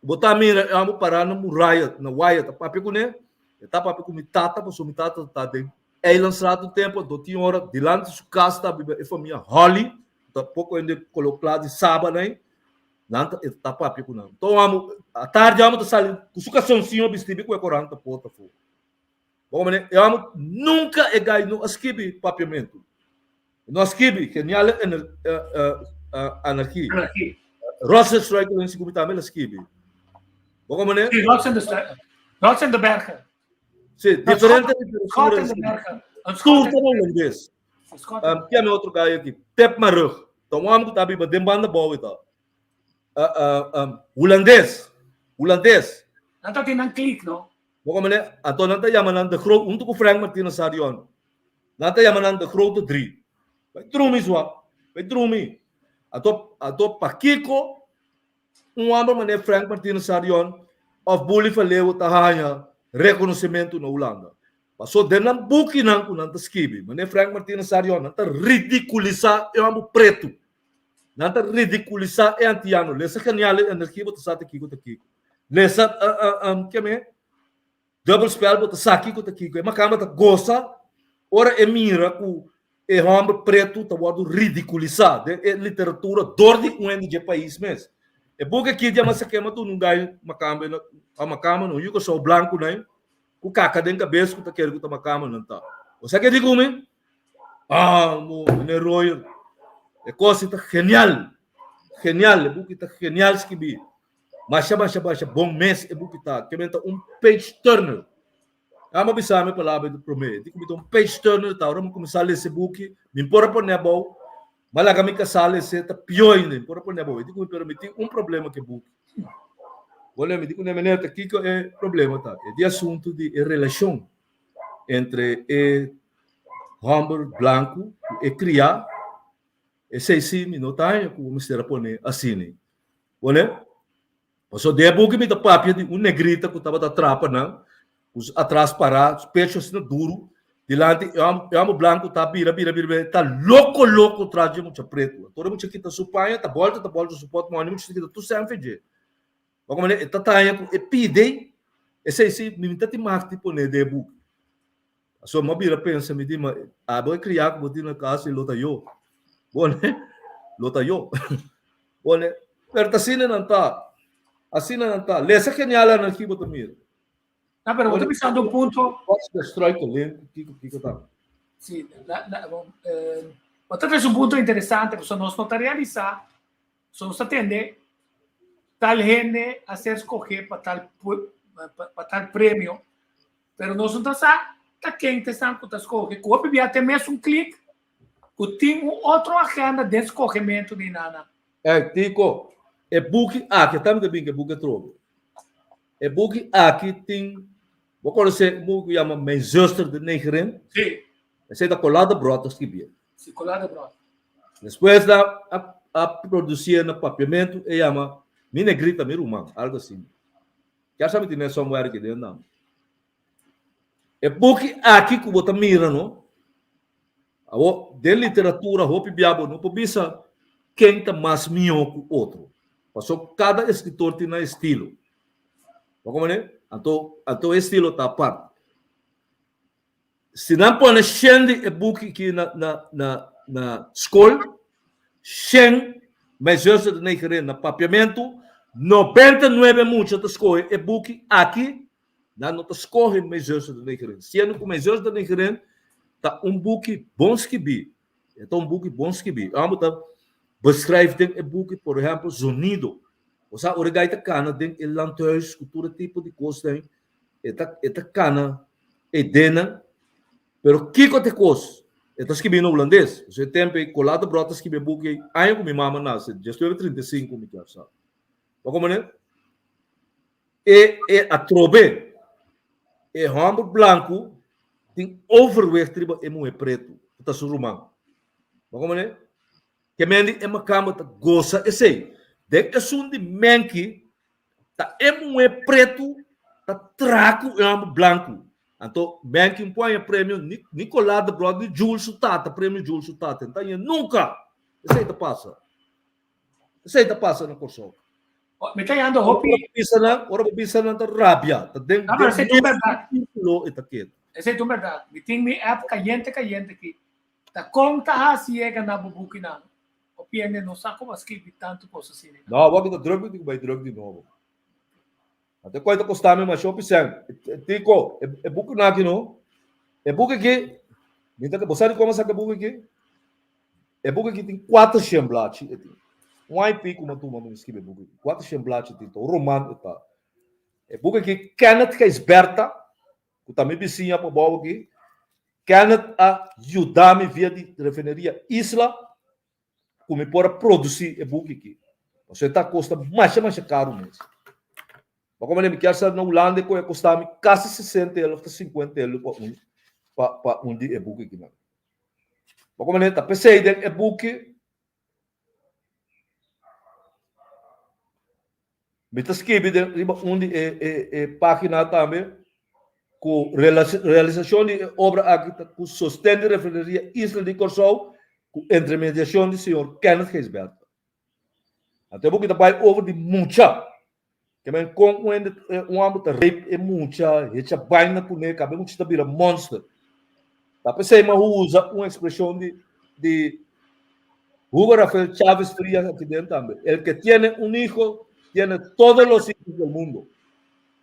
C: Bo ta mira e homber pará na muraya, na waya ta papia kuné. E ta papia ku mi tata pasobra mi tata ta den Eilandstraat un tempu, anto tin ora dilanti su kas ta biba e famia Holly, ku ta poko hende kolo kla di Saba nan, nan ta e ta papia ku nan. Anto amo atardi amo ta sali ku su kasonsiño bisti ku e korant ta pota afó. Bo mane e amo nunka e gai no a skibi papiamentu. No a skibi geniale anarchie. Rots en Struikelen sigur tambe el a skibi. Bo mane?
B: Sí, Rots en de Struikelen. Rots en de Bergen.
C: Sí, diferente
B: literatura. En de Bergen.
C: Tur ta holandés. Um, ken otro gai aki? Tep Marug. Ta un homber ku ta biba den banda bou ta. Uh, um, holandés. Holandés.
B: Nan ta tin nan klik, no?
C: Bo komene, anto nan ta yama nan de groot, hunto ku Frank Martinus Sarion. Nan ta yama nan de grote drie. Bai drumi swa, bai drumi. Anto, anto pakiko un homber mane Frank Martinus Sarion of Bully van Leeuwen ta haña reconocimento na Hulanda? Paso den nan bukinan ku nan ta skibi, mane Frank Martinus Sarion, nan ta ridiculisa e homber pretu. Nan ta ridiculisa e antiano. Lesa Geniale Energie bo ta sa ta kiko ta kiko. Lesa ke me Dubbelspel bo ta sa kiko ta kiko. E makamba ta gosa ora e mira ku e hòmber pretu ta wòrdu ridikulisá den e literatura dor di un hende dje pais mes. E buki aki dja mester kema tur un gai makamba a makamba no yu kòrsou blanku nan ku kaka den kabes ku ta kere ku ta makamba nan ta. Bo sa ke di ku mi? Ah, mo, meneer Royer, e kos ta genial, genial, e buki ta genial skibí. Masha masha masha bon mes e buki ta. Ke men ta un page turner. Amo bisa mi palabra di promé. Di ku mi ta un page turner ta ora mi kuminsá lesa e buki, mi por a pone abou, ma laga mi kasá lesa ta pió ainda, mi por a pone abou. Di ku mi pero mi tin un problema ku e buki. Bo mi di ku meneer ta kiko e problema ta? E di asuntu di e relashon entre e hòmber blanku ku e kriá. Esei sí mi no ta haña ku bo mester a pone asina. Wole? Pasobra den e buki mi ta papia di un negrita ku tabata trapa nan, ku su atras pará, su pecho asina duru, dilanti e hòmber blanku ta bira, bira, bira, bira, ta loko, loko tras dje mucha pretu. Anto ora e mucha kita su paña, ta bòlta, ta bòlta su pòtmòni, e mucha ta kita tur sènfe dje. Wak manera e ta taña ku e pide, esei si mi ta tin mag di pone den e buki. Pasobra mi a bira pensa, mi di, ma abo e kriá ku bo tin na kas i lo ta yo. Bo ne? Lo ta yo. Bo ne? Pero ta asina nan ta. Asina nan ta. Lesa Geniale Anarchie bo ta mira.
B: No, pero bo ta bisando un punto.
C: Wat de struikeling, kiko kiko ta?
B: Sí, la, la, eh, bo ta trese un punto interesante, pasobra nos no ta realisá, so nos ta tende tal hende a ser skohé pa tal pa tal premio, Pero nos no ta sa ta ken ta esnan ku ta skohe. Ku hopi bia te mesun klik ku tin un otro agenda den skohementu di nana.
C: Ey, Tico, e buki aki, ta mi ta bin ku e buki atrobe. E buki aki tin, bo konosé un buki ku yama Mijn zuster de negerin?
B: Sí.
C: Esei ta Colá de Brot a skibié.
B: Sí, Colá de Brot.
C: Despues nan a produsié na papiamentu, e yama Mi negrita, mi ruman, algo asina. Ya sa mi tene somewhere aki den nan. E buki aki ku bo ta mira no, awo den literatura hopi bia bo no por bisa ken ta mas mihó ku otro. Paso kada eskritor tin nan estilo. Bo komprende? Anto anto e estilo ta apart. Si nan pone shen di e buki aki na na na na skol, shen Mijn zuster de negerin na papiamentu, 99 mucha ta skohe e buki aki, nan no ta skohe Mijn zuster de negerin. Siendo ku Mijn zuster de negerin ta un buki bon skibí. E ta un buki bon skibí. Amo ta beschrijf den e buki, por ehèmpel, zonido. Osea, ora e gai ta kana den e landhuis ku tur e tipo di kosnan, E ta e ta kana e denan, pero kiko ta e kos? E ta skibi na hulandes. Pasobra e tempu ei Colado Brot ta skibi e buki ei aña ku mi mama nase, diesnuebe 35 mi kier sa. Bo komprende? E e atrobe e hòmber blanku tin overwicht riba e muhé pretu ku ta su ruman. Bo komprende? Ke men di e makamba ta gosa esei. Den esun di menki Ta e muhé pretu ta traha ku e hòmber blanku. Anto Menki un por haña premio ni Nicolas de Brot ni Jules su tata, premio Jules su tata. No ta haña nunka. Esei ta pasa. Esei ta pasa na Kòrsou.
B: Mi ta yando hopi.
C: Ora bo bisa nan, ora bo bisa nan ta rabia, ta den
B: No, pero esei ta un bèrdat.
C: sírkulo e ta keda.
B: Esei ta un bèrdat. Mi tin mi app kayente kayente aki. Ta kon ta hasi yega na bo bukinan? Hopi hende no sa kon a skirbi tantu kos asina.
C: No, awor mi ta drùk, mi tin ku bai drùk di nobo. Ante koi ta kosta mi masha hopi sèn. Tiko, e bukinan aki no, e buki aki, mi ta, bo sa di kon a saka e buki aki? E buki aki tin kuatershen blachi e tin. Un aña i piku mi a tuma pa mi skibi e buki aki. Kuatershen blachi e tin, ta un roman e ta. E buki aki Kenneth Gijsbertha, ku ta mi bisiña pa bou aki, Kenneth a yuda mi via di Refineria Isla ku mi por a produsí e buki aki. Pasobra e ta kosta masha masha karu mes. Ma komo mi kier sa na Hulanda e koe a kosta mi kasi sesenta elo òf ta sinkuenta elo pa un pa pa un di e buki akinan. Ma komo ta p'esei den e buki mi ta skibi den riba un di e e e página tambe ku realisashon di e obra aki ta ku sosten di Refineria Isla di Kòrsou ku intermediashon di señor Kenneth Gijsbertha. Anto e buki ta bai over di mucha. Ke men kon un hende un hòmber ta rape e mucha, hecha baina kuné, kabe mucha ta bira monster. Ta p'esei mi a usa un ekspreshon di di Hugo Rafael Chávez Frías aki den tambe, El que tiene un hijo tiene todos los hijos del mundo.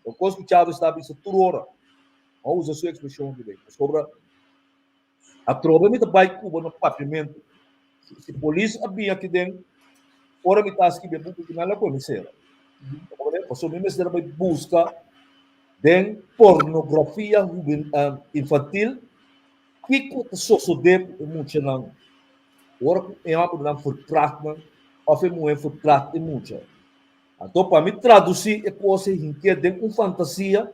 C: E kos ku Chávez ta bisa tur ora. Mi a usa su ekspreshon aki den. Pasobra Atrobe mi ta bai Cuba na papiamentu. Si polis a bin aki den, ora mi ta skibi e buki aki, nan lo pone sera. Pasobra mi mester a bai buska den pornografia infantil kiko ta sosode ku e muchanan ora ku e hòmbernan verkracht nan òf e muhé verkracht e mucha. Anto pa mi tradusí e kos ei hink'é den un fantasia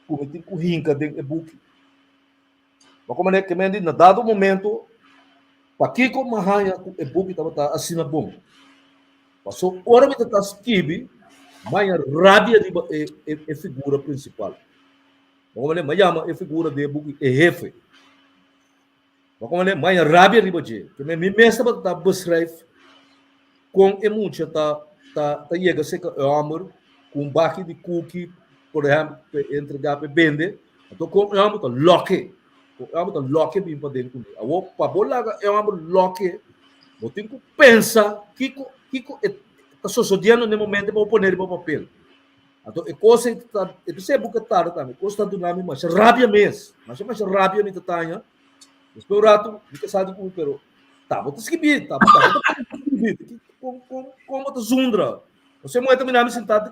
C: ku mi tin ku hinka den e buki. Ma como ne kemen di na dado momento, pakiko mi a haña ku e buki tabata asina bon? Paso ora mi ta ta skibi, mi haña rabia riba e e figura prinsipal. Ma como ne mi a yama e figura di e buki e hefe. Ma como ne mi haña rabia riba dje. Kemen mi mes tabata ta beschrijf kon e mucha ta ta ta yega serka e hòmber ku un baki di kuki, por ehèmpel, pa e entregá pa e bende. Anto kon e hòmber ta lòk'e, kon e hòmber ta lòk'e bin paden kuné. Awor, pa bo laga e hòmber lòk'e, bo tin ku pensa kiko kiko e ta sosodiendo na e momento pa bo pone riba papel. Anto e kos ei ta, e ta ser buka tarde tambe, e kos ta duna mi masha rabia mes, masha masha rabia mi ta taña. Despues un ratu mi ta sa di ku pero ta bo ta skibí, ta bo ta skibí, kon kon kon bo ta zundra? Ose muhé ta mira mi sentá ta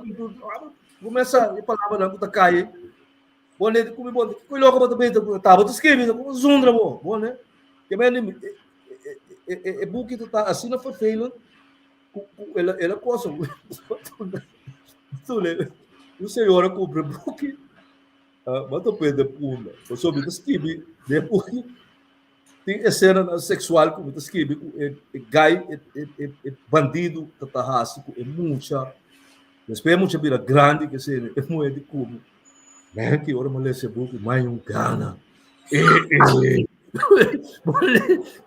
C: kumesa e palabranan ku ta kai. Bo ne ku mi bo ku loko bo ta beta ku ta bo ta skirbi ku zundra bo. Bo ne ke men e e e buki ta ta asina vervelend ku ku el el a kosa tule un señora kumpra buki bo ta pende punda pasobra mi ta skirbi den buki Tin esenanan seksual ku mi ta skirbi ku e e gai, e e e e bandidu ta ta hasi ku e mucha. Despues e mucha bira grandi ke sene e muhé di kume. Man ki ora mi a lesa e buki mai un gana. E e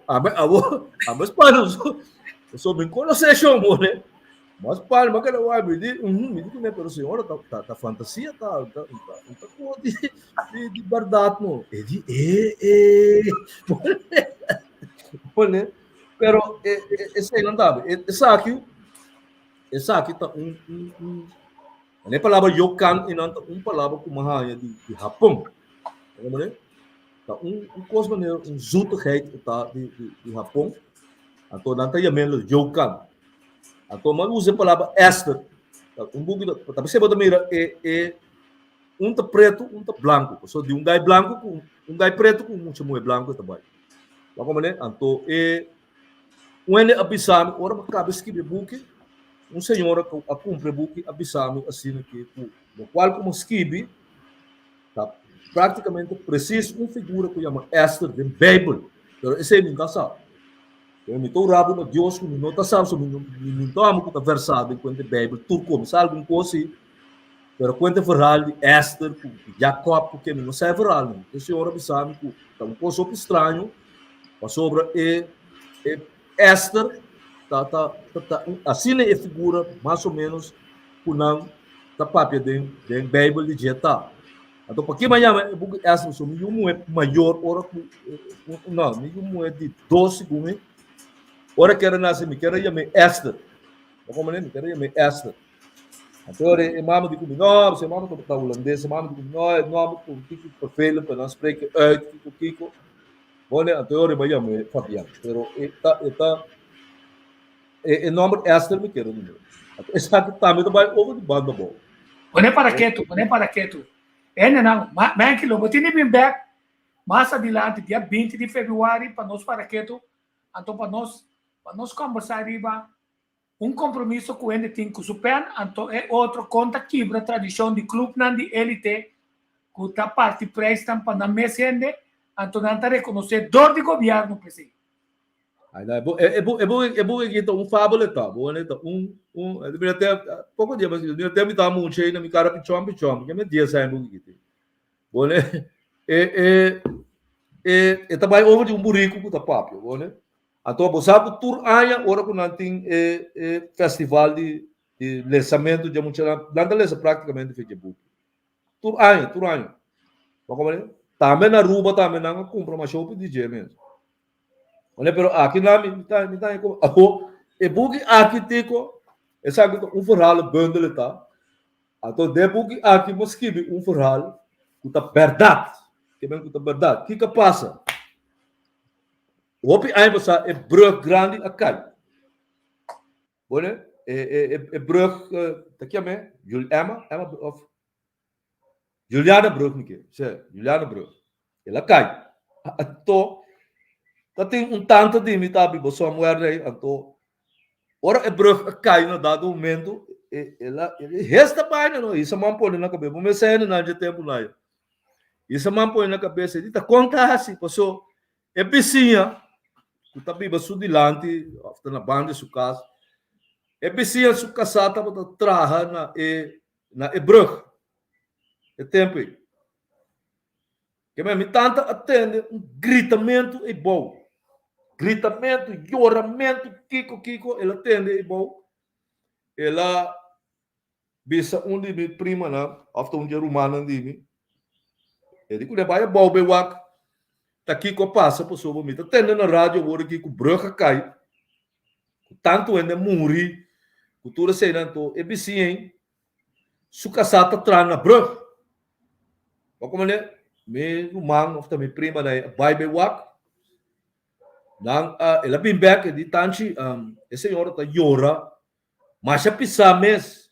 C: Ame abo ame spano so so mi konosé shon bole. Mas pal ma keda wak mi di uhum mi di kuné pero señora ta ta ta fantasia ta ta ta ta ko di di di bèrdat no. E di e e bole pero e e esei nan ta e esaki esaki ta un un un e palabra yokan einan ta un palabra ku mi a haña di di Hapon. Ta un un kos manera un zoetigheid ta di di di Hapon anto nan ta yam'é yokan. Anto mi a usa e palabra Esther. Ta un buki ta ta bo ta mira e e un ta pretu, un ta blanku. Pasobra di un gai blanku ku un gai pretu ku un mucha muhé blanku e ta bai. Bo a komprende? Anto e un hende a bisa mi ora mi a kaba skibi e buki, un señora ku a kumpra e buki a bisa mi asina ke ku lokual ku mi a skibi ta práktikamente presis un figura ku yama Esther den Beibel. Pero esei mi no ta sa. Pero mi ta ora bo na Dios ku mi no ta sa, so mi no mi no ta amo ku ta versá den kuenta e Beibel tur kos. Mi sa algun kos si, pero kuenta e verhal di Esther ku Jakob ku ke mi no sa e verhal nan. E Señor a bisa mi ku ta un kos hopi straño pasobra e e Esther ta ta ta ta asina e figura mas o menos. ku nan ta papia den den Bijbel di dje ta. Anto pa kima yama e buki Esther? Pasobra mi yu muhé mayor ora ku no, mi yu muhé di dos segun mi, ora ku era nase mi ker a yam'é Esther. Bo komprende? Mi ker a yam'é Esther. Anto ora e mama di ku mi, no, pasobra e mama tabata hulandes, e mama di ku mi, no, e nòmber ta un tiki vervelend, pa nan spreken uit kiko kiko. Bone, anto ora mi a yam'é Fabian. Pero e ta e ta E nomber Esther mi kere noem'é. Anto esaki tambe ta bai over di banda abou.
B: Pone para ketu, pone para ketu. Hendenan, Menki, lo bo tin di bin bek mas adilanti, dia 20 di februari, pa nos para ketu, anto pa nos, pa nos kombersá riba un kompromiso ku hende tin ku su pen, anto e otro kon ta kibra tradishon di klupnan di élite ku ta parti preisnan pa nan mes hende, anto nan ta rekonosé dor di gobièrnu p'esei.
C: Ai, e bu, e bu, e bu, e bu ki ta un fábula ta, bo ne ta un, un, e mira te, poco dia, mas mira te mi ta mucha na mi cara pichon pichon, que me 10 años bu ki Bo ne, e, e, e, e ta bai over di un burico ku ta papia, bo ne. Anto bo sa ku tur aña ora ku nan tin e, e festival di, di lesamento di mucha nan, nan ta lesa prácticamente fecha buki. Tur aña, tur aña. Bo komprende? Tambe na Aruba tambe nan a kumpra masha hopi di dje mes. Oye, pero aki na mi ta mi ta como awo e buki aki tiko esaki ta un verhaal bundel ta. Anto de buki aki mo skibi un verhaal ku ta bèrdat. Ke men ku ta bèrdat. Kiko pasa? Hopi aña pasá e brug grandi a kai. Bueno, e e e brug ta kiam'é? Jul Emma, Emma of Julianabrug mi ke, se, Julianabrug. El a kai. Anto, ta tin un tanta di mi ta biba somewhere ei, anto, ora e brug a kai na dado momento, e, el a, hesta baina no, hisa man pone na kabes, bo mester hende nan dje tempu nan ya. Hisa man pone na kabes, e di ta kon ta hasi, paso e bisiña ku ta biba su dilanti, of ta na banda di su kas, e bisiña su kasá tabata traha na e na e brug e tempu ei. Ke men mi tanta a tende un gritamentu ei bou. Gritamentu, yoramentu, kiko kiko el a tende ei bou. El a bisa un di mi primanan òf ta un di e rumannan di mi. E di ku ne bai abou bai wak ta kiko a pasa pasobra mi ta tende na radio awor aki ku brug a kai. Ku tantu hende a muri, ku tur eseinan, anto e bisiña ei su kasá ta traha na brug. Bo komprende? Mi ruman òf ta mi primanan ei a bai bai wak. Nan a, el a bin bèk, e di, Tanchi, e señora ta yora masha pisá mes.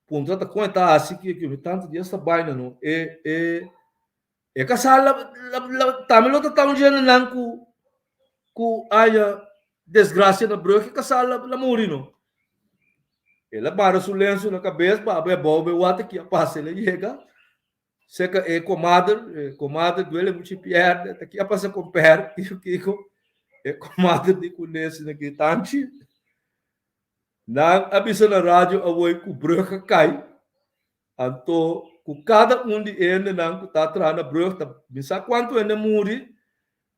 C: Puntra ta kon e ta hasi ki aki. Mi tantu di esta baina no. E, e. E kasá la, la, la, tambe lo ta ta un djenenan ku, ku haya desgrasia na brug, e kasá la, la muri no. El a bara su lensu na kabes, baba e abou be wak ki a pasa, el a yega serka e komader, e komader duele muchu pierde, ta ki a pasa komper, kiko kiko, e komader di kuné asina ki tanchi. Nan a bisa na radio awor ku brug a kai, Anto ku kada un di e hendenan ku ta traha na brug ta bin sa kuantu hende muri,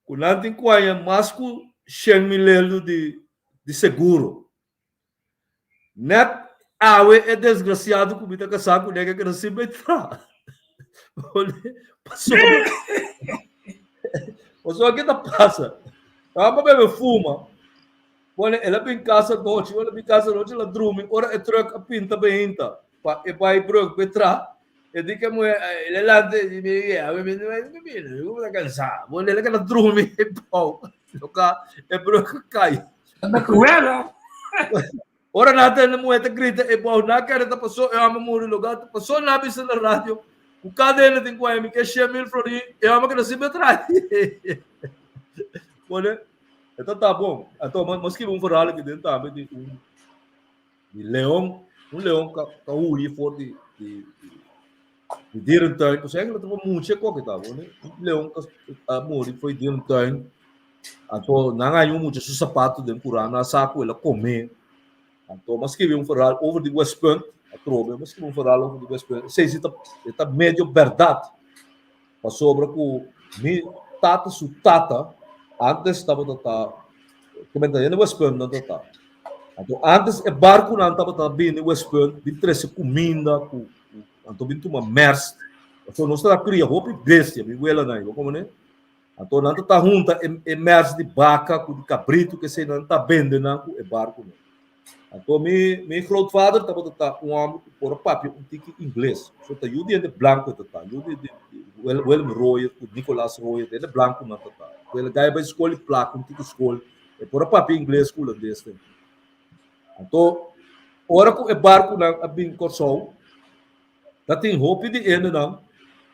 C: ku nan tin ku haña mas ku 100,000 lelu di di seguro. Nèt awe e desgrasiado ku mi ta kasá kuné ke keda sin bai traha. Pasobra pasobra ke ta pasa? Tabata pa bebe fuma. Bueno, el a bin casa nochi, el a bin casa nochi, el a drumi, ora e truck a pinta behinta, pa e bai brug betra, e di ke muher, el a lanta, e di, mi, a mi, mi, mi, mi, mi, mi cansa. Bueno, el a keda drumi e bou, loka e brug a kai.
B: Anda cruel, oh.
C: Ora nan tende muher ta grita e bou, nan kere ta paso e homber muri, loka ta paso nan bisa na radio, ku kada hende tin ku haña mi ke 100,000 florin, e homber keda sin betra. Bueno, E ta ta bon. Anto mi skibi un verhaal aki den tambe di un di leon, un leon ka ka huye for di di di dierentuin. Pues eigenlijk ta mucha koke ta bon. Un leon ka a muri for di dierentuin. Anto nan haña un mucha su sapato den kura, nan a sa ku el a kome. Anto mi a skibi un verhaal over di Westpunt, atrobe mi a skibi un verhaal over di Westpunt. Esei si ta e ta medio bèrdat. Pasobra ku mi tata su tata antes tabata ta, ku men ta hende Westpunt nan ta ta. Anto antes e barkunan tabata bini Westpunt bin trese kuminda ku anto bin tuma mèrst. Pasobra nos tabata kria hopi bestia, mi welanan, bo komprende? Anto nan ta ta hunta e e mèrst di baka ku di kabritu kesei nan ta bende nan ku e barkunan. Anto mi mi grootvader tabata ta un hòmber ku por a papia un tiki ingles. So ta yu di hende blanku e ta ta, yu di di Willem Royer ku Nicolaas Royer, hende blanku nan ta ta. Ku el a gai bai skol i plaka un tiki skol, e por a papia ingles ku hulandes tambe. Anto ora ku e barkunan a bin Kòrsou, ta tin hopi di hendenan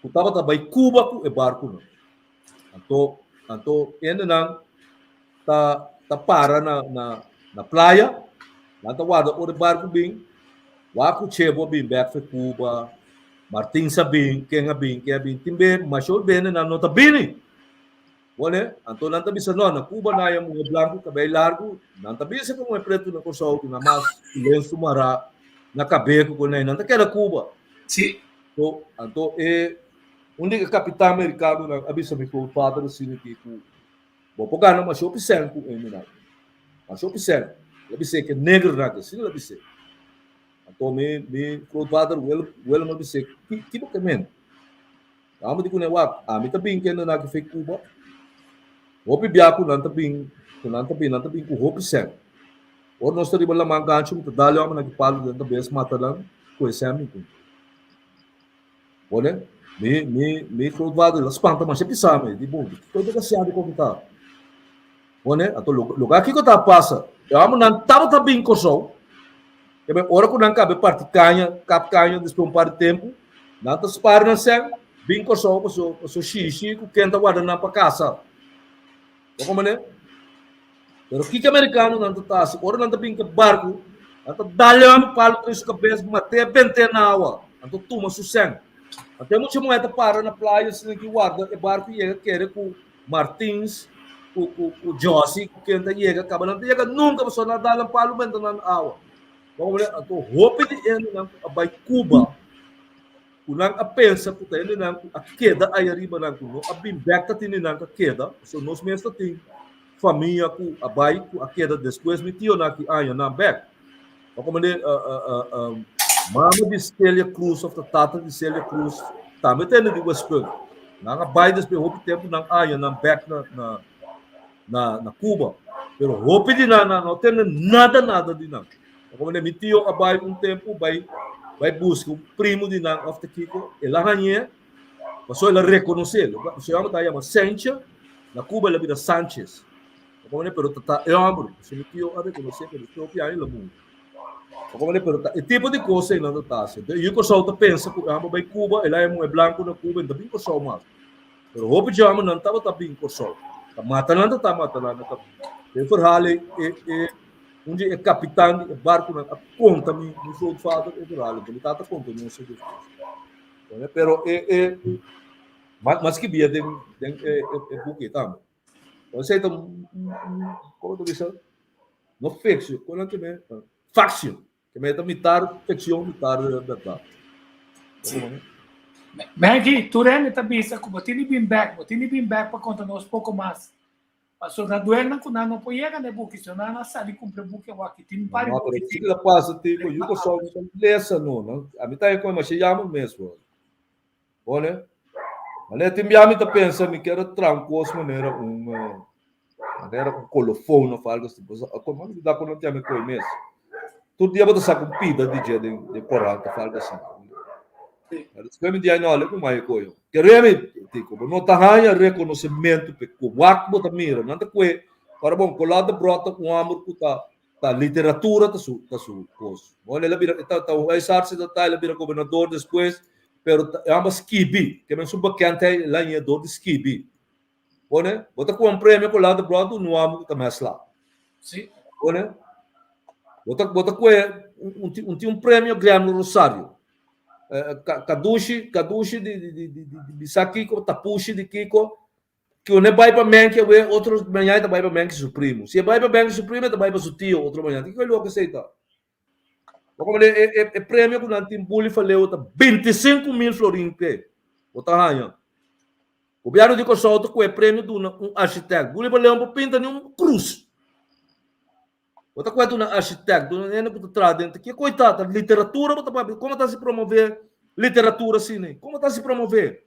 C: ku tabata bai Cuba ku e barkunan. Anto anto hendenan ta ta para na na na playa, nan ta warda ora e barku bin, wak ku Chebo a bin bek for Cuba, Martin sa bin, ken a bin, ken a bin, tin be masho bendenan no ta bini. Bone, anto nan ta bisa no, na Cuba nan haya muhe blanku kabei largu, nan ta bisa ku muhe pretu na Kòrsou ku nan mas lensu mará na kabe ku konei, nan ta keda Cuba.
B: Sí.
C: Anto, anto e un di e kapitan merikanonan a bisa mi grootvader asina aki ku Bo por gana masha hopi sèn ku hendenan. Masha hopi sèn. El a bis'é ke negernan ke asina el a bis'é. Anto mi mi grootvader Willem Willem a bis'é, ki ki bo ke men? Amo di kuné wak, ami ta bin ku hendenan aki fei Cuba. Hopi bia ku nan ta bin, ku nan ta bin, nan ta bin ku hopi sèn. Ora nos ta riba laman gancho mi ta dal e hòmbernan ki palu den kabes mata nan ku e sèn mi ku. Pone, mi, mi, mi grootvader la spanta masha pisa mi, di bon, kiko ta kasiado ku ta? Pone, anto lugar kiko ta pasa? E homennan tabata bin Kòrsou, e ben ora ku nan kabe parti kaña, kap kaña despues un par di tempu, nan ta spar nan sèn, bin Kòrsou paso, paso shishi ku ken ta warda nan pa kasa. Bo komprende? Pero kiko amerikanonan ta ta hasi? Ora nan ta bin ku e barku, nan ta dal e hòmber palu den su kabes, mat'é, bent'é na awa. Anto tuma su sèn. Anto e mucha muhé ta para na playa asina ki warda e barku yega kere ku Martins, ku ku ku Josie, ku ken ta yega kaba. Nan ta yega nunka pasobra nan a dal nan palu benta nan na awa. Bo komprende? Anto hopi di hendenan ku a bai Cuba, ku nan a pensa ku ta hendenan ku a keda aya riba nan ku no a bin bèk ta tene nan ku a keda, pasobra nos mes ta tin famia ku a bai ku a keda despues mi tionan ki aña nan bèk. Bo komende mama di Celia Cruz of ta tata di Celia Cruz tambe ta hende di Westpunt. Nan a bai despues hopi tempu nan aña nan bèk na na na na Cuba. Pero hopi di nan nan no tende nada nada di nan. Bo komende mi tio a bai un tempu bai bai buska un primo di nan of ta kiko el a hañ'é pasobra el a rekonosé. Su yama ta yama Sencha na Cuba el a bira Sanchez. Bo komende pero ta ta e hòmber pasobra mi tio a rekonosé pero despues hopi aña el a muri. Bo komende pero ta e tipo di kos ei nan ta ta hasi. Enton yu Kòrsou ta pensa ku e hòmber bai Cuba el a haña muhé blanku na Cuba e no ta bin Kòrsou mas. Pero hopi dje hòmbernan tabata bin Kòrsou. Ta mata nan ta ta mata nan na kaminda. Den verhaal ei e e un di e kapitan di e barkunan a konta mi mi grootvader e verhaal ei. Mi tata konta nos e despues. Pero e e mas skibia den den e e buki ei tambe. Esei ta un un komo ta bisa? No fiksio, kon nan keme? Faksio. Ke me ta mitar ficcion, mitar berdad.
B: Sí. Maggie, tur hende ta bisa ku bo tin di bin bek, bo tin di bin bek pa konta nos poko mas. Pasobra duelnan ku nan no por yega na e buki, si no nan a sali kumpra e buki awor aki. Tin un par di
C: No,
B: buki
C: pero kiko ta pasa tin ku yu Kòrsou no ta lesa no. Nan, ami ta haña ku masha yama mes bo. Bone, manera tin bia mi ta pensa mi kier a traha un kos manera un manera un kolofon of algo asi. Pasobra como mi da ku no tin ami koe mes. Tur dia bo ta saka un pida di dje den den korant of algo asi. Pero despues mi di ay no ale ku mai koe. Kere mi tiko bo no ta haña rekonosementu pe ku wak bo ta mira. Nan ta koe para bon Colá de Brot ta un hòmber ku ta Ta literatura ta su ta su kos. Bon el a bira ta ta un huisarts ta ta el a bira gobernador despues pero ta e hòmber skibi ke men su bekendheid el a haña dor di skibi. Bone bo ta ku un premio ku Lander Brown un hòmber ku ta mèsla.
B: Sí.
C: Bone bo ta bo ta kue un un tin un premio Guillermo Rosario. Kadushi kadushi di di di di di sa kiko tapushi di kiko Ku ne bai pa Menke awe, otro mañana e ta bai pa Menke su primo. Si e bai pa Menke su primo, e ta bai pa su tio otro mañana. Kiko e loke esei ta? Bo komprende? E, e, e premio ku nan tin Bully Faleo ta 25,000 florin p'e. Bo ta haña. Gobièrnu di Kòrsou ta ku e premio duna un architect. Bully Faleo no por pinta ni un krus. Bo ta kuenta una architect, una hende ku ta traha den ke koi ta? Ta literatura bo ta papia? Komo ta hasi promove literatura asina? Komo ta hasi promove?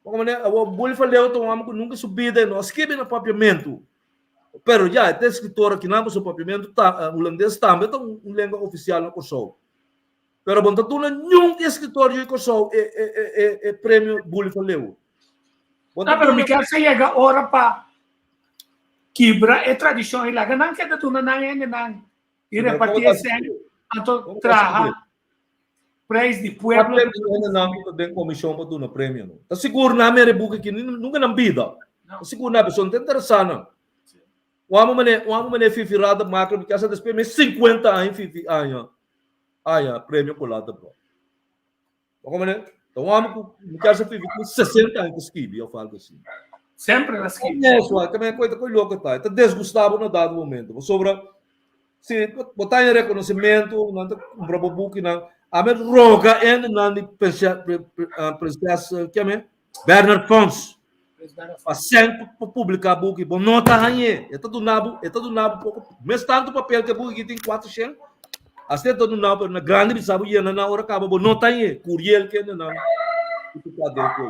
C: Poko manera awor Bully van Leeuwen ta un hòmber ku nunka su bida e no a skibi na papiamentu. Pero ya, e ta eskritor akinan pasobra papiamentu ta hulandes tambe ta un lengua ofisial na Kòrsou. Pero bo no ta duna niun eskritor yu di Kòrsou e e e e premio Bully van Leeuwen.
B: Bo no ta pero mi kier sa yega ora pa kibra e tradishon i laga nan keda duna nan hendenan i reparti e sèn anto traha prijs di pueblo.
C: Hendenan ku ta den komishon pa duna premio no ta sigur nan mira e buki aki nunka nan bida ta sigur nan pasobra no ta interesá nan. Un amo manera un amo manera Fifi Rademaker mi kier sa despues mi 50 aña Fifi aña aña premio Colada bro. Bo mane, ta un homem ku mi kier sa Fifi ku 60 aña ta skibi of algo asina.
B: Sempre el a skibi.
C: Eso, ta men koita koi loko ta. Ta desgustabo na dado momento. Pasobra si bo ta haña reconocimento, nan ta kumpra bo bukinan. A mi roga hende nan di Prinses, ke me? Bernard Fonds. Pa sèn pa publiká buki, bo no ta hañ'é. E ta duna bo, e ta duna bo poko, mes tantu papel ku e buki aki tin 400, asina e ta duna bo, pero na grandi bisa bo yena nan ora kaba bo no ta hañ'é. Curiel kende nan ku ta den koe.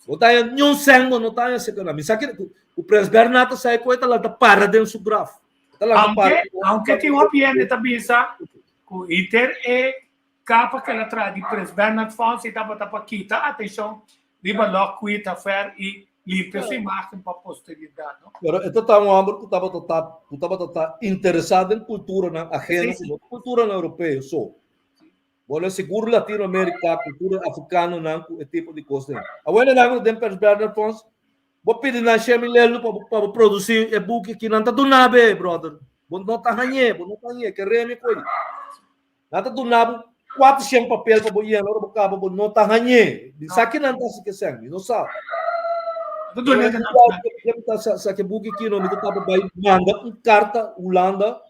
C: Bo ta haña niun sèn bo no ta haña serka nan. Mi sa ke ku Prins Bernhard ta sa e koe ta lanta para den su graf. Ta lanta para.
B: Aunke, aunke tin hopi hende ta bisa ku henter e Kapa ku el a traha di Prins Bernhard Fonds i tabata pa kita atenshon riba Lockheed Affair i limpia su imágen pa posteridat. No?
C: Pero e ta ta un hòmber ku tabata ta ku tabata ta interesá den kulturanan aheno ku no ta kulturanan europeo so. Bo lo sigur Latinoamérika, kultura afrikanonan ku e tipo di kos den. Awor nan ku ta den Prins Bernhard Fonds, bo pidi nan shemi lelu pa bo pa bo produsí e buki aki, nan ta duna be, bròder. Bo no ta hañ'é, bo no ta hañ'é. Ke remi ku ei. Nan ta duna bo 400 papel pa bo yena, ora bo kaba bo no ta hañ'é. Mi sa kinan ta hasi kesen, mi no sa. Sa ke buki ki no, mi ta taba bai manda un karta Hulanda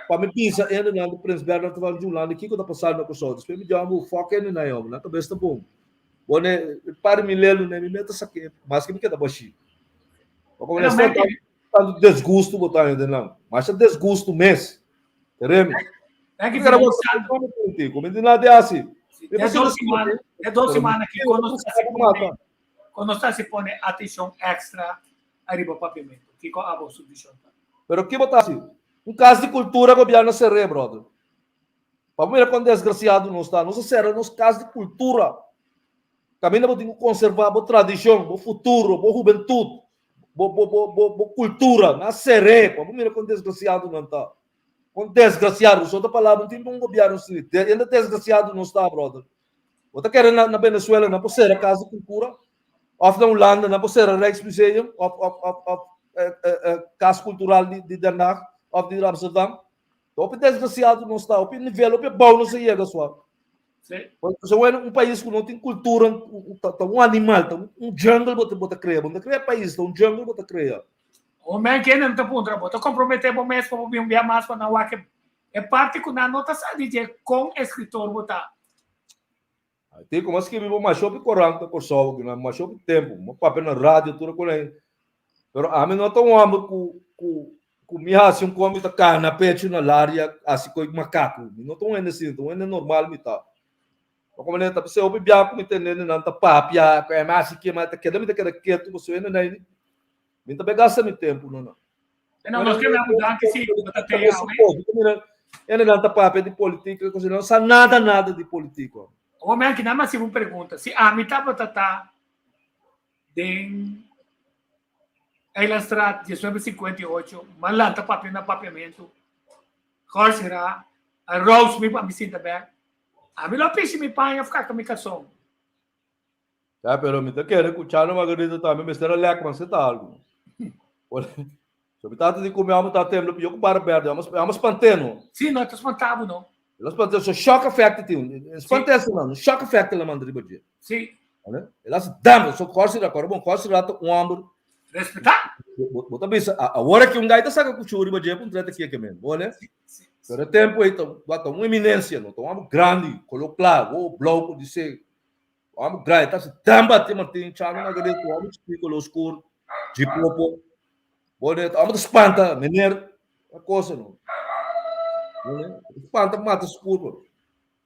C: pa mi bisa hendenan di Prins Bernhard van di Hulanda kiko ta pasando na Kòrsou. Despues mi djama bo fòk hendenan e hòmber, nan kabes ta bon. Bo ne par mi lelu ne mi meta sak'é, maske mi keda bashí. Tantu desgusto bo ta haña den nan. Masha desgusto mes. Keremi.
B: Thank you,
C: Kera bo politico. Mi di nada hasi.
B: E dos semana ki kono kono sta si pone atención extra ariba papiamento. Kiko abo su vision ta?
C: Pero ki bo ta hasi? Un cas di cultura gobierno cerré, brother. Pa bo mira kon desgraciado nos ta. Nos a cerra nos cas di cultura. Caminda bo tin ku conserva bo tradicion, bo futuro, bo hubentud. Bo bo bo bo bo cultura na seré pa bo mira con desgraciado nan ta. Con desgraciado, so ta palabra no tin pa un gobierno si. De, enda desgraciado nos ta, brother. Bo ta kere na, na Venezuela nan por sera casa de cultura? Of na Hulanda nan por sera Rijksmuseum of of of of eh, eh, eh, casa cultural di, di Den Haag of di Amsterdam? Hopi desgraciado nos ta, hopi nivel, hopi abou nos a yega swa.
B: Sí.
C: Porque bueno, un país ku no tin kultura, ta un animal, ta un jungle bo ta, bo ta krea. Bo no ta krea país, ta un jungle bo ta krea.
B: O men kende no ta puntra, bo ta komprometé bo mes pa bo bin un bia mas pa nan wak e parti ku nan no ta sa di dje kon eskritor bo ta.
C: Tin ku a skibi bo masha hopi korant na Kòrsou, ku nan masha hopi tempu, mi a papia na radio tur ku nan. Pero ami no ta un hòmber ku ku ku mi hasi un kos mi ta kana pechu na laria hasi koi makaku. Mi no ta un hende asina, ta un hende normal mi ta. Pa komo ta p'esei hopi bia ku mi tende hendenan ta papia ku mi hasi ke, ma ta keda mi ta keda ketu pasobra hendenan mi ta bai gasta mi tempu no nan.
B: No, nos ke mira danki si bo ta te awe.
C: Hendenan ta papia di politica, cosa nan sa nada nada di politica.
B: Awor mi aki nan mi hasi un pregunta. Si ami tabata ta den Eilandstraat 1958, m'a lanta papia na papiamentu, Gorsira a rouse mi pa mi sinta bek. Ami lo a pishi mi paña of kaka mi karson.
C: Ya, pero mi ta kere ku Chano Margarita tambe mester a lek mas ta algu. So mi tata di ku mi amo ta tembla pio ku bara berde, amo amo spant'é no.
B: Sí, no, ta spantá bo no.
C: El a spant'é, so shock effect tin. Spant'é si no, shock effect el a manda riba dje.
B: Sí.
C: El a hasi dam, so Corsi ra, kòrda bon, Corsi ra ta un hòmber.
B: Respetá.
C: Bo ta bisa, awor aki un gai ta saka kuchú riba dje pa un treta keke men, bo ne? Pero e tempu ei ta un eminensia no, ta un hòmber grandi, koló kla, wowo blou ku disé. Amo grandi ta damba te Martin Chano Margarita amo chiquito lo oscuro jipopo. Bone amo te spanta meneer. A cosa no. Spanta mata su curva.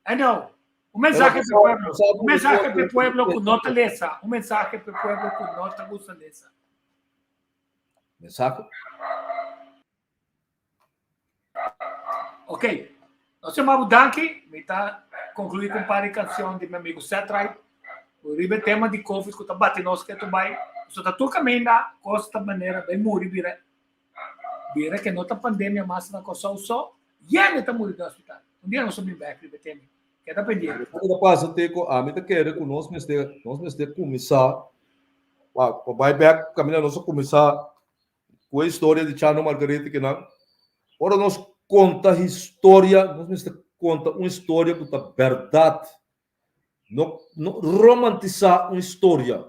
B: I know. Un mensahe pa pueblo. Un mensahe pa pueblo ku no ta lesa. Un mensahe pa pueblo ku no ta gusta lesa.
C: Mensahe?
B: Ok. Nos yama bo danki. Mi ta concluí ku un par di canción di mi amigo Seth Wright. Riba e tema di Covid ku ta bati nos ketu bai. So ta tur kaminda kos ta manera bai muri bira bira ke no ta pandemia mas na Kòrsou so. Yende ta muri den hospital. Un dia nos ta bin bek riba e tema. Keda pendiente.
C: Loke ta pasa te ku ami ta kere ku nos mester nos mester kuminsá pa pa bai bek kaminda nos a kuminsá ku e historia di Chano Margaretha kinan. Ora nos konta historia nos mester konta un historia ku ta bèrdat. No no romantisá un historia.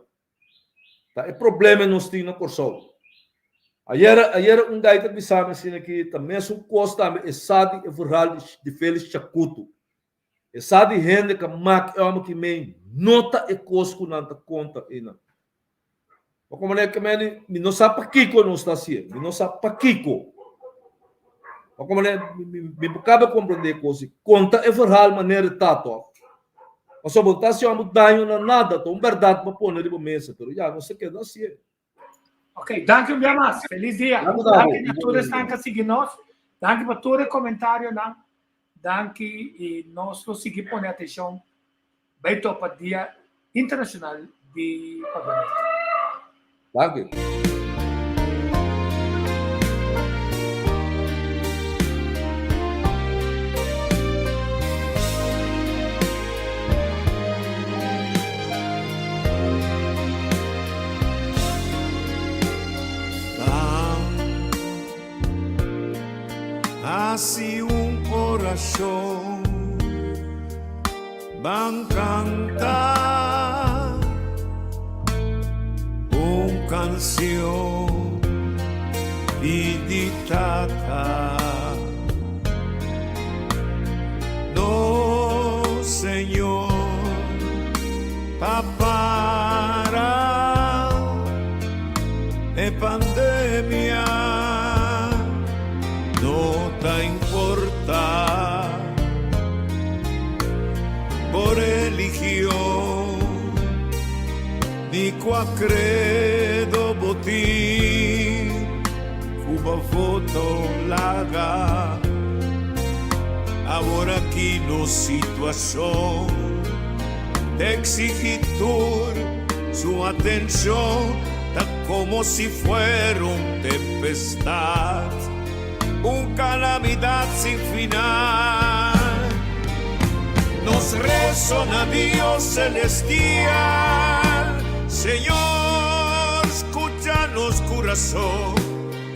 C: Ta e problema nos tin na Kòrsou. Ayera ayera un gai ta bisa mi asina ki ta mesun kos tambe e sa di e verhaal di Felix Chakuto. E sa di hende ka mak e hòmber ki mei no ta e kos ku nan ta konta einan. Ma komo nan ke meni mi no sa pakiko nos ta hasié, mi no sa pakiko. Ma komo nan mi por kaba komprendé e kos ei. Konta e verhaal manera e ta tòg. Pasobra bo ta hasi hòmber daño na nada, ta un bèrdat bo a pone riba mesa, pero ya nos ta keda hasié.
B: Ok, danki un bia mas. Feliz dia. Danki na tur esnan ku a sigui nos. Danki pa tur e komentarionan. Danki i nos lo sigui pone atenshon bai topa Dia Internashonal di Papiamentu.
C: Danki.
A: Hasi un orashon, ban kanta un kansion pidi Tata. Nos Señor pa para e pandemia no ta importa bo religion ni cua credo bo tin cu bo voto laga. Awor aki nos situacion ta exigi tur su atencion, ta como si fuera un tempestad, un calamidad sin final. Nos rezo na Dios celestial, Señor, scucha nos curazon.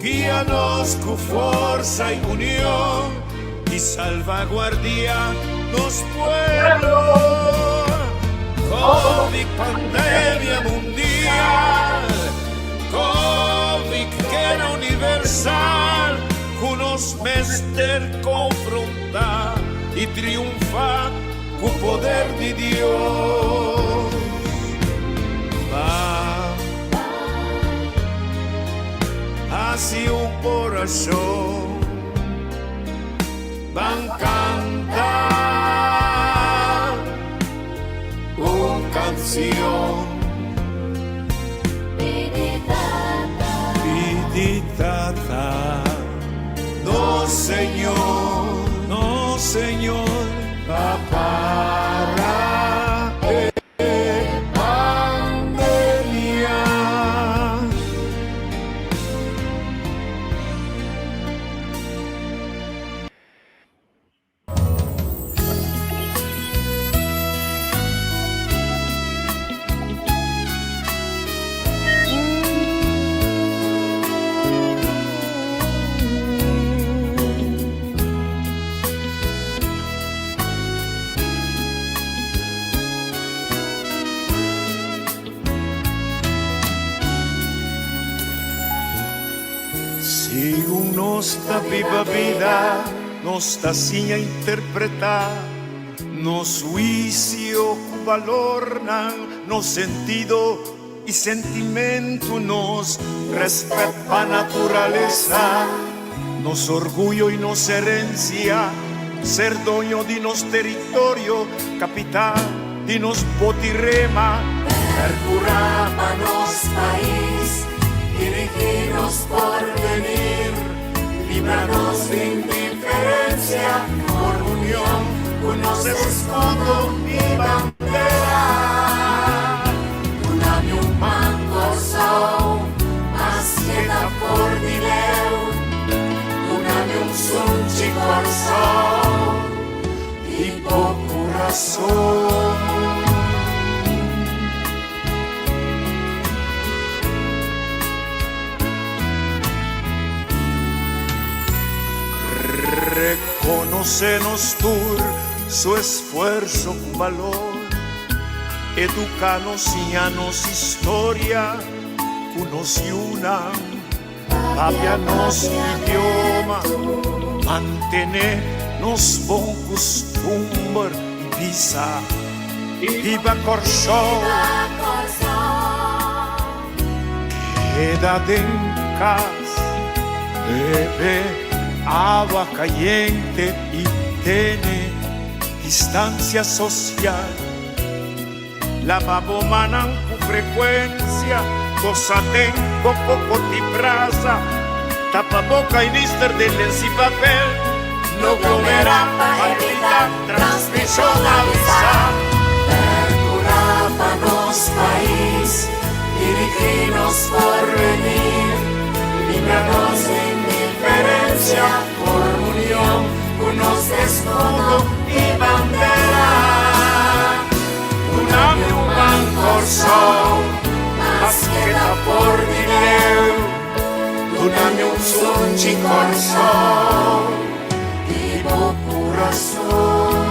A: Guia nos ku forsa i union i salvaguardia nos pueblo. Covid pandemia mundial, Covid kera universal ku nos mester konfronta i triunfa ku poder di Dios. Pa hasi un orashon, ban kanta un kansion. Pidi Tata. Nos Señor, nos Señor, pa para e pandemia. Segun nos ta biba bida, nos ta siña interpretá nos huisio ku balornan, nos sentido i sentimentu, nos rèspèt pa naturalesa. Nos orguyo i nos herensia, ser doño di nos teritorio, kapital di nos botirema.
D: Perkurá pa nos pais, dirigí nos porvenir, libra nos di indiferensia, forma union ku nos eskudo i bandera. Duna mi un man Kòrsou, maske ta for di leu, duna mi un sunchi Kòrsou, di bo kurason.
A: Rekonosé nos tur su esfuerso ku balor, eduká nos, siña nos historia ku nos yunan, papia nos idioma, mantené nos bon kustumber i bisa, Biba Kòrsou! Keda den kas, bebe awa kayente i tene distansia sosial. Laba bo mannan ku frekuensia, gosa den bo koko di brasa, tapa boka i nister den lensi papel. No glomerá pa evitá transmishon, avisá.
D: Perkurá pa nos pais, dirigí nos porvenir, libra nos di indiferensia, forma union ku nos eskudo i bandera.
A: Duna mi un man Kòrsou, maske ta for di leu, duna mi un sunchi Kòrsou,
D: di bo kurason.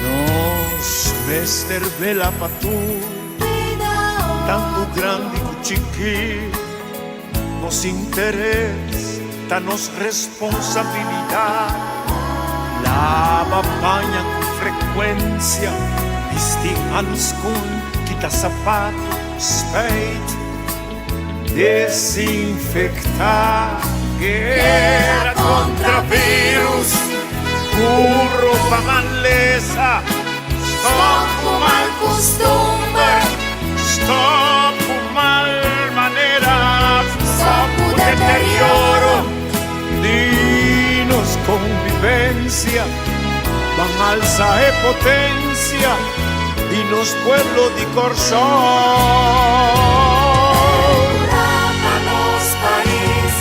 A: Nos mester vela pa tur, tantu grandi ku chikí. Nos interes ta nos responsabilidat. Laba paña ku frekuensia, bisti hanskun, kita sapatu, spijt, desinfektá. Guera kontra virus, ku ropa malesa, stòp ku mal kustumber, stòp ku mal manera, stòp ku deterioro di nos konvivensia, ban alsa e potensia di nos pueblo di Kòrsou.
D: Perkurá pa nos pais,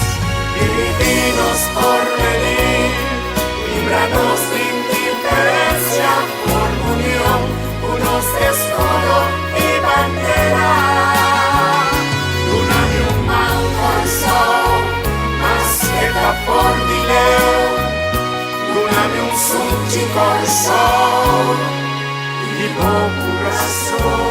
D: dirigí nos porvenir, libra nos di indiferensia, forma union ku nos eskudo i bandera. Duna mi un man Kòrsou, maske ta for di leu, duna mi un sunchi Kòrsou, di bo kurason.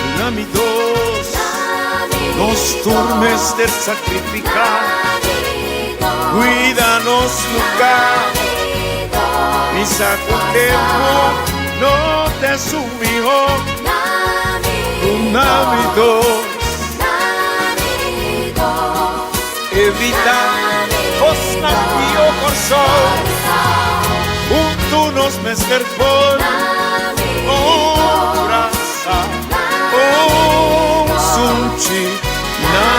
A: Duna mi dos, nos tur mester sakrifiká, kuida nos lugá, misa ku tempu no ta esun mihó. Duna mi dos, evitá kosnan pió Kòrsou, huntu nos mester forma un brasa, un sunchi na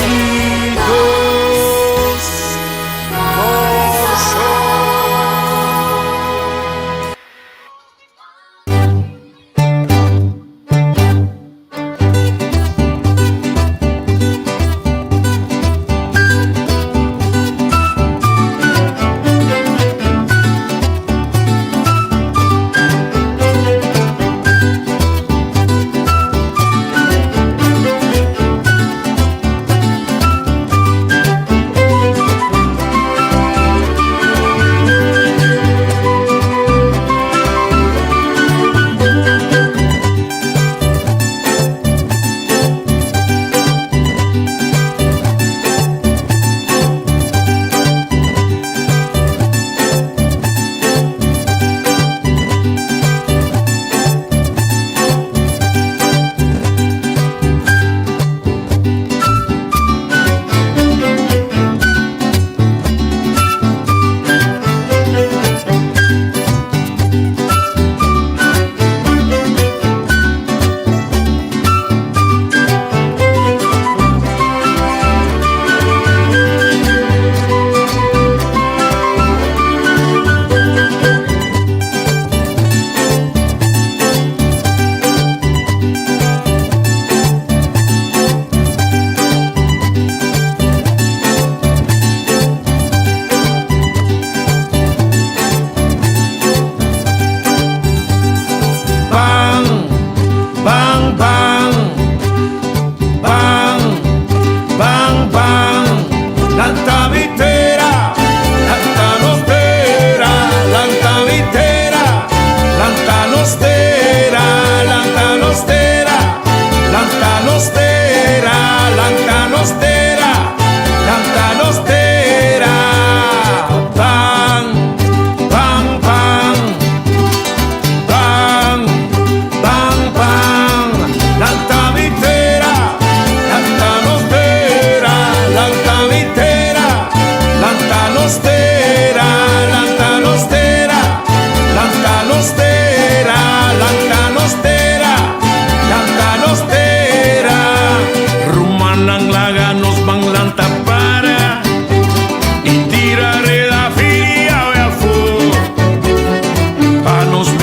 A: mi dos Kòrsou.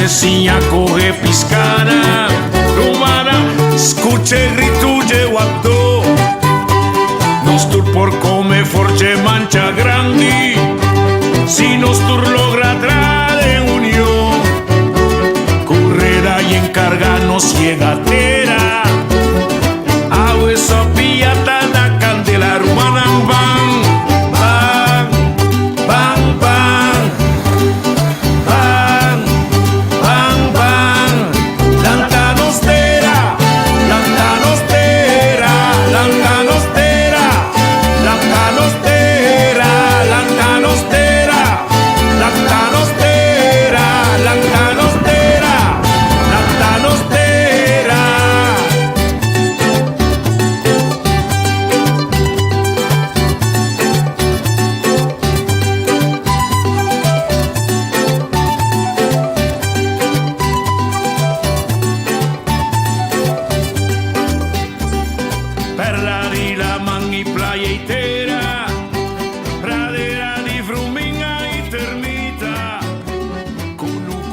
A: siña kohe piskana. Rumana, skucha e gritu dje wapdó. Nos tur por kome forche mancha grandi si nos tur logra tra den union. Ku reda i enkarga nos yega tera. Awe sopia ta na kandela rumannan ban, ban, ban, ban, ban, ban, ban. Lanta nos tera, lanta nos tera, lanta nos tera, lanta nos tera, lanta nos tera, lanta nos tera, lanta nos tera, lanta nos tera. Perla di la.